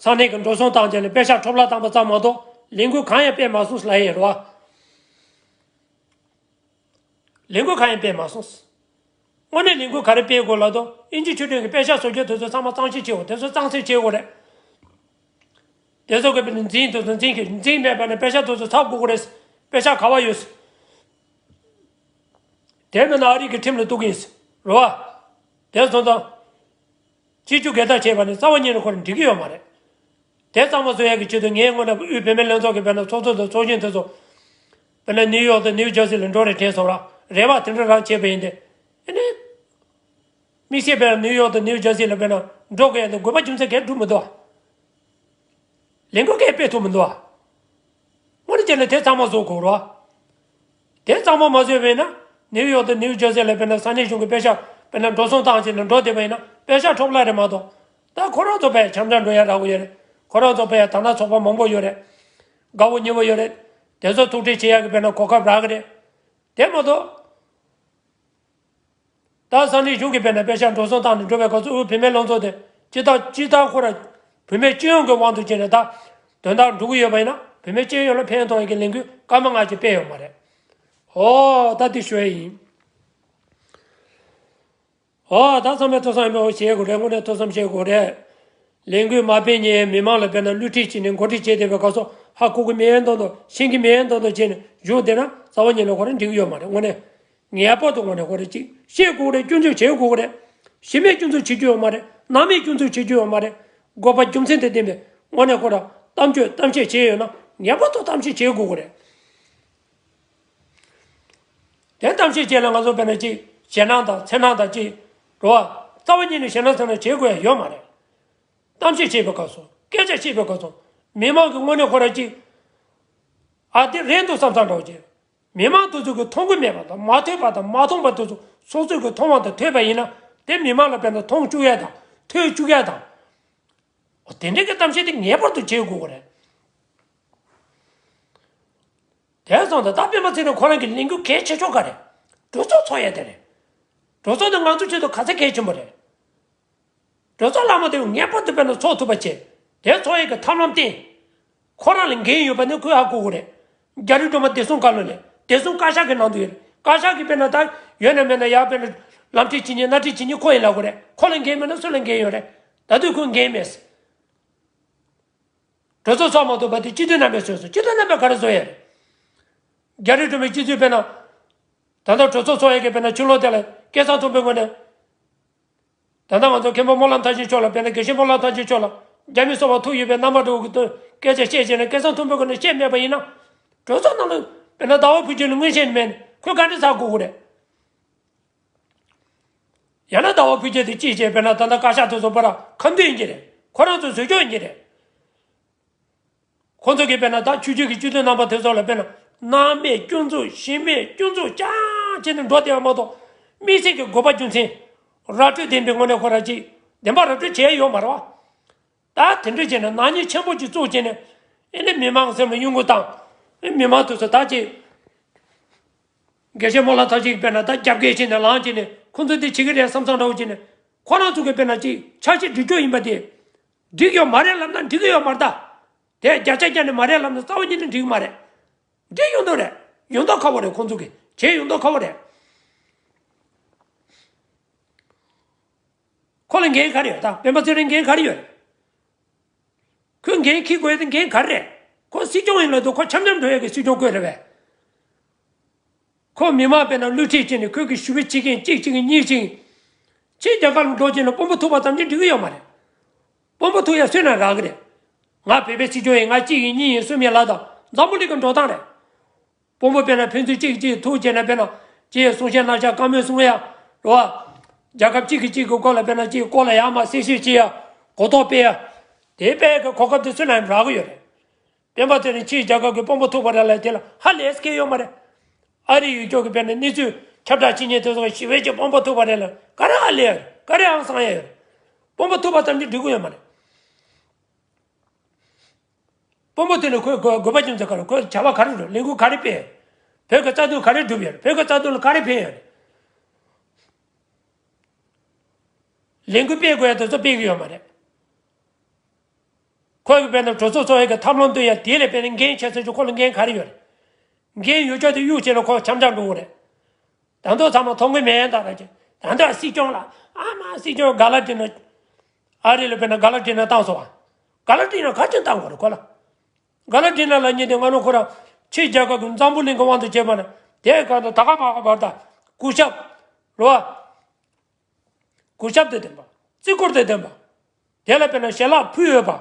ས་གནས་ཀྱི་འགྲོ་སོང་བཏང་བྱས་ནས་པེ་ཤག་འཕྲོ་བརླག་བཏང་པ་ཙམ་མ་གཏོགས་ལས་འགུལ་གང་ཡང་སྤེལ་མ་སོང་ཟེར་ལབ་ཡིན་རེད་བ། ལས་འགུལ་གང་ཡང་སྤེལ་མ་སོང་། དངོས་གནས་ལས་འགུལ་ག་རེ་སྤེལ་དགོས་ལབ་དུས་དབྱིན་ཇི་ཆོས་སྒྲོན་གྱིས་པེ་ཤག་བཟོ་རྒྱུ་དེ་ཚོ་ཚང་མ་གཙང་བཤེར་བྱེད་དགོས། དེ་ཚོ་གཙང་སེལ་བྱེད་དགོས་རེད། དེ་ཚོ་གི་འཛིན་དེ་ཚོ་འཛིན་གྱི་འཛིན་མེད་པ་ནས་པེ་ཤག་དེ་ཚོ་ཚར་དགོས་ཀྱི་རེད། པེ་ཤག་ག་བ་ཡོད། དེ་མིན་ན་ཨ་རི་གི་ཁྲིམས་ལ་གཏུག་གི་ཡིན། རེད་བ། དེ་སོང་ཙང་། སྤྱི་སྤྱོད་སྒེར་བདག་བྱས་པ་ནི་རྩ་བ་ཉིད་ནས་ཁོ་རང་འགྲིག་གི་ཡོད་མ་རེད། དེ་གཙང་མ་བཟོ་ཡག་གི་ཆེད་དུ་ངས་དངོས་གནས་དབུས་བུད་མེད་ལྷན་ཚོགས་ཀྱི་དཔེར་ན་ཚོགས་གཙོ་དང་ཚོགས་གཞོན་དེ་ཚོ། དཔེར་ན་ནིའུ་ཡོག་དང་ནིའུ་ཇར་སི་ལ་འགྲོ་རེ་དྲན་སོང་ར། རེ་བ་དེ་འདྲ་རང་བྱས་པ་ཡིན་ཏེ། ཨེ་ནས། དམིགས་བསལ་དཔེར་ན་ནིའུ་ཡོག་དང་ནིའུ་ཇར་སི་ལ་དཔེར་ན་འགྲོ་དགོས་ཡག་དེ་དགོས་པ་རྒྱུ་མཚན་གང་ཡང་འགྲུབ་མི་འདུག་ཨ། ལས་འགུལ་གང་ཡང་སྤེལ་ཐུབ་མི་འདུག་ཨ། དངོས་གནས་བྱས་ན་དེ་གཙང་མ་བཟོ་དགོས་རེད་བ། དེ་གཙང་མ་མ་བཟོས་པ་ཡིན་ན། ནིའུ་ཡོག་དང་ནིའུ་ཇར་སི་ལ་དཔེར་ན་ས་གནས་གཞུང་གི་པེ་ཤག་དཔེར་ན་འགྲོ་སོང་བཏང་བྱས་ནས་འགྲོ་བསྡད་པ་ཡིན་ན་པེ་ཤག་འཕྲོ་བརླག་རེད་མ་གཏོགས། ད་ཁོ་རང་ཚོ་ཕར་འཁྱམ་འཁྱམ་འགྲོ་ཡ་རག་གི་ཡོད་རེད། ཁོ་རང་ཚོ་ཕར་ད་ལྟ་ཚོགས་པ་མང་པོ་ཡོད་རེད། དགའ་བོ་ཉེ་བོ་ཡོད་རེད། དེ་ཚོ་ཐུག་འཕྲད་བྱེད་ཡག་གི་དཔེར་ན་གོ་སྐབས་རག་གི་རེད། དེ་མ་གཏོགས། ད་ས་གནས་གཞུང་གིས་དཔེར་ན་པེ་ཤག་འགྲོ་སོང་བཏང་ནས་འགྲོ་བའི་སྐབས་སུ་དབུས་བུད་མེད་ལྷན་ཚོགས་དེ་སྤྱི་བཏང་སྤྱི་བཏང་ཁོ་ར་བུད་མེད་སྤྱི་ཡོངས་ཀྱི་དབང་དུ་བྱས་ནས་ད་དོན་དག་འགྲོ་གི་ཡོད་པ་ཡིན་ན་བུད་མེད་སྤྱི་ཡོངས་ལ་ཕན་ཐོགས་ཡག་གི་ལས་འགུལ་སྐར་མ་ལྔ་ཅིག་སྤེལ་ཡོད་མ་རེད། ཨོ་ད་འདི་ཞུ་ཡ་ཡིན། ཨོ་ད་ཚང་མས་ཐུགས་བསམ་ཡག་པོ་བཞེས་དགོས་རེད། དངོས་གནས་ཐུགས་བསམ་བཞེས་དགོས་རེད། ལས་འགུལ་མ་སྤེལ་མཁན་མི་མང་ལ་དཔེར་ན་བསླུ་བྲིད་བྱས་ནས་མགོ་ཁྲིད་བྱས་བསྡད་པའི་སྐབས་སུ་ཧ་གོ་གི་མེད་མདོག་མདོག་ཤེས་ཀྱི་མེད་མདོག་མདོག་བྱས་ནས་བཞུགས་བསྡད་ན་རྩ་བ་ཉིད་ནས་ཁོ་རང་འགྲིག་གི་ཡོད་མ་རེད། དངོས་གནས། ངེས་པར་དུ་དངོས་གནས་ཁོ་རང་ཅིག་ཤེས་དགོས་རེད། སྐྱོན་འཛུགས་བྱེད་དགོས་རེད། གཞི་མེད་སྐྱོན་འཛུགས་བྱེད་རྒྱུ་ཡོད་མ་རེད། སྣང་མེད་སྐྱོན་འཛུགས་བྱེད་རྒྱུ་ཡོད་མ་རེད། དགོས་པ་རྒྱུ་མཚན་དང་ལྡན་པའི་དངོས་གནས་ཁོ་རང་ གཏམ་བརྗོད་གཏམ་བཤད་བྱས་ཡོད་ན་ངེས་པར་དུ་གཏམ་བཤད་བྱེད་དགོས་ཀྱི་རེད། དེ་གཏམ་བཤད་བྱས་ན་ང་ཚོ་དཔེར་ན་ཅིག་ཞེད་སྣང་དང་འཚེར་སྣང་དང་ཅིག་འགྲོ་བ་རྩ་བ་ཉིད་ནས་ཞེད་སྣང་འཚེར་སྣང་བྱེད་དགོས་ཡ་ཡོད་མ་རེད། གཏམ་བཤད་བྱེད་པའི་སྐབས་སུ་སྐད་ཆ་བཤད་པའི་སྐབས་སུ་མི་མང་གི་དངོས་གནས་ཁོ་རང་ཅིག་ཨ་དེ་རེད་འདུག་བསམ་བསམ་འདྲ་བོ་ཅིག་མི་མང་དེ་ཚོ་གིས་མཐོང་གི་མེད་པ་དང་མ་ཐོས་པ་དང་མ་མཐོང་པ་དེ་ཚོ་སོ་སོས་གིས་མཐོང་བ་དང་ཐོས་པ་ཡིན་ན་དེ་མི་མང་ལ་དཔེར་ན་མཐོང་བཅུག་ཡ་དང་ཐོས་བཅུག་ཡ་དང་། འོ་དེ་འདྲའི་གི་གཏམ་བཤད་དེ་ངེས་པར་དུ་བྱེད་དགོས་ཀྱི་རེད། དེ་སོང་ཙང་ད་སྤེན་པ་ཚེ་རིང་ཁོ་རང་གི་ལས་འགུལ་གལ་ཆེ་ཤོས་ག་རེད། གྲོས་ཚོགས་ཚོགས་ཡ་དེ་རེད། གྲོས་ཚོགས་དེ་ང་ཚོ་ཆེད་དུ་ག་ཚད་གལ་ཆེན་པོ་རེད། གྲོས་ཚོགས་ལྷག་མ་དེ་ངེས་པར་དུ་དཔེར་ན་ཚོགས་ཐུབ་པ་བྱེད། དེ་ཚོགས་ཡས་ཀྱི་ཐབས་ལམ་བསྟེན། ཁོ་རང་ལ་འགན་ཡོད་པ་ནི་ཁོས་ཧ་གོ་གི་རེད། རྒྱ་རི་སྒྲོལ་མ་བདེ་སྲུང་བཀའ་བློན་ལས་བདེ་སྲུང་བཀའ་ཤག་གི་ནང་དུ་ཡོད་རེད། བཀའ་ཤག་གིས་དཔེར་ན་ད་ཡོད་ན་མེད་ན་ཡར་དཔེར་ན་ལམ་ཁྲིད་བྱེད་མཁན་སྣ་ཁྲིད་བྱེད་མཁན་ཁོ་ཡིན་ལབ་གི་རེད། ཁོ་ལ་འགན་མེད་ན་སུ་ལ་འགན་ཡོད་རེད། ད་དུང་ཁོས་འགན་མེད། གྲོས་ཚོགས་ཚོགས་མ་ཐུབ་པ་དེ་སྤྱི་འཐུས་རྣམ་པས་བཟོས་སོང་། སྤྱི་འཐུས་རྣམ་པས་ག་རེ་བཟོ་ཡས་རེད། རྒྱ་རི་སྒྲོལ་མའི་སྤྱི་འཐུས་དཔེར་ན། ད་ལྟ་གྲོས་ཚོགས་ཚོགས་ཡས་ཀྱི་དཔེར་ན་ཕྱི་ལོགས་དེ་ལ་སྐལ་བཟང་མཐོན་པོའི་ངོས་ནས། ད་ལྟ་ང་ཚོ་མཁན་པོ་སྨོན་ལམ་ཐར་རྒྱན་མཆོག་ལ་དཔེར་ན་དགེ་བཤེས་སྨོན་ལམ་ཐར་རྒྱན་མཆོག་ལ་རྒྱ་མི་སོ་པ་ཐུག་ཡོད་པའི་རྣམ་པ་འདྲ་བོ་གི་སྐད་ཆ་བཤད་བྱས་ནས་སྐལ་བཟང་མཐོན་པོའི་སྒོ་ནས་བཤད་མེད་པ་ཡིན་ན། གྲོས་ཚོགས་ནང་ལ་དཔེར་ན་ཟླ་བ་ཕུན་སྐྱིད་ལ་མངོན་ཤེས་མེད་ནས་ཁོས་ག་འདྲ་ཟ་དགོས་ཀྱི་རེད། ཡང་ན་ཟླ་བ་ཕུན་སྐྱིད་དེ་ཅིས་བྱས་དཔེར་ན་ད་ལྟ་བཀའ་ཤག་དེ་ཚོ་པར་ཁ་འདོན་ཡིན་གྱི་རེད། ཁོ་རང་ཚོའི་བཟོས་ཆོག་ཡིན་གྱི་རེད། ཁོ་ཚོ་གིས་དཔེར་ན་ད་ཆོས་བརྒྱུད་ཀྱི་སྤྱི་འཐུས་རྣམ་པ་དེ་ཚོ་ལ་དཔེར་ན་སྣང་མེད་སྐྱོན་འཛུགས་གཞི་མེད་སྐྱོན་འཛུགས་རྐྱང་བྱས་ནས་འགྲོ་བསྡད་པ་མ་གཏོགས་དམིགས་བསལ་གྱི་དགོས་པ་རྒྱུ་མཚན་ར་སྤྲོད་ལྡན་པའི་ངོས་ནས་ཁོ་རང་ཅིག་བདེན་པ་ར་སྤྲོད་བྱས་ཡོད་མ་རེད་བ། ད་དེ་འདྲ་བྱས་ནས་ནག་ཉེས་ཆེན་པོ་ཅིག་བཙུགས་བྱས་ནས་ཨེ་ནི་མི་མང་སེམས་ལ་གཡོ་འགུལ་བཏང་། ཨེ་མི་མང་དེ་ཚོ་ད་ཅིག་དགེ་བཤེས་སྨོན་ལམ་ཐར་རྒྱན་དཔེར་ན་ད་རྒྱབ་འགལ་བྱས་ནས་ལངས་བྱས་ནས་ཁོ་ཚོ་འདི་བྱེད་ཀྱི་རེད་བསམ་བསམ་འདྲ་བོ་བྱས་ནས་ཁོ་རང་ཚོ་གིས་དཔེར་ན་ཅིག་འཆར་གཞི་སྒྲིག་སྤྱོད་ཡིན་པ་དེ། འགྲིག་ཡོད་མ་རེད་ལབ་ན་འགྲིག་གི་ཡོད་མ་རེད་ད། དེ་བརྒྱ་ཆ་བརྒྱ་ནས་མ་རེད་ལབ་ན་རྩ་བ་ཉིད་ནས་འགྲིག་གི་མ་རེད། འགྲིག་ཡོང་དོ་རེད། ཡོང་མདོག་ཁ་པོ་རེད། ཁོང་ཚོ་གིས་བྱས་ཡོང་མདོག་ཁ་པོ་རེད། ཁོ་ལ་འགན་ག་རེ་ཡོད་ད། སྤེན་པ་ཚེ་རིང་འགན་ག་རེ་ཡོད། ཁོས་འགན་འཁྱེར་དགོས་ཡ་དེ་འགན་ག་རེ་རེད། ཁོ་སྲིད་སྐྱོང་ཡིན་ལབ་དུས་ཁོ་འཆམ་འཆམ་འགྲོ་ཡ་གི་སྲིད་སྐྱོང་བསྐོས་རེད་པས། ཁོ་མི་མང་དཔེར་ན་བསླུ་ཁྲིད་བྱས་ནས་ཁོས་ཀྱི་ཞུ་བའི་བྱེད་མཁན་གཅིག་བྱེད་མཁན་གཉིས་བྱེད་མཁན། ཕྱིའི་རྒྱལ་ཁབ་ལ་འགྲོ་བྱས་ན་དཔོན་པོ་ཐུག་པ་ཙམ་གྱིས་འགྲིག་གི་ཡོད་མ་རེད། དཔོན་པོ་ཐུག་ཡ་སུས་ན་རག་གི་རེད། ང་བོད་པའི་སྲིད་སྐྱོང་ཡིན། ང་གཅིག་ཡིན་གཉིས་ཡིན་གསུམ་ཡིན་ལབ་དང་འཛམ་བུ་གླིང་གི་འགྲོ་སྟངས་རེད། དཔོན་པོ་དཔེར་ན་ཕན་ཚུན་གཅིག་གིས་གཅིག་ཐུག་བྱས་ན་དཔེར་ན་ཅིག་གསུང་བཤད་གནང་བྱ་བཀའ་མོལ་གསུང་ཡ་རེད་བ། རྒྱལ་ཁབ་གཅིག་གིས་གཅིག་གི་སྐོར་ལ་དཔེར་ན་ཅིག་སྐོར་ལ་ཡར་མར་གསལ་བཤད་བྱེད་ཡ་གོ་རྟོགས་སྤེལ་ཡ། དེ་སྤེལ་གི་གོ་སྐབས་དེ་སུ་ལ་ཡང་རག་གི་ཡོད་རེད། སྤེན་པ་ཚེ་རིང་ཕྱིའི་རྒྱལ་ཁབ་ཀྱི་དཔོན་པོ་ཐུག་པ་རེད་ལབ་དེ་ལ་ཧ་ལས་སྐལ་ཡོད་མ་རེད། ཨ་རི་ཡུལ་ཕྱོགས་ཀྱི་དཔེར་ན་གནས་ཚུལ་ཁྱབ་བསྒྲགས་བྱེད་མཁན་དེ་ཚོ་ཞི་བའི་ཆེད་དཔོན་པོ་ཐུག་པ་རེད་ལབ་ག་རེ་ཧ་ལས་ཡ་རེད། ག་རེ་ཧང་སང་ཡ་ཡོད་རེད། དཔོན་པོ་ཐུག་པ་ཙམ་གྱིས་འགྲིག་གི་ཡོད་མ་རེད། དཔོན་པོ་དེ་ནི་ཁོའི་དགོས་དགོས་པ་རྒྱུ་མཚན་ག་རེ། ཁོའི་བྱ་བ་ག་རེ་འགྲོ། ལས་འགུལ་ག་རེ་སྤེལ། བོད་ཀྱི་རྩ་དོན་ག་རེ་བསྒྲུབས་ཡོད། བོད་ཀྱི་རྩ་དོན་ལ་ག་རེ་ཕན་ཡོད། ལས་འགུལ་སྤེལ་དགོས་ཡ་དེ་ཚོ་སྤེལ་གི་ཡོད་མ་རེད། ཁོ་གི་དཔེར་ན་གྲོས་ཚོགས་ཚོགས་ཡ་གི་ཐབས་ལམ་སྟོན་ཡ་དེ་ལས་དཔེར་ན་འགན་ཆེ་ས་ཅིག་ཁོ་ལ་འགན་ག་རེ་ཡོད་རེད། འགན་ཡོད་ཆོག་དེ་གཡུག་བྱས་ན་ཁོ་འཆམ་འཆམ་འགྲོ་གི་རེད། ད་དུང་ཚང་མ་མཐོང་གི་མེད་ད་ར་ཅིག་ད་དུང་སྲིད་སྐྱོང་ལ་ཨ་མ་སྲིད་སྐྱོང་ག་ལ་དྲིས་ན། ཨ་རི་ལ་དཔེར་ན་ག་ལ་དྲིས་ན་བཏང་སོང་བ། ག་ལ་དྲིས་ན་ག་ཅིག་བཏང་དགོས་རེད་ཁོ་ལ། ག་ལ་དྲིས་ན་ལབ་མཁན་དེ་ང་ནོ་ཁོ་ར་ཕྱི་རྒྱལ་ཁབ་ཀྱི་འཛམ་བུ་གླིང་གི་དབང་དུ་བྱས་པ་ན་དེ་ག་ད་ད་ག་མ་ག་བར་ད་སྐུ་ཞབས་རོ། སྐུ་ཞབས་དེ་ལྡན་པ། བརྩི་བཀུར་དེ་ལྡན་པ། དེ་ལ་དཔེར་ན་ཞལ་ལག་ཕུལ་ཡོད་པ།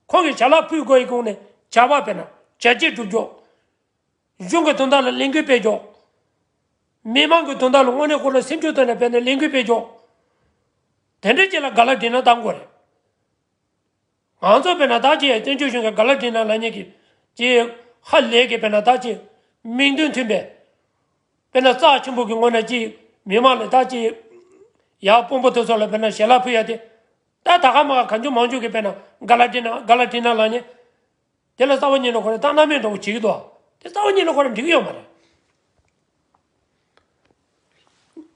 ཁོང་གིས་ཞལ་ལག་ཕུལ་དགོས་ཡི་གོང་ནས་བྱ་བ་དཔེར་ན་བྱ་བྱེད་སྒྲུབ་ཕྱོགས། གཞུང་གི་དོན་དག་ལ་ལས་འགུལ་སྤེལ་ཕྱོགས། མི་མང་གི་དོན་དག་ལ་དངོས་གནས་ཁོ་ལ་སེམས་ཤུགས་བཏོན་ནས་དཔེར་ན་ལས་འགུལ་སྤེལ་ཕྱོགས། དེ་འདྲ་ཅིག་ལ་ག་ལ་དྲིས་ན་བཏང་དགོས་རེད། ང་ཚོ་དཔེར་ན་ད་ཅིག་བཙན་བྱོལ་གཞུང་གི་ག་ལ་དྲིས་ན་ལབ་མཁན་གྱི་ཅིག་ཧ་ལས་ཀྱི་དཔེར་ན་ད་ཅིག་མིང་དོན་མཐུན་པའི། དཔེར་ན་རྩ་ཆེན་པོ་གི་ངོས་ནས་ཅིག་མི་མང་ལ་ད་ཅིག་ཡར་དཔོན་པོ་དེ་ཚོ་ལ་དཔེར་ན་ཞལ་ལག་ཕུལ་ཡ་དེ། ད་ད་ག་མ་ག་གང་བྱུང་མང་བྱུང་གི་དཔེར་ན་ག་ལ་དྲིས་ན་ག་ལ་དྲིས་ན་ལབ་མཁན། དེ་ལ་རྩ་བ་ཉིད་ནས་ཁོ་རང་ད་སྣང་མེད་འདྲ་བོ་བྱེད་ཀྱི་འདུག་དེ་རྩ་བ་ཉིད་ནས་ཁོ་རང་འགྲིག་གི་ཡོད་མ་རེད།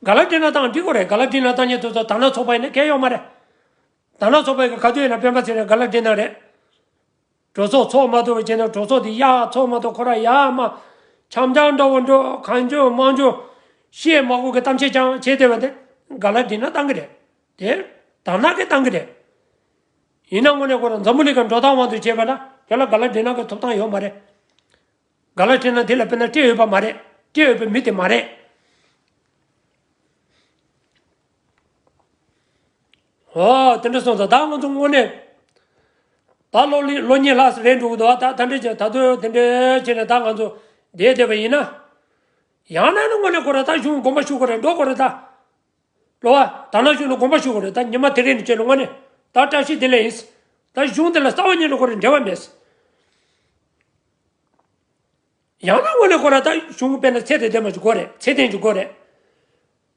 ག་ལ་དྲིས་ན་བཏང་འགྲིག་གི་རེད། ག་ལ་དྲིས་ན་བཏང་མཁན་དེ་ཚོ་དར་ནག་ཚོགས་པ་ཡིན་ན་གལ་ཡོད་མ་རེད། དར་ནག་ཚོགས་པ་ཡིན་ག་ག་དུས་ཡིན་ན་སྤེན་པ་ཚེ་རིང་ག་ལ་དྲིས་ན་རེད། གྲོས་ཚོགས་ཚོགས་མ་ཐུབ་པ་བྱས་ན་གྲོས་ཚོགས་དེ་ཡག་ཚོགས་མ་ཐུབ་ཁོ་རང་ཡག་མ། འཆམ་འཆམ་འདྲ་བོ་འགྲོ་གང་བྱུང་མང་བྱུང་བཤད་མ་དགོས་ཀྱི་གཏམ་བཤད་ཀྱང་བྱས་བསྡད་པ་དེ་ག་ལ་དྲིས་ན་བཏང་གི་རེད། དེ་དར་ནག་གིས་བཏང་གི་རེད། ཡིན་ན་དངོས་གནས་ཁོ་རང་འཛམ་བུ་གླིང་གི་འགྲོ་སྟངས་དབང་དུ་བྱས་པ་ན་དེ་ལ་ག་ལ་དྲིས་ན་གི་ཐོབ་ཐང་ཡོད་མ་རེད། ག་ལ་དྲིས་ན་དེ་ལ་དཔེར་ན་སྤྲད་ཡོད་པ་མ་རེད། སྤྲད་ཡོད་པའི་མི་དེ་མ་རེད། ཨོ་དེ་འདྲ་སོང་ཙང་ད་ང་ཚོ་དངོས་གནས། ད་ལོ་ལི་ལོ་གཉིས་ལྷག་རེད་འགྲོ་གི་འདུག་ད་ད་འདྲ་བྱས་ད་དུང་དེ་འདྲ་བྱས་ནས་ད་ང་ཚོ་བསྡད་བསྡད་པ་ཡིན་ན། ཡང་ན་ནི་དངོས་གནས་ཁོ་རང་ད་གཞུང་དགོངས་པ་ཞུ་དགོས་རེད། འགྲོ་དགོས་རེད་ད། ལོ་བ་ད་ནང་གཞུང་ལ་དགོངས་པ་ཞུ་དགོས་རེད། ད་ཉི་མ་དེ་རིང་ནས་བྱས་ནས་དངོས་གནས་ད་བཀྲ་ཤིས་བདེ་ལེགས་ཡིན། ད་གཞུང་དེ་ལ་རྩ་བ་ཉིད་ནས་ཁོ་རང་འབྲེལ་བ་མེད། ཡང་ན་དངོས་གནས་ཁོ་རང་ད་གཞུང་དཔེར་ན་ཚད་དང་ལྡན་པ་ཞིག་དགོས་རེད། ཚད་ལྡན་ཞིག་དགོས་རེད།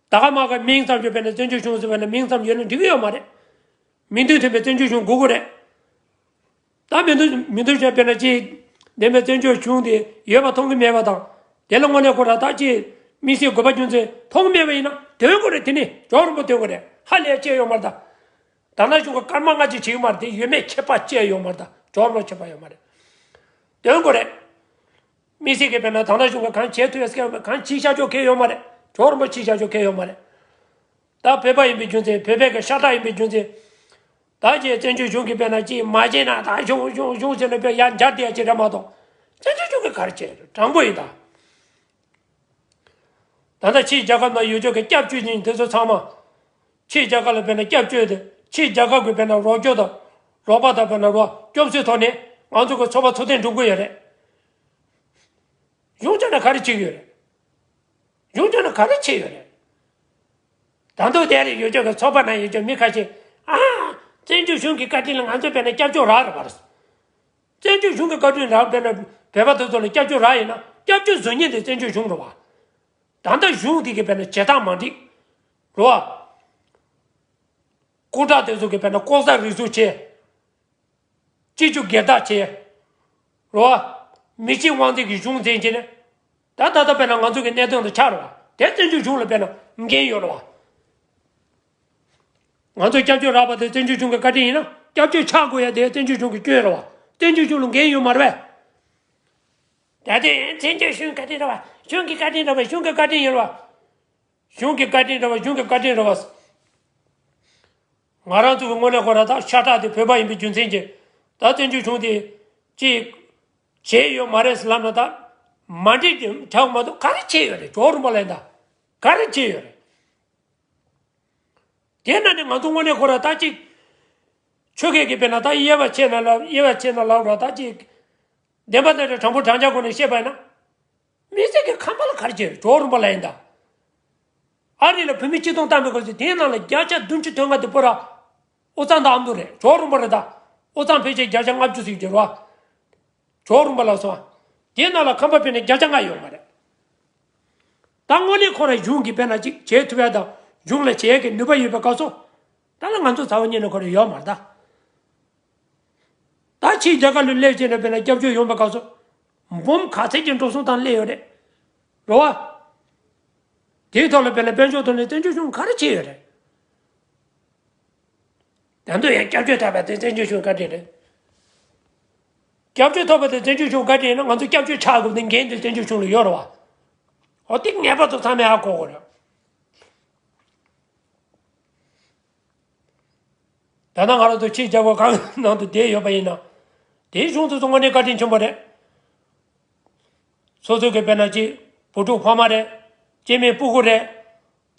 ད་ག་མ་ག་མིང་ཙམ་ཞིག་དཔེར་ན་བཙན་བྱོལ་གཞུང་ཟེར་བ་ན་མིང་ཙམ་ཡོད་ན་འགྲིག་གི་ཡོད་མ་རེད། མིང་དོན་མཐུན་པའི་བཙན་བྱོལ་གཞུང་དགོས་ཀྱི་རེད། ད་མིང་དོན་མིང་དོན་བྱས་དཔེར་ན་ཅིག་ལྡན་པའི་བཙན་བྱོལ་གཞུང་དེ་ཡོད་པ་མཐོང་གི་མེད་པ་དང་། དེ་ལ་དངོས་གནས་ཁོ་རང་ད་ཅིག་དམིགས་བསལ་དགོས་པ་རྒྱུ་མཚན་མཐོང་གི་མེད་པ་ཡིན་ན་འདོན་དགོས་རེད། དེ་ནི་ཇོ་རིན་པོ་འདོན་དགོས་རེད། ཧ་ལས་ཅི་ཡོད་མ་རེད་ད། ད་ནང་གཞུང་གི་སྐར་མ་ལྔ་གཅིག་བྱེད་ཀྱི་མ་རེད། དེ་ཡོད་མེད་ཁྱད་པར་ཅི་ཡོད་མ་རེད་ད། ཇོ་རིན་པོ་ཁྱད་པར་ཡོད་མ་རེད། འདོན་དགོས་རེད། དམིགས་བསལ་གྱི་དཔེར་ན་ད་ནང་གཞུང་གི་གང་བྱེད་ཐུབ་ཡ་སྐད་གང་ཕྱིར་བཞག་ཆོག་གི་ཡོད་མ་རེད། ཇོ་རིན་པོ་ཕྱིར་བཞག་ཆོག་གི་ཡོད་མ་རེད། ད་བོད་པ་ཡིན་པའི་རྒྱུ་མཚན། བོད་པའི་གི་ཤ་ཁྲག་ཡིན་པའི་རྒྱུ་མཚན། ད་ཅིག་བཙན་བྱོལ་གཞུང་གི་དཔེར་ན་ཅིག་མ་བྱས་ན་ད་གཞུང་གཞུང་གཞུང་ཟེར་ནས་དཔེ་ཡར་འཇར་བསྡད་ཡ་ཅིག་རེད་མ་གཏོགས། བཙན་བྱོལ་གཞུང་གི་ག་རེ་བྱས་དྲང་པོ་ཡིན་ད། ད་ལྟ་ཕྱིའི་རྒྱལ་ཁབ་ནང་ཡོད་ཆོག་གི་སྐྱབས་བཅོལ་ཅན་དེ་ཚོ་ཚང་མ། ཕྱིའི་རྒྱལ་ཁབ་ལ་དཔེར་ན་སྐྱབས་བཅོལ་དེ། ཕྱིའི་རྒྱལ་ཁབ་ཀྱི་དཔེར་ན་རོགས་སྐྱོར་དང་། རོགས་པ་དང་དཔེར་ན་རོགས་སྐྱོབ་གསོའི་ཐོག་ནས་ང་ཚོ་གི་འཚོ་བ་འཚོ་རྟེན་སྒྲུབ་ཀྱི་ཡོད་རེད། གཞུང་སྐྱོང་ནས་ག་རེ་བྱེད་ཀྱི་ཡོད་རེད། གཞུང་སྐྱོང་ནས་ག་རེ་བྱེད་ཡོད་རེད། ད་དུང་དེ་རིང་ཡོད་ཆོག་གི་ཚོགས་པ་ནང་ཡོད་ཆོག་མི་ཁ་ཤས། ཨ། བཙན་བྱོལ་གཞུང་གི་བཀའ་དྲིན་ལ་ང་ཚོ་དཔེར་ན་སྐྱབས་བཅོལ་རག་རེད་པ། བཙན་བྱོལ་གཞུང་གི་བཀའ་དྲིན་རག་དཔེར་ན་བོད་པ་དེ་ཚོ་ལ་སྐྱབས་བཅོལ་རག་ཡིན་ན་སྐྱབས་བཅོལ་བཟོ་མཁན་དེ་བཙན་བྱོལ་གཞུང་རེད་པ། ད་ལྟ་གཞུང་དེ་གི་དཔེར་ན་བྱེད་སྟངས་མ་འགྲིག་རེད་པ། སྐུ་དྲག་དེ་ཚོ་གི་དཔེར་ན་ལྐོག་ཟ་རུལ་སུངས་བྱས། སྤྱི་སྤྱོད་སྒེར་བདག་བྱས། རེད་པ། མི་གཅིག་དབང་འཛིན་གྱི་གཞུང་འཛིན་བྱས་ནས། ད་ད་ལྟ་དཔེར་ན་ང་ཚོ་གི་གནད་དོན་དེ་ཆགས་རེད་པ། དེ་བཙན་བྱོལ་གཞུང་ལ་དཔེར་ན་འགན་ཡོད་རེད་པ། ང་ཚོ་སྐྱབས་བཅོལ་རག་པ་དེ་བཙན་བྱོལ་གཞུང་གི་བཀའ་དྲིན་ཡིན་ན། སྐྱབས་བཅོལ་ཆགས་དགོས་ཡ་དེ་བཙན་བྱོལ་གཞུང་གི་སྐྱོན་རེད་པ། བཙན་བྱོལ་གཞུང་ལ་འགན་ཡོད་མ་རེད་པས། ད་དེ་བཙན་བྱོལ་གཞུང་གི་བཀའ་དྲིན་རེད་པ། གཞུང་གི་བཀའ་དྲིན་རེད་པ། གཞུང་གི་བཀའ་དྲིན་ཡིན་རེད་པ། གཞུང་གི་བཀའ་དྲིན་རེད་པ། གཞུང་གི་བཀའ་དྲིན་རེད་པ། ང་རང་ཚོ་གི་དངོས་གནས་ཁོ་རང་ད་ཤ་ཁྲག་དེ་བོད་པ་ཡིན་པའི་རྒྱུ་མཚན་གྱིས། ད་བཙན་བྱོལ་གཞུང་དེ་ཅིག་བྱས་ཡོད་མ་རེད་ཟེར་ལབ་ན་ད། མ་འགྲིག་དེ་ཆགས་མ་གཏོགས་ག་རེ་བྱས་ཡོད་རེད། ཇོ་རིན་པོ་ལ་ཡིན་ད། ག་རེ་བྱས་ཡོད་རེད། དེ་ན་ནི་ང་ཚོ་དངོས་གནས་ཁོ་རང་ད་ཅིག་ཆོས་སྐད་ཀྱི་དཔེར་ན་ད་དབྱེ་བ་ཕྱེ་ན་ལ་དབྱེ་བ་ཕྱེ་ན་ལབ་ར་ད་ཅིག་བདེན་པ་དེ་འདྲ་དྲང་པོ་དྲང་རྐྱང་སྒོ་ནས་བཤད་པ་ཡིན་ན། མི་སེར་གྱི་ཁང་པ་ལ་ག་རེ་བྱས་ཇོ་རིན་པོ་ལ་ཡིན་ད། ཨ་རི་ལ་བོད་མི་སྤྱི་སྟོང་བཏང་པའི་སྐབས་སུ་དེའི་ནང་ལ་བརྒྱ་ཆ་བདུན་ཅུ་དོན་ལྔ་དེ་པོ་ར། དབུས་གཙང་དང་ཨ་མདོ་རེད། ཇོ་རིན་པོ་རེད་ད། དབུས་གཙང་ཕལ་ཆེར་བརྒྱ་ཆ་ལྔ་བཅུ་ཟིན་གྱི་རེད་པ། ཇོ་རིན་པོ་ལ་སོང་། དེའི་ནང་ལ་ཁང་པ་དཔེར་ན་བརྒྱ་ཆ་ལྔ་ཡོད་མ་རེད། ད་དངོས་གནས་ཁོ་རང་གཞུང་གིས་དཔེར་ན་ཅིག་བྱེད་ཐུབ་ཡ་དང་གཞུང་ལ་བྱེད་ཡ་གི་ནུས་པ་ཡོད་པའི་སྐབས་སུ། ད་ལ་ང་ཚོ་ཚ་བོ་གཉིས་ནས་ཁོ་རང་ཡོད་མ་རེད་ད། ད་ཕྱིའི་རྒྱལ་ཁབ་ལ་སླེབས་བྱས་ནས་དཔེར་ན་སྐྱབས་བཅོལ་ཡོང་བའི་སྐབས་སུ། འབུམ་ག་ཚད་ཀྱི་འགྲོ་སོང་བཏང་སླེབས་ཡོད་རེད། རེད་པ། དེའི་ཐོག་ལ་དཔེར་ན་དཔལ་འབྱོར་ཐོག་ནས་བཙན་བྱོལ་གཞུང་ག་རེ་བྱས་ཡོད་རེད། ད་དུང་ཡང་སྐྱབས་བཅོལ་ཐོབ་པ་དེ་བཙན་བྱོལ་གཞུང་བཀའ་དྲིན་རེད། སྐྱབས་བཅོལ་ཐོབ་པ་དེ་བཙན་བྱོལ་གཞུང་བཀའ་དྲིན་ཡིན་ན་ང་ཚོ་སྐྱབས་བཅོལ་ཆགས་དགོས་པའི་འགན་དེ་བཙན་བྱོལ་གཞུང་ལ་ཡོད་རེད་པ། འོ་དེ་ངེས་པར་དུ་ཚང་མས་ཧ་གོ་དགོས་རེད། ད་ལྟ་ང་རང་ཚོ་ཕྱིའི་རྒྱལ་ཁབ་གང་ནང་དུ་བསྡད་ཡོད་པ་ཡིན་ན། དེའི་གཞུང་དེ་ཚོ་དངོས་གནས་བཀའ་དྲིན་ཆེན་པོ་རེད། སོ་སོ་གི་དཔེར་ན་ཅིག་བུ་ཕྲུག་ཕ་མ་རེད། སྐྱེ་དམན་སྤུ་གུ་རེད།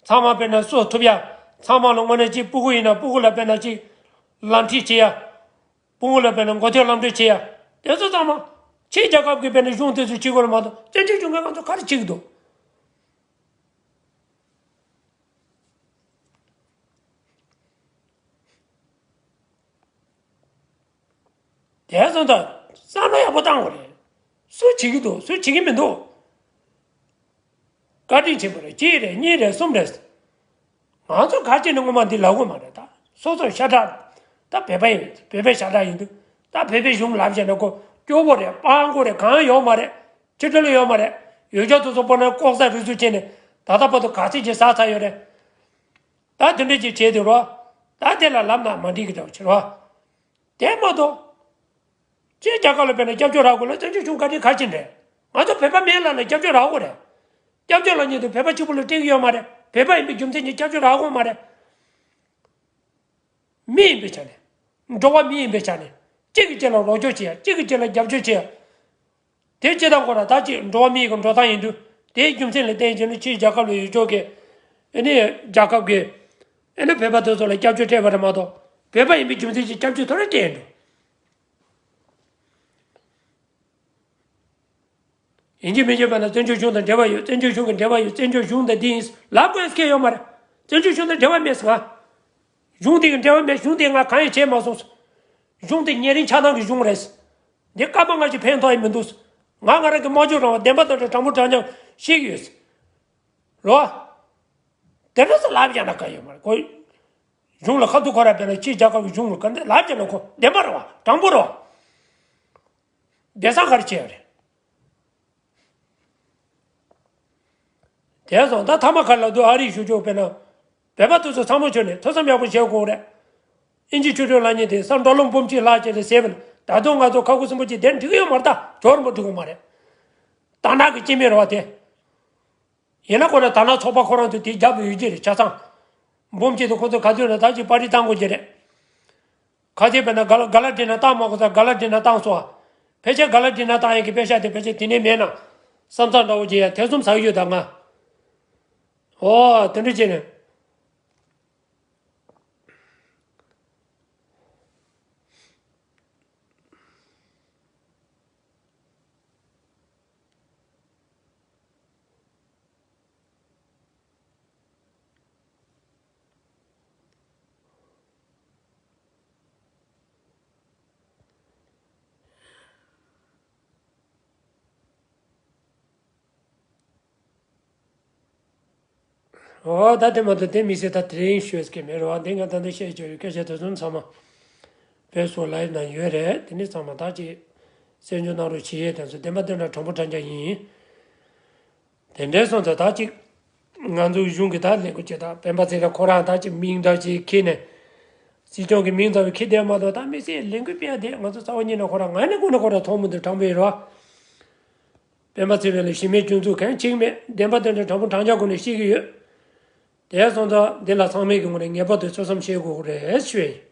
ཚང་མ་དཔེར་ན་གསོ་ཐུབ་ཡ། ཚང་མ་ལ་དངོས་གནས་ཅིག་སྤུ་གུ་ཡིན་ན་སྤུ་གུ་ལ་དཔེར་ན་ཅིག་ལམ་ཁྲིད་བྱེད་ཡ། སྤུ་གུ་ལ་དཔེར་ན་མགོ་ཐོན་ལམ་སྟོན་བྱེད་ཡ། དེ་ཚོ་ཚང་མ་ཕྱིའི་རྒྱལ་ཁབ་ཀྱི་དཔེར་ན་གཞུང་དེ་ཚོས་བྱེད་དགོས་རེད་མ་གཏོགས་བཙན་བྱོལ་གཞུང་གིས་ང་ཚོ་ག་རེ་བྱེད་ཀྱི་འདུག་དེ་སོང་ཙང་བསམ་བློ་ཡག་པོ་བཏང་དགོས་རེད། སུ་བྱེད་ཀྱི་འདུག་སུ་བྱེད་ཀྱི་མི་འདུག་བཀའ་དྲིན་ཆེན་པོ་རེད། གཅིག་རེད། གཉིས་རེད། གསུམ་རེད། ང་ཚོ་ག་ཅི་ནས་སྔོན་མ་འདི་ལབ་དགོས་མ་རེད་ད། སོ་སོ་ཤ་ཁྲག་ད་བོད་པ་ཡིན། བོད་པའི་ཤ་ཁྲག་ཡིན་དུས་ད་བོད་པའི་གཞུང་ལབ་བྱས་ན་ཁོ་སྐྱོ་པོ་རེད། སྤྲང་པོ་རེད། གང་ཡོད་མ་རེད། ཕྱི་དྲིལ་ཡོད་མ་རེད། ཡུལ་ཕྱོགས་དེ་ཚོ་པོ་ན་ལྐོག་ཟ་རུལ་སུངས་བྱས་ནས་ད་ལྟ་བར་དུ་ག་ཚད་ཅིག་ཟ་ཚར་ཡོད་རེད། ད་དེ་འདྲ་ཅིག་བྱས་དུས་རོ། ད་དེ་ལ་ལབ་ན་མ་འགྲིག་གི་འདྲ་བོ་ཅིག་རོ། དེ་མ་གཏོགས། ཅིག་རྒྱ་གར་ལ་དཔེར་ན་སྐྱབས་བཅོལ་རག་དགོས་ལ་བཙན་བྱོལ་གཞུང་བཀའ་དྲིན་ག་ཅི་རེད། ང་ཚོ་བོད་པ་མིན་ལབ་ན་སྐྱབས་བཅོལ་རག་དགོས་རེད། སྐྱབས་བཅོལ་ལབ་མཁན་དེ་བོད་པ་གཅིག་པུ་ལ་སྤྲད་ཀྱི་ཡོད་མ་རེད། བོད་པ་ཡིན་པའི་རྒྱུ་མཚན་གྱིས་སྐྱབས་བཅོལ་རག་དགོས་མ་རེད། མི་ཡིན་པའི་ཆ་ནས། འགྲོ་བ་མི་ཡིན་པའི་ཆ་ནས། གཅིག་གིས་གཅིག་ལ་རོགས་སྐྱོར་བྱེད་ཡ། གཅིག་གིས་གཅིག་ལ་རྒྱབ་སྐྱོར་བྱེད་ཡ། དེ་སྤྱིར་བཏང་ཁོ་རང་ད་ཅིག་འགྲོ་བ་མིའི་གི་འགྲོ་སྟངས་ཡིན་དུས། དེའི་རྒྱུ་མཚན་ལ་བརྟེན་བྱས་ནས་ཕྱིའི་རྒྱལ་ཁབ་ལ་ཡོད་ཆོག་གི། ཨ་ནི་རྒྱལ་ཁབ་ཀྱི། ཨ་ནི་བོད་པ་དེ་ཚོ་ལ་སྐྱབས་བཅོལ་སྤྲད་པ་རེད་མ་གཏོགས། བོད་པ་ཡིན་པའི་རྒྱུ་མཚན་གྱིས་སྐྱབས་བཅོལ་ཐོབ་རེ་སྤྲད་འགྲོ། ཡིན་གཅིག་མིན་གཅིག་བྱས་ན་བཙན་བྱོལ་གཞུང་དང་འབྲེལ་བ་ཡོད། བཙན་བྱོལ་གཞུང་གི་འབྲེལ་བ་ཡོད། བཙན་བྱོལ་གཞུང་དང་འདི་ཡིན་ལབ་དགོས་ཀྱི་ཡོད་མ་རེད། བཙན་བྱོལ་གཞུང་དང་འབྲེལ་བ་མེད་ཟེར་ང་། གཞུང་དེ་གི་འབྲེལ་བ་མེད། གཞུང་དེ་ང་གང་ཡང་བྱས་མ་སོང་། གཞུང་དེ་ཉེ་རིང་ཆགས་སྡང་གི་གཞུང་རེད། འདི་སྐར་མ་ལྔ་བཅུ་ཕན་ཐོགས་ཡི་མི་འདུག་ང་ང་རང་གི་སྨྲ་བརྗོད་རང་དབང་བདེན་པ་དང་དྲང་པོ་དྲང་རྐྱང་བཤད་ཀྱི་ཡོད། རོ། དེ་འདྲ་ཟེར་ལབ་ཀྱང་ན་ག་ཡོད་མ་རེད་ཁོ། གཞུང་ལ་ཁ་ཐུག་ཁོ་ར་དཔེར་ན་ཕྱི་རྒྱལ་ཁབ་ཀྱི་གཞུང་ལ་ག་འདྲ་ལབ་ཀྱང་ན་ཁོ་བདེན་པ་རེད་བ། དྲང་པོ་རེད་བ། བདེན་ས་ག་རེ་བྱས་ཡོད་རེད། དེ་སོང་ད་ཐ་མ་ག་ལ་དུ་ཨ་རིའི་ཞུ་ཕྱོགས་དཔེར་ན། བོད་པ་དེ་ཚོ་ཚང་མ་ཁྱོན་ནས་ཐོས་བསམ་ཡག་པོ་བྱེད་དགོས་རེད། ཨིན་ཇི་ཆོས་སྒྲོན་ལབ་མཁན་དེ་ས་འགྲོ་ལུང་འབུམ་གཅིག་ལྷག་བྱས་ཏེ་ཟེར་བ་ནི་ད་དུང་ང་ཚོ་ཁ་ཁུ་སིམ་པོ་ཅིག་དེར་འགྲིག་གི་ཡོད་མ་རེད། ད་ཇོར་མོ་འགྲིག་གི་མ་རེད། དར་ནག་གི་སྐྱེ་དམན་རེད་བ་དེ། ཡིན་ན་ཁོ་ན་དར་ནག་ཚོགས་པ་ཁོ་རང་ཚོས་དེ་རྒྱབ་ཡོད་ཀྱི་རེད་ཆ་ཚང་། འབུམ་གཅིག་དེ་ཁོ་ཚོ་ག་དུས་ན་ད་ཅིག་པར་རིས་བཏང་དགོས་ཀྱི་རེད། ཁ་ཆེ་བས་ན་ག་ལ་ག་ལ་འདྲི་ན་བཏང་མ་དགོས་ས་ག་ལ་འདྲི་ན་བཏང་སོ། ཕལ་ཆེར་ག་ལ་འདྲི་ན་བཏང་ཡག་གི་པེ་ཤ་དེ་ཕལ་ཆེར་དེ་ནས་མེད་ན། བསམ་ཚང་འདྲ་བོ་ཅིག་ཡང་ཐེ་ཚོམ་ཟ་གི་ཡོད་ད་ང་། ཨོ་དེ་འདྲ་བྱས་ནས། ཨོ་ད་དེ་མ་གཏོགས་དེ་མི་སྲིད་ད་དེ་རིང་ཤོད་ཀྱི་མེད་རེད་བ། འདི་ང་ད་ལྟ་བཤད་ཆོག་ཡོད་སྐད་ཆ་དེ་ཚོ་ཚང་མ་བོད་སོག་ལའི་ནང་ཡོད་རེད། དེ་ནི་ཚང་མ་ད་ཅིག་གསན་རྒྱུ་གནང་རོགས་བྱེད་ཡས་དེ་ཚོ་བདེན་པ་བདེན་དྲང་དྲང་པོ་དྲང་རྐྱང་ཡིན། དེ་འདྲའི་སོང་ཙང་ད་ཅིག་ང་ཚོའི་གཞུང་གི་ད་ལས་འགུལ་བྱེད་ད་སྤེན་པ་ཚེ་རིང་ཁོ་རང་ད་ཅིག་མིང་འདྲ་ཅིག་ཁྱེར་ནས་སྲིད་སྐྱོང་གི་མིང་ཙམ་ཁྱེར་བསྡད་མ་གཏོགས་ད་མི་སེར་ལས་འགུལ་སྤེལ་ཡ་དེ་ང་ཚོ་རྩ་བ་ཉིད་ནས་ཁོ་རང་ང་ནས་ཁོ་ནས་ཁོ་རང་མཐོང་མི་འདུག་དྲང་པོ་ཡིན་རོགས། སྤེན་པ་ཚེ་རིང་ལ་གཞི་མེད་སྐྱོན་འཛུགས་གང་བྱེད་ཀྱི་མེད། བདེན་པ་དོན་དུ་དྲང་པོ་དྲང་རྐྱང་སྒོ་ནས་བཤད་ཀྱི་ཡོད། དེ་སོང་ཙང་འདི་ལ་ཚང་མས་ཀྱི་ངོས་ནས་ངེས་པར་དུ་ཐོས་བསམ་བྱེད་དགོས་ཀྱི་རེད་ཞུ་ཡ་ཡིན།